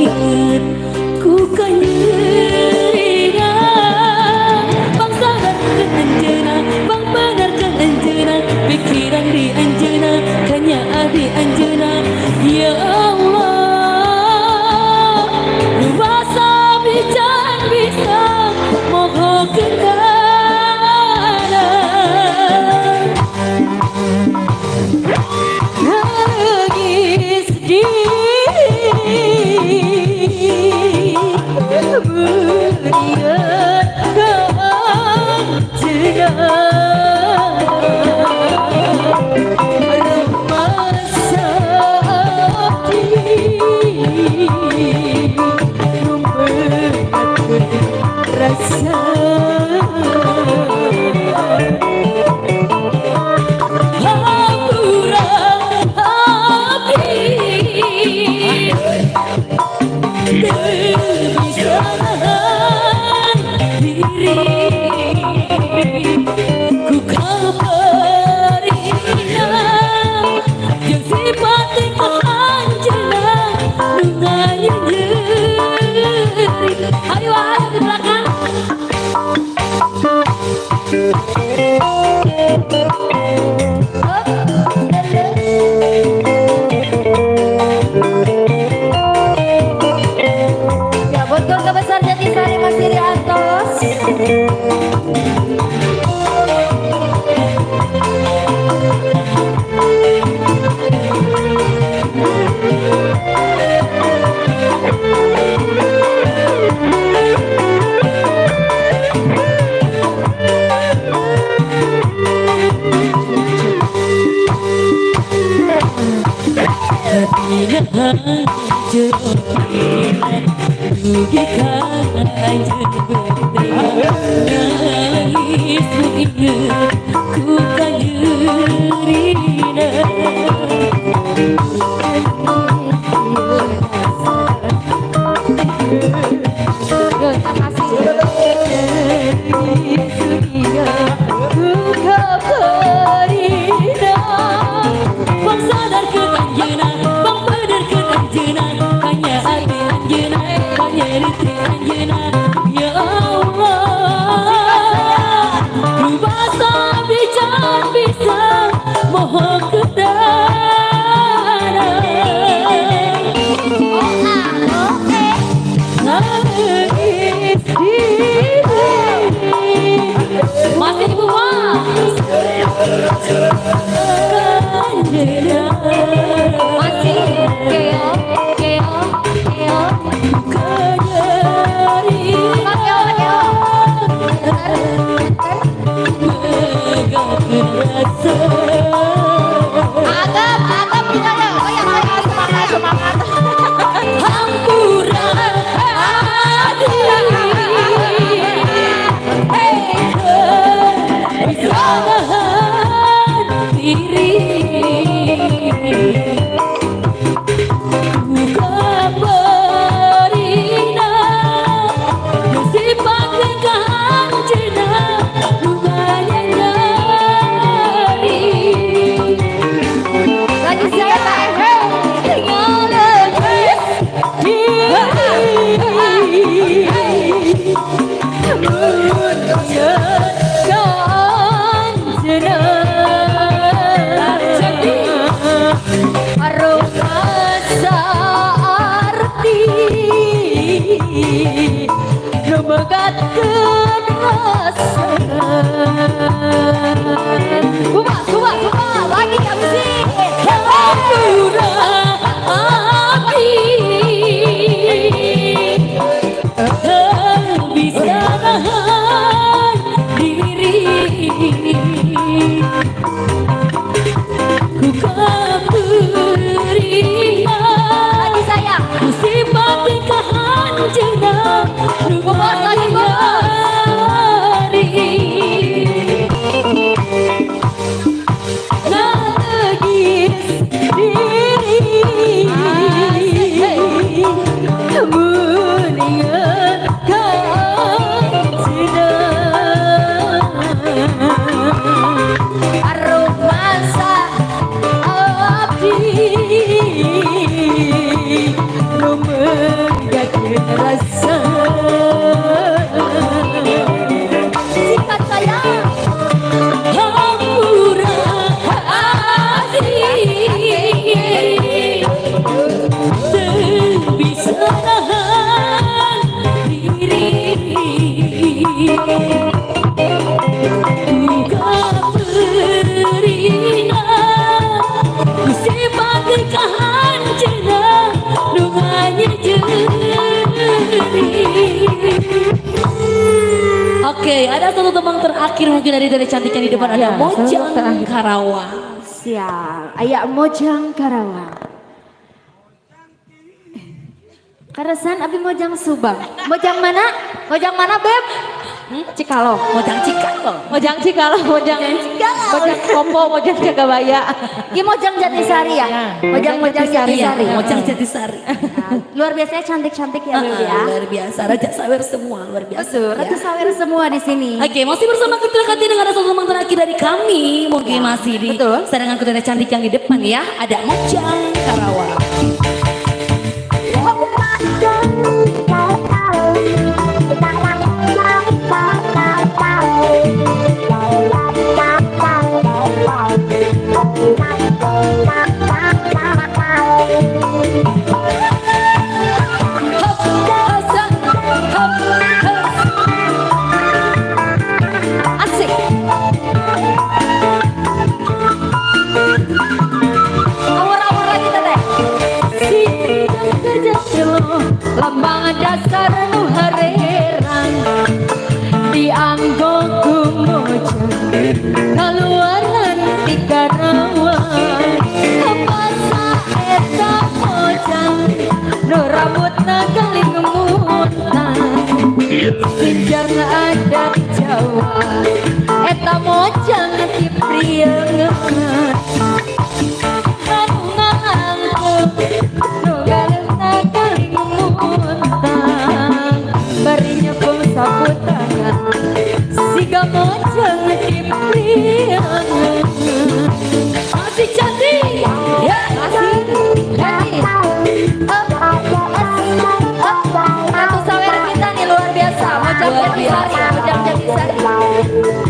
Dugi ka anjeun beuteuh nangis inget ku kanyerina. Bang sadarkeun anjeunna, bang benerkeun anjeunna, hanya hati anjeunna, hanya ritri anjeunna. Ya Allah, rubasa bican bisa moho kedana. Nangis diri masih ibu mas. Masih keo keo keo. Pak keo keo. Agam agam juga ya. Goyang goyang semangat semangat. Hampura hati bisa nahan diri buka berina sifat kancena rupanya nyari. Lagi siapa? Kuba kuba kuba lagi ya musik. Hampura api bisa nahan diri ku kaberina Lagi sayang. ku sifat kahanjeuna nu Bos lagi bos. nyari. Nangis diri Arumasa abdi rasa singkat sayang. Hampura hati teu bisa nahan diri ku kaperina ku sifat kahanjeuna nu nganyejeri. Oke, ada satu teman terakhir mungkin dari cantiknya di depan ada Ya, Mojang satu terakhir. Karawang. Siap, ayak Mojang Karawang. Karesan abi Mojang Subang. Mojang mana? Mojang mana, Beb? Cikalong. Mojang Cikalong. Mojang Cikalong, Mojang Cikalong. Mojang Kopo, Mojang Jagabaya. Ini Mojang Jatisari ya? Iya. Mojang Mojang Jatisari. Jatisari. Iya, Mojang Jatisari. Nah, luar biasanya cantik-cantik ya, Beb ya. Luar biasa, Raja Sawer semua, luar biasa. Betul, Ya. Ratu Sawer semua di sini. Oke, masih bersama Ketua Kantin dengan ada satu teman terakhir dari kami. Mungkin masih di Betul. sarangan ketua cantik yang di depan ya. Ada Mojang Karawang. Asik. Awur-awur lagi teteh. Lambang dasar nu harerang dianggo ku mojang kaluaran ti Karawang basa eta mojang nu rambutna kalimutan. Sinjang adat Jawa eta mojang ti priengan. Anu ngangkung nu galeuhna kalimutan. Bari nyepeng sapu tangan siga mojang ti priengan. Masih cantik ya, Masih cantik. Up, up, up. Ratu sawer kita nih luar biasa. Mojang Luar Jatisari, biasa. Mojang Jatisari.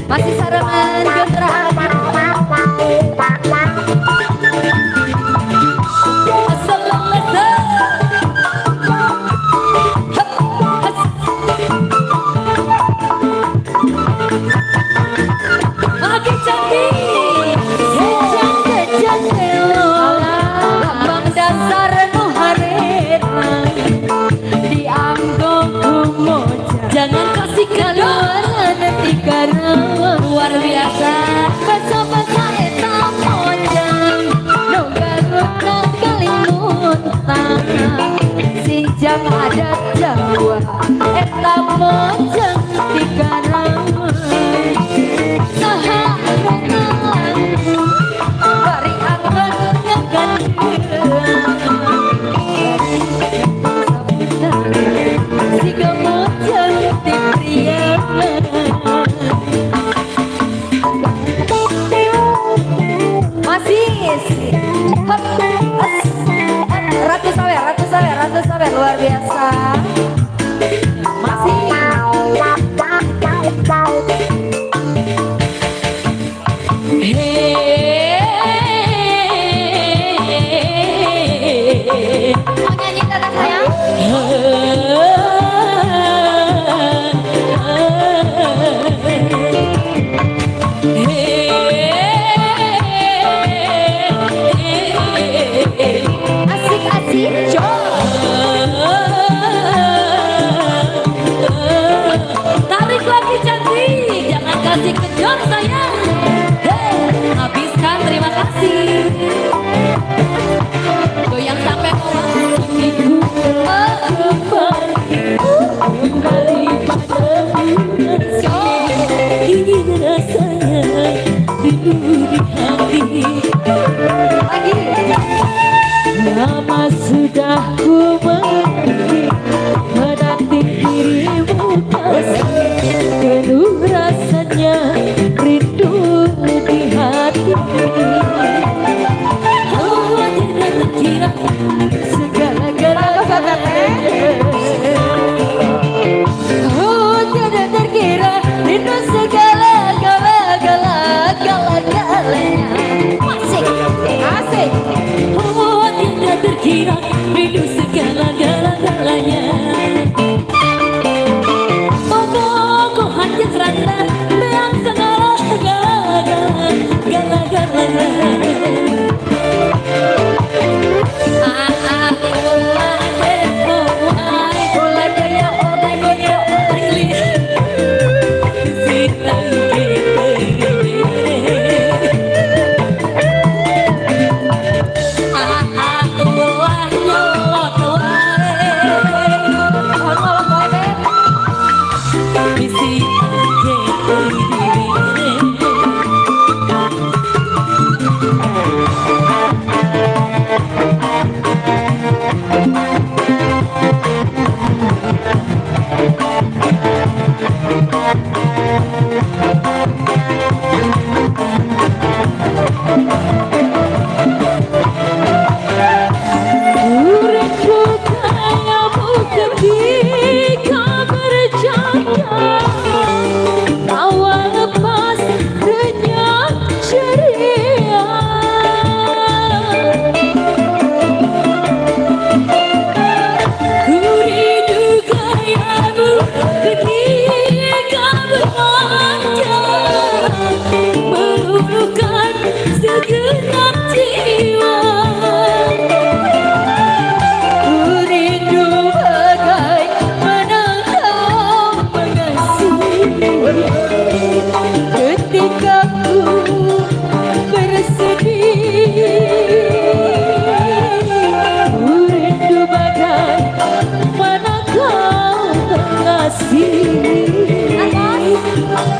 Masih sarengan Gendra. Assalamualaikum. Hup, has. Makin cantik. Sejang kejatelo lambang dasar nu harerang dianggo ku mojang. Jangan kasih kado. Kaluaran ti Karawang. Luar biasa. Basa-basa eta mojang nu garutna kalimutan. Sinjang adat Jawa eta mojang ti Karawang. Saha nu ngalangkung bari anggon ngagandeng. Siga mojang ti priangan. Masih. Hup, as, up. Ratu sawer, ratu sawer, ratu sawer luar biasa. Masih. Heee. Mau nyanyi teteh sayang? Asik asik. Heee.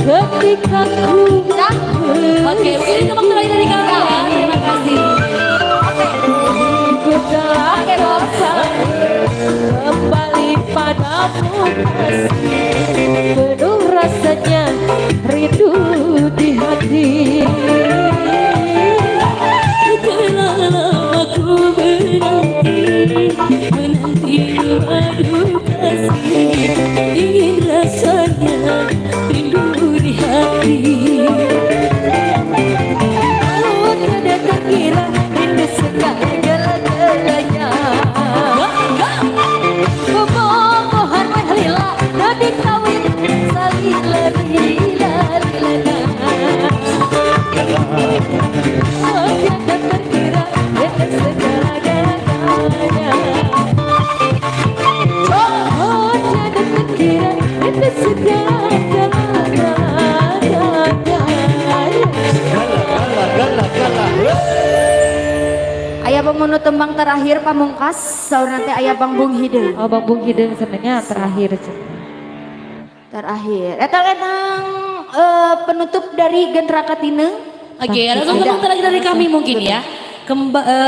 Ketika ku Oke, mungkin itu tembang terakhir dari kami ya. Terima kasih. Ku telah bosan kembali padamu kasih, penuh rasanya rindu di hati. Telah lama ku menanti, menanti madu kasih. Ingin rasanya rindu di hati. Oh, tiada terkira rindu segala-galanya. Bobogohan weh lila, dadi kawin salila lila lila. Oh, tiada terkira rindu segala-galanya. Oh, tiada terkira rindu segala-galanya. Gala, gala, gala. Aya pemunu tembang terakhir pamungkas saur nanti aya Bang Bung Hideung. Oh, Bang Bung Hideung sebenarnya terakhir. Terakhir. Etang etang penutup dari Gentra Katineng. Oke, ada tembang terakhir dari kami mungkin ya.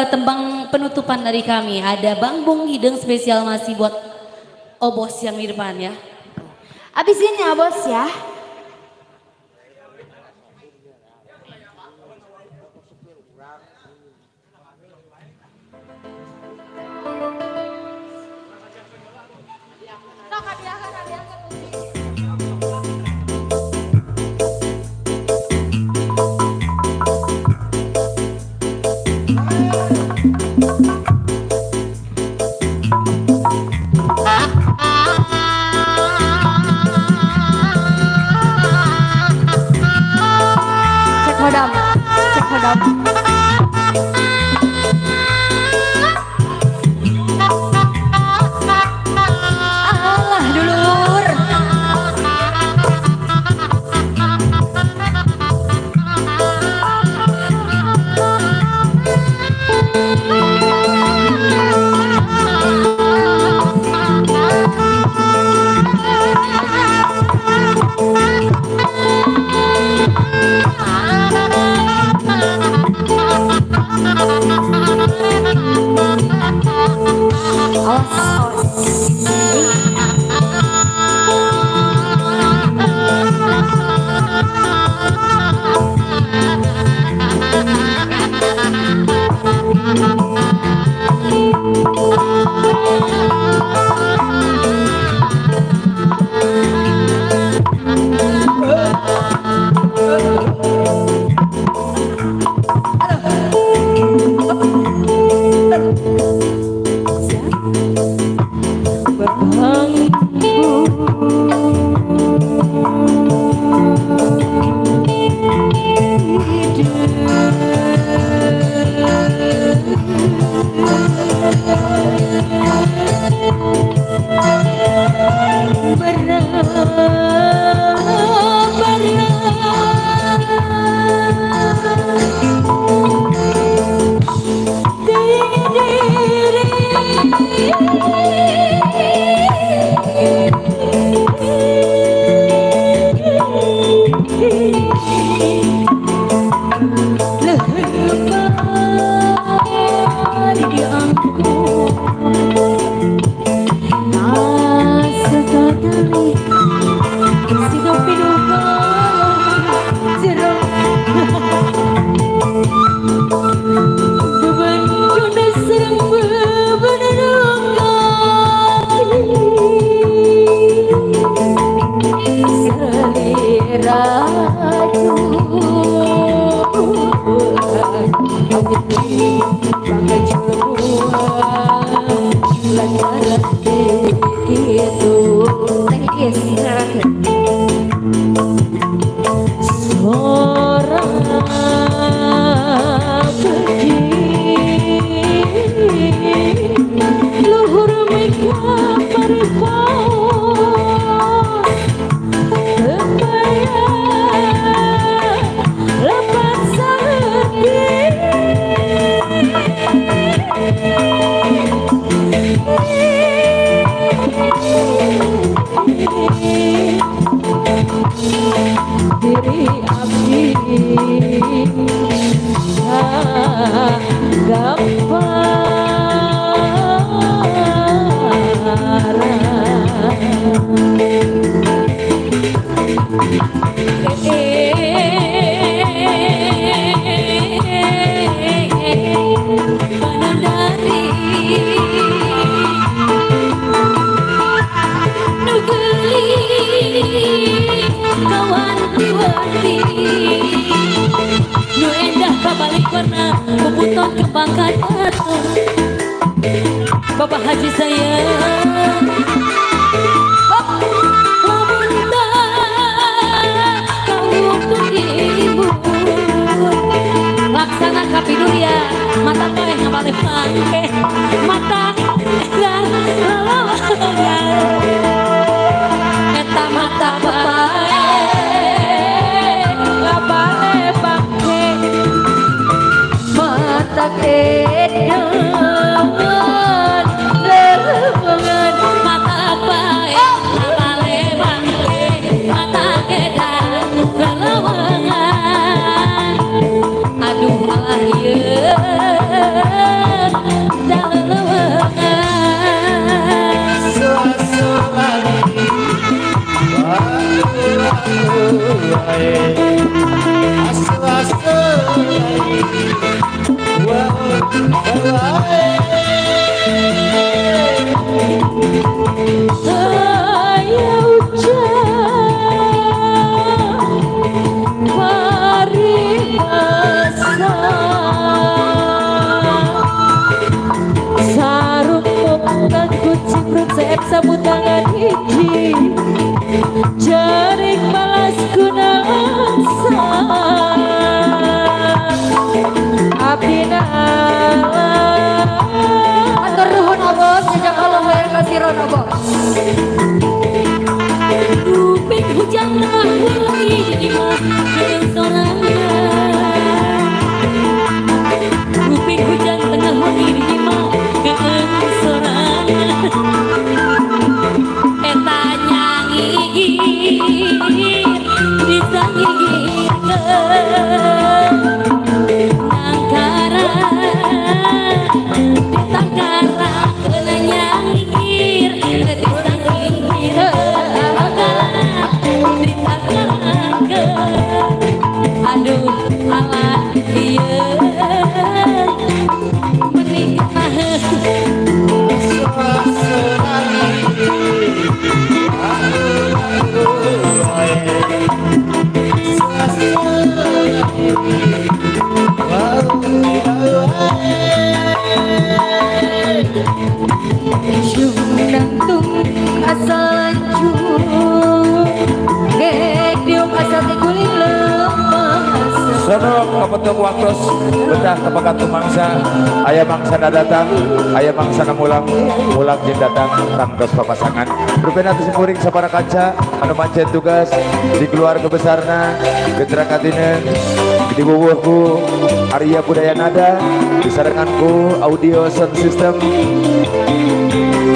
Tembang penutupan dari kami ada Bang Bung Hideung spesial masih buat Obos yang di depan ya. Abis ini ya bos ya. Cek hodam, cek hodam. Alah dulur. Awas, awas. Bang Gampara. Panandari nu geulis kawanti-wanti nu endah kabalik warna puputon kembang kadaton. Bapak Haji sayang, lamun tah kanggo ibu laksana kapiduria mata poe ngabalik pangke mata edan lalawangan eta mata pae Ngabale bangke Mata edan lelewangan. Mata pae ngabale bangke mata edan lalawangan. Aduh alah ieu dalelewangan. Saya ucap paribasa sarung muktan kucing perut seep sapu tangan hiji jaring balas gunalangsa abdi nala. Atur nuhun Obos, jazakallah khair kasiron Obos. Rupik hujan tengah wengi di imah keur sorangan. Rupik hujan tengah wengi di imah keur sorangan. Eta nyangigir disangigirkeun nangkara ditangkara keuna nyangigir disangigirkeun ditangkarakeun. Aduh alah ieu menikah. Nangtung asal lancung Gediung asal tiguling lemah. Sono kapetuk waktos betah tepakat mangsa aya mangsa datang aya mangsa mulang mulang jeung datang tangtos papasangan rupina teu simkuring sapara kanca anu mancen tugas di keluarga besarna Getra Katinen diwuwuh ku Arya Budaya Nada disarengan ku audio sound system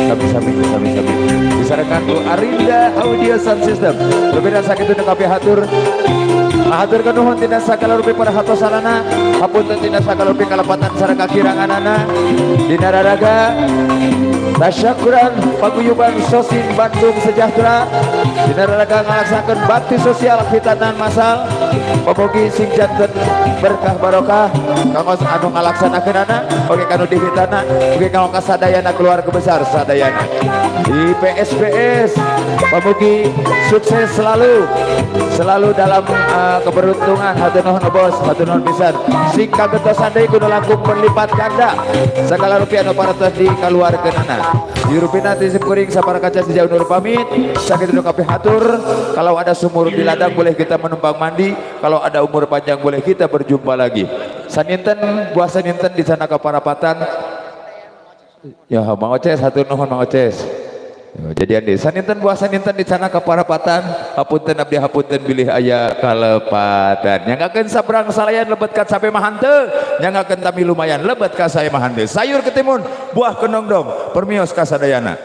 sami-sami sami-sami disarengan ku Arinda audio sound system. Rupina sakitu nu kabeh hatur. Hatur nuhun tina sagala rupi perhatosanana, hapunten tina sagala rupi kalepatan sareng kakiranganana dina raraga tasyakuran paguyuban Sosin Bandung Sejahtera dina raraga ngalaksanakeun bakti sosial khitanan masal. Pamugi sing janten berkah barokah kanggo anu ngalaksanakeunana oge kanu dihitana oge kanggo kasadayana keluarga besar sadayana di PSBS. Pamugi sukses selalu selalu dalam keberuntungan. Hatur nuhun bos, hatur nuhun pisan sing kagetosan deui kudu langkung berlipat ganda sagala rupiah anu parantos dikaluarkeunana. Dirupina ti simkuring sapara kaca sejauh nur pamit sakitu nu kabeh hatur. Kalau ada sumur di ladang boleh kita menumpang mandi, kalau ada umur panjang boleh kita berjumpa lagi. Saninten buah saninten di sana kaparapatan ya Mang Oces, hatur nuhun Mang Oces. Jadi andi saninten buah saninten di sana kaparapatan hapunten abdi hapunten bilih aya kalepatan nyanggakeun sabrang salayan lebet ka sape mah henteu nyanggakeun tami lumayan lebet ka sae mah henteu sayur ketimun buah kenongdong permios ka sadayana.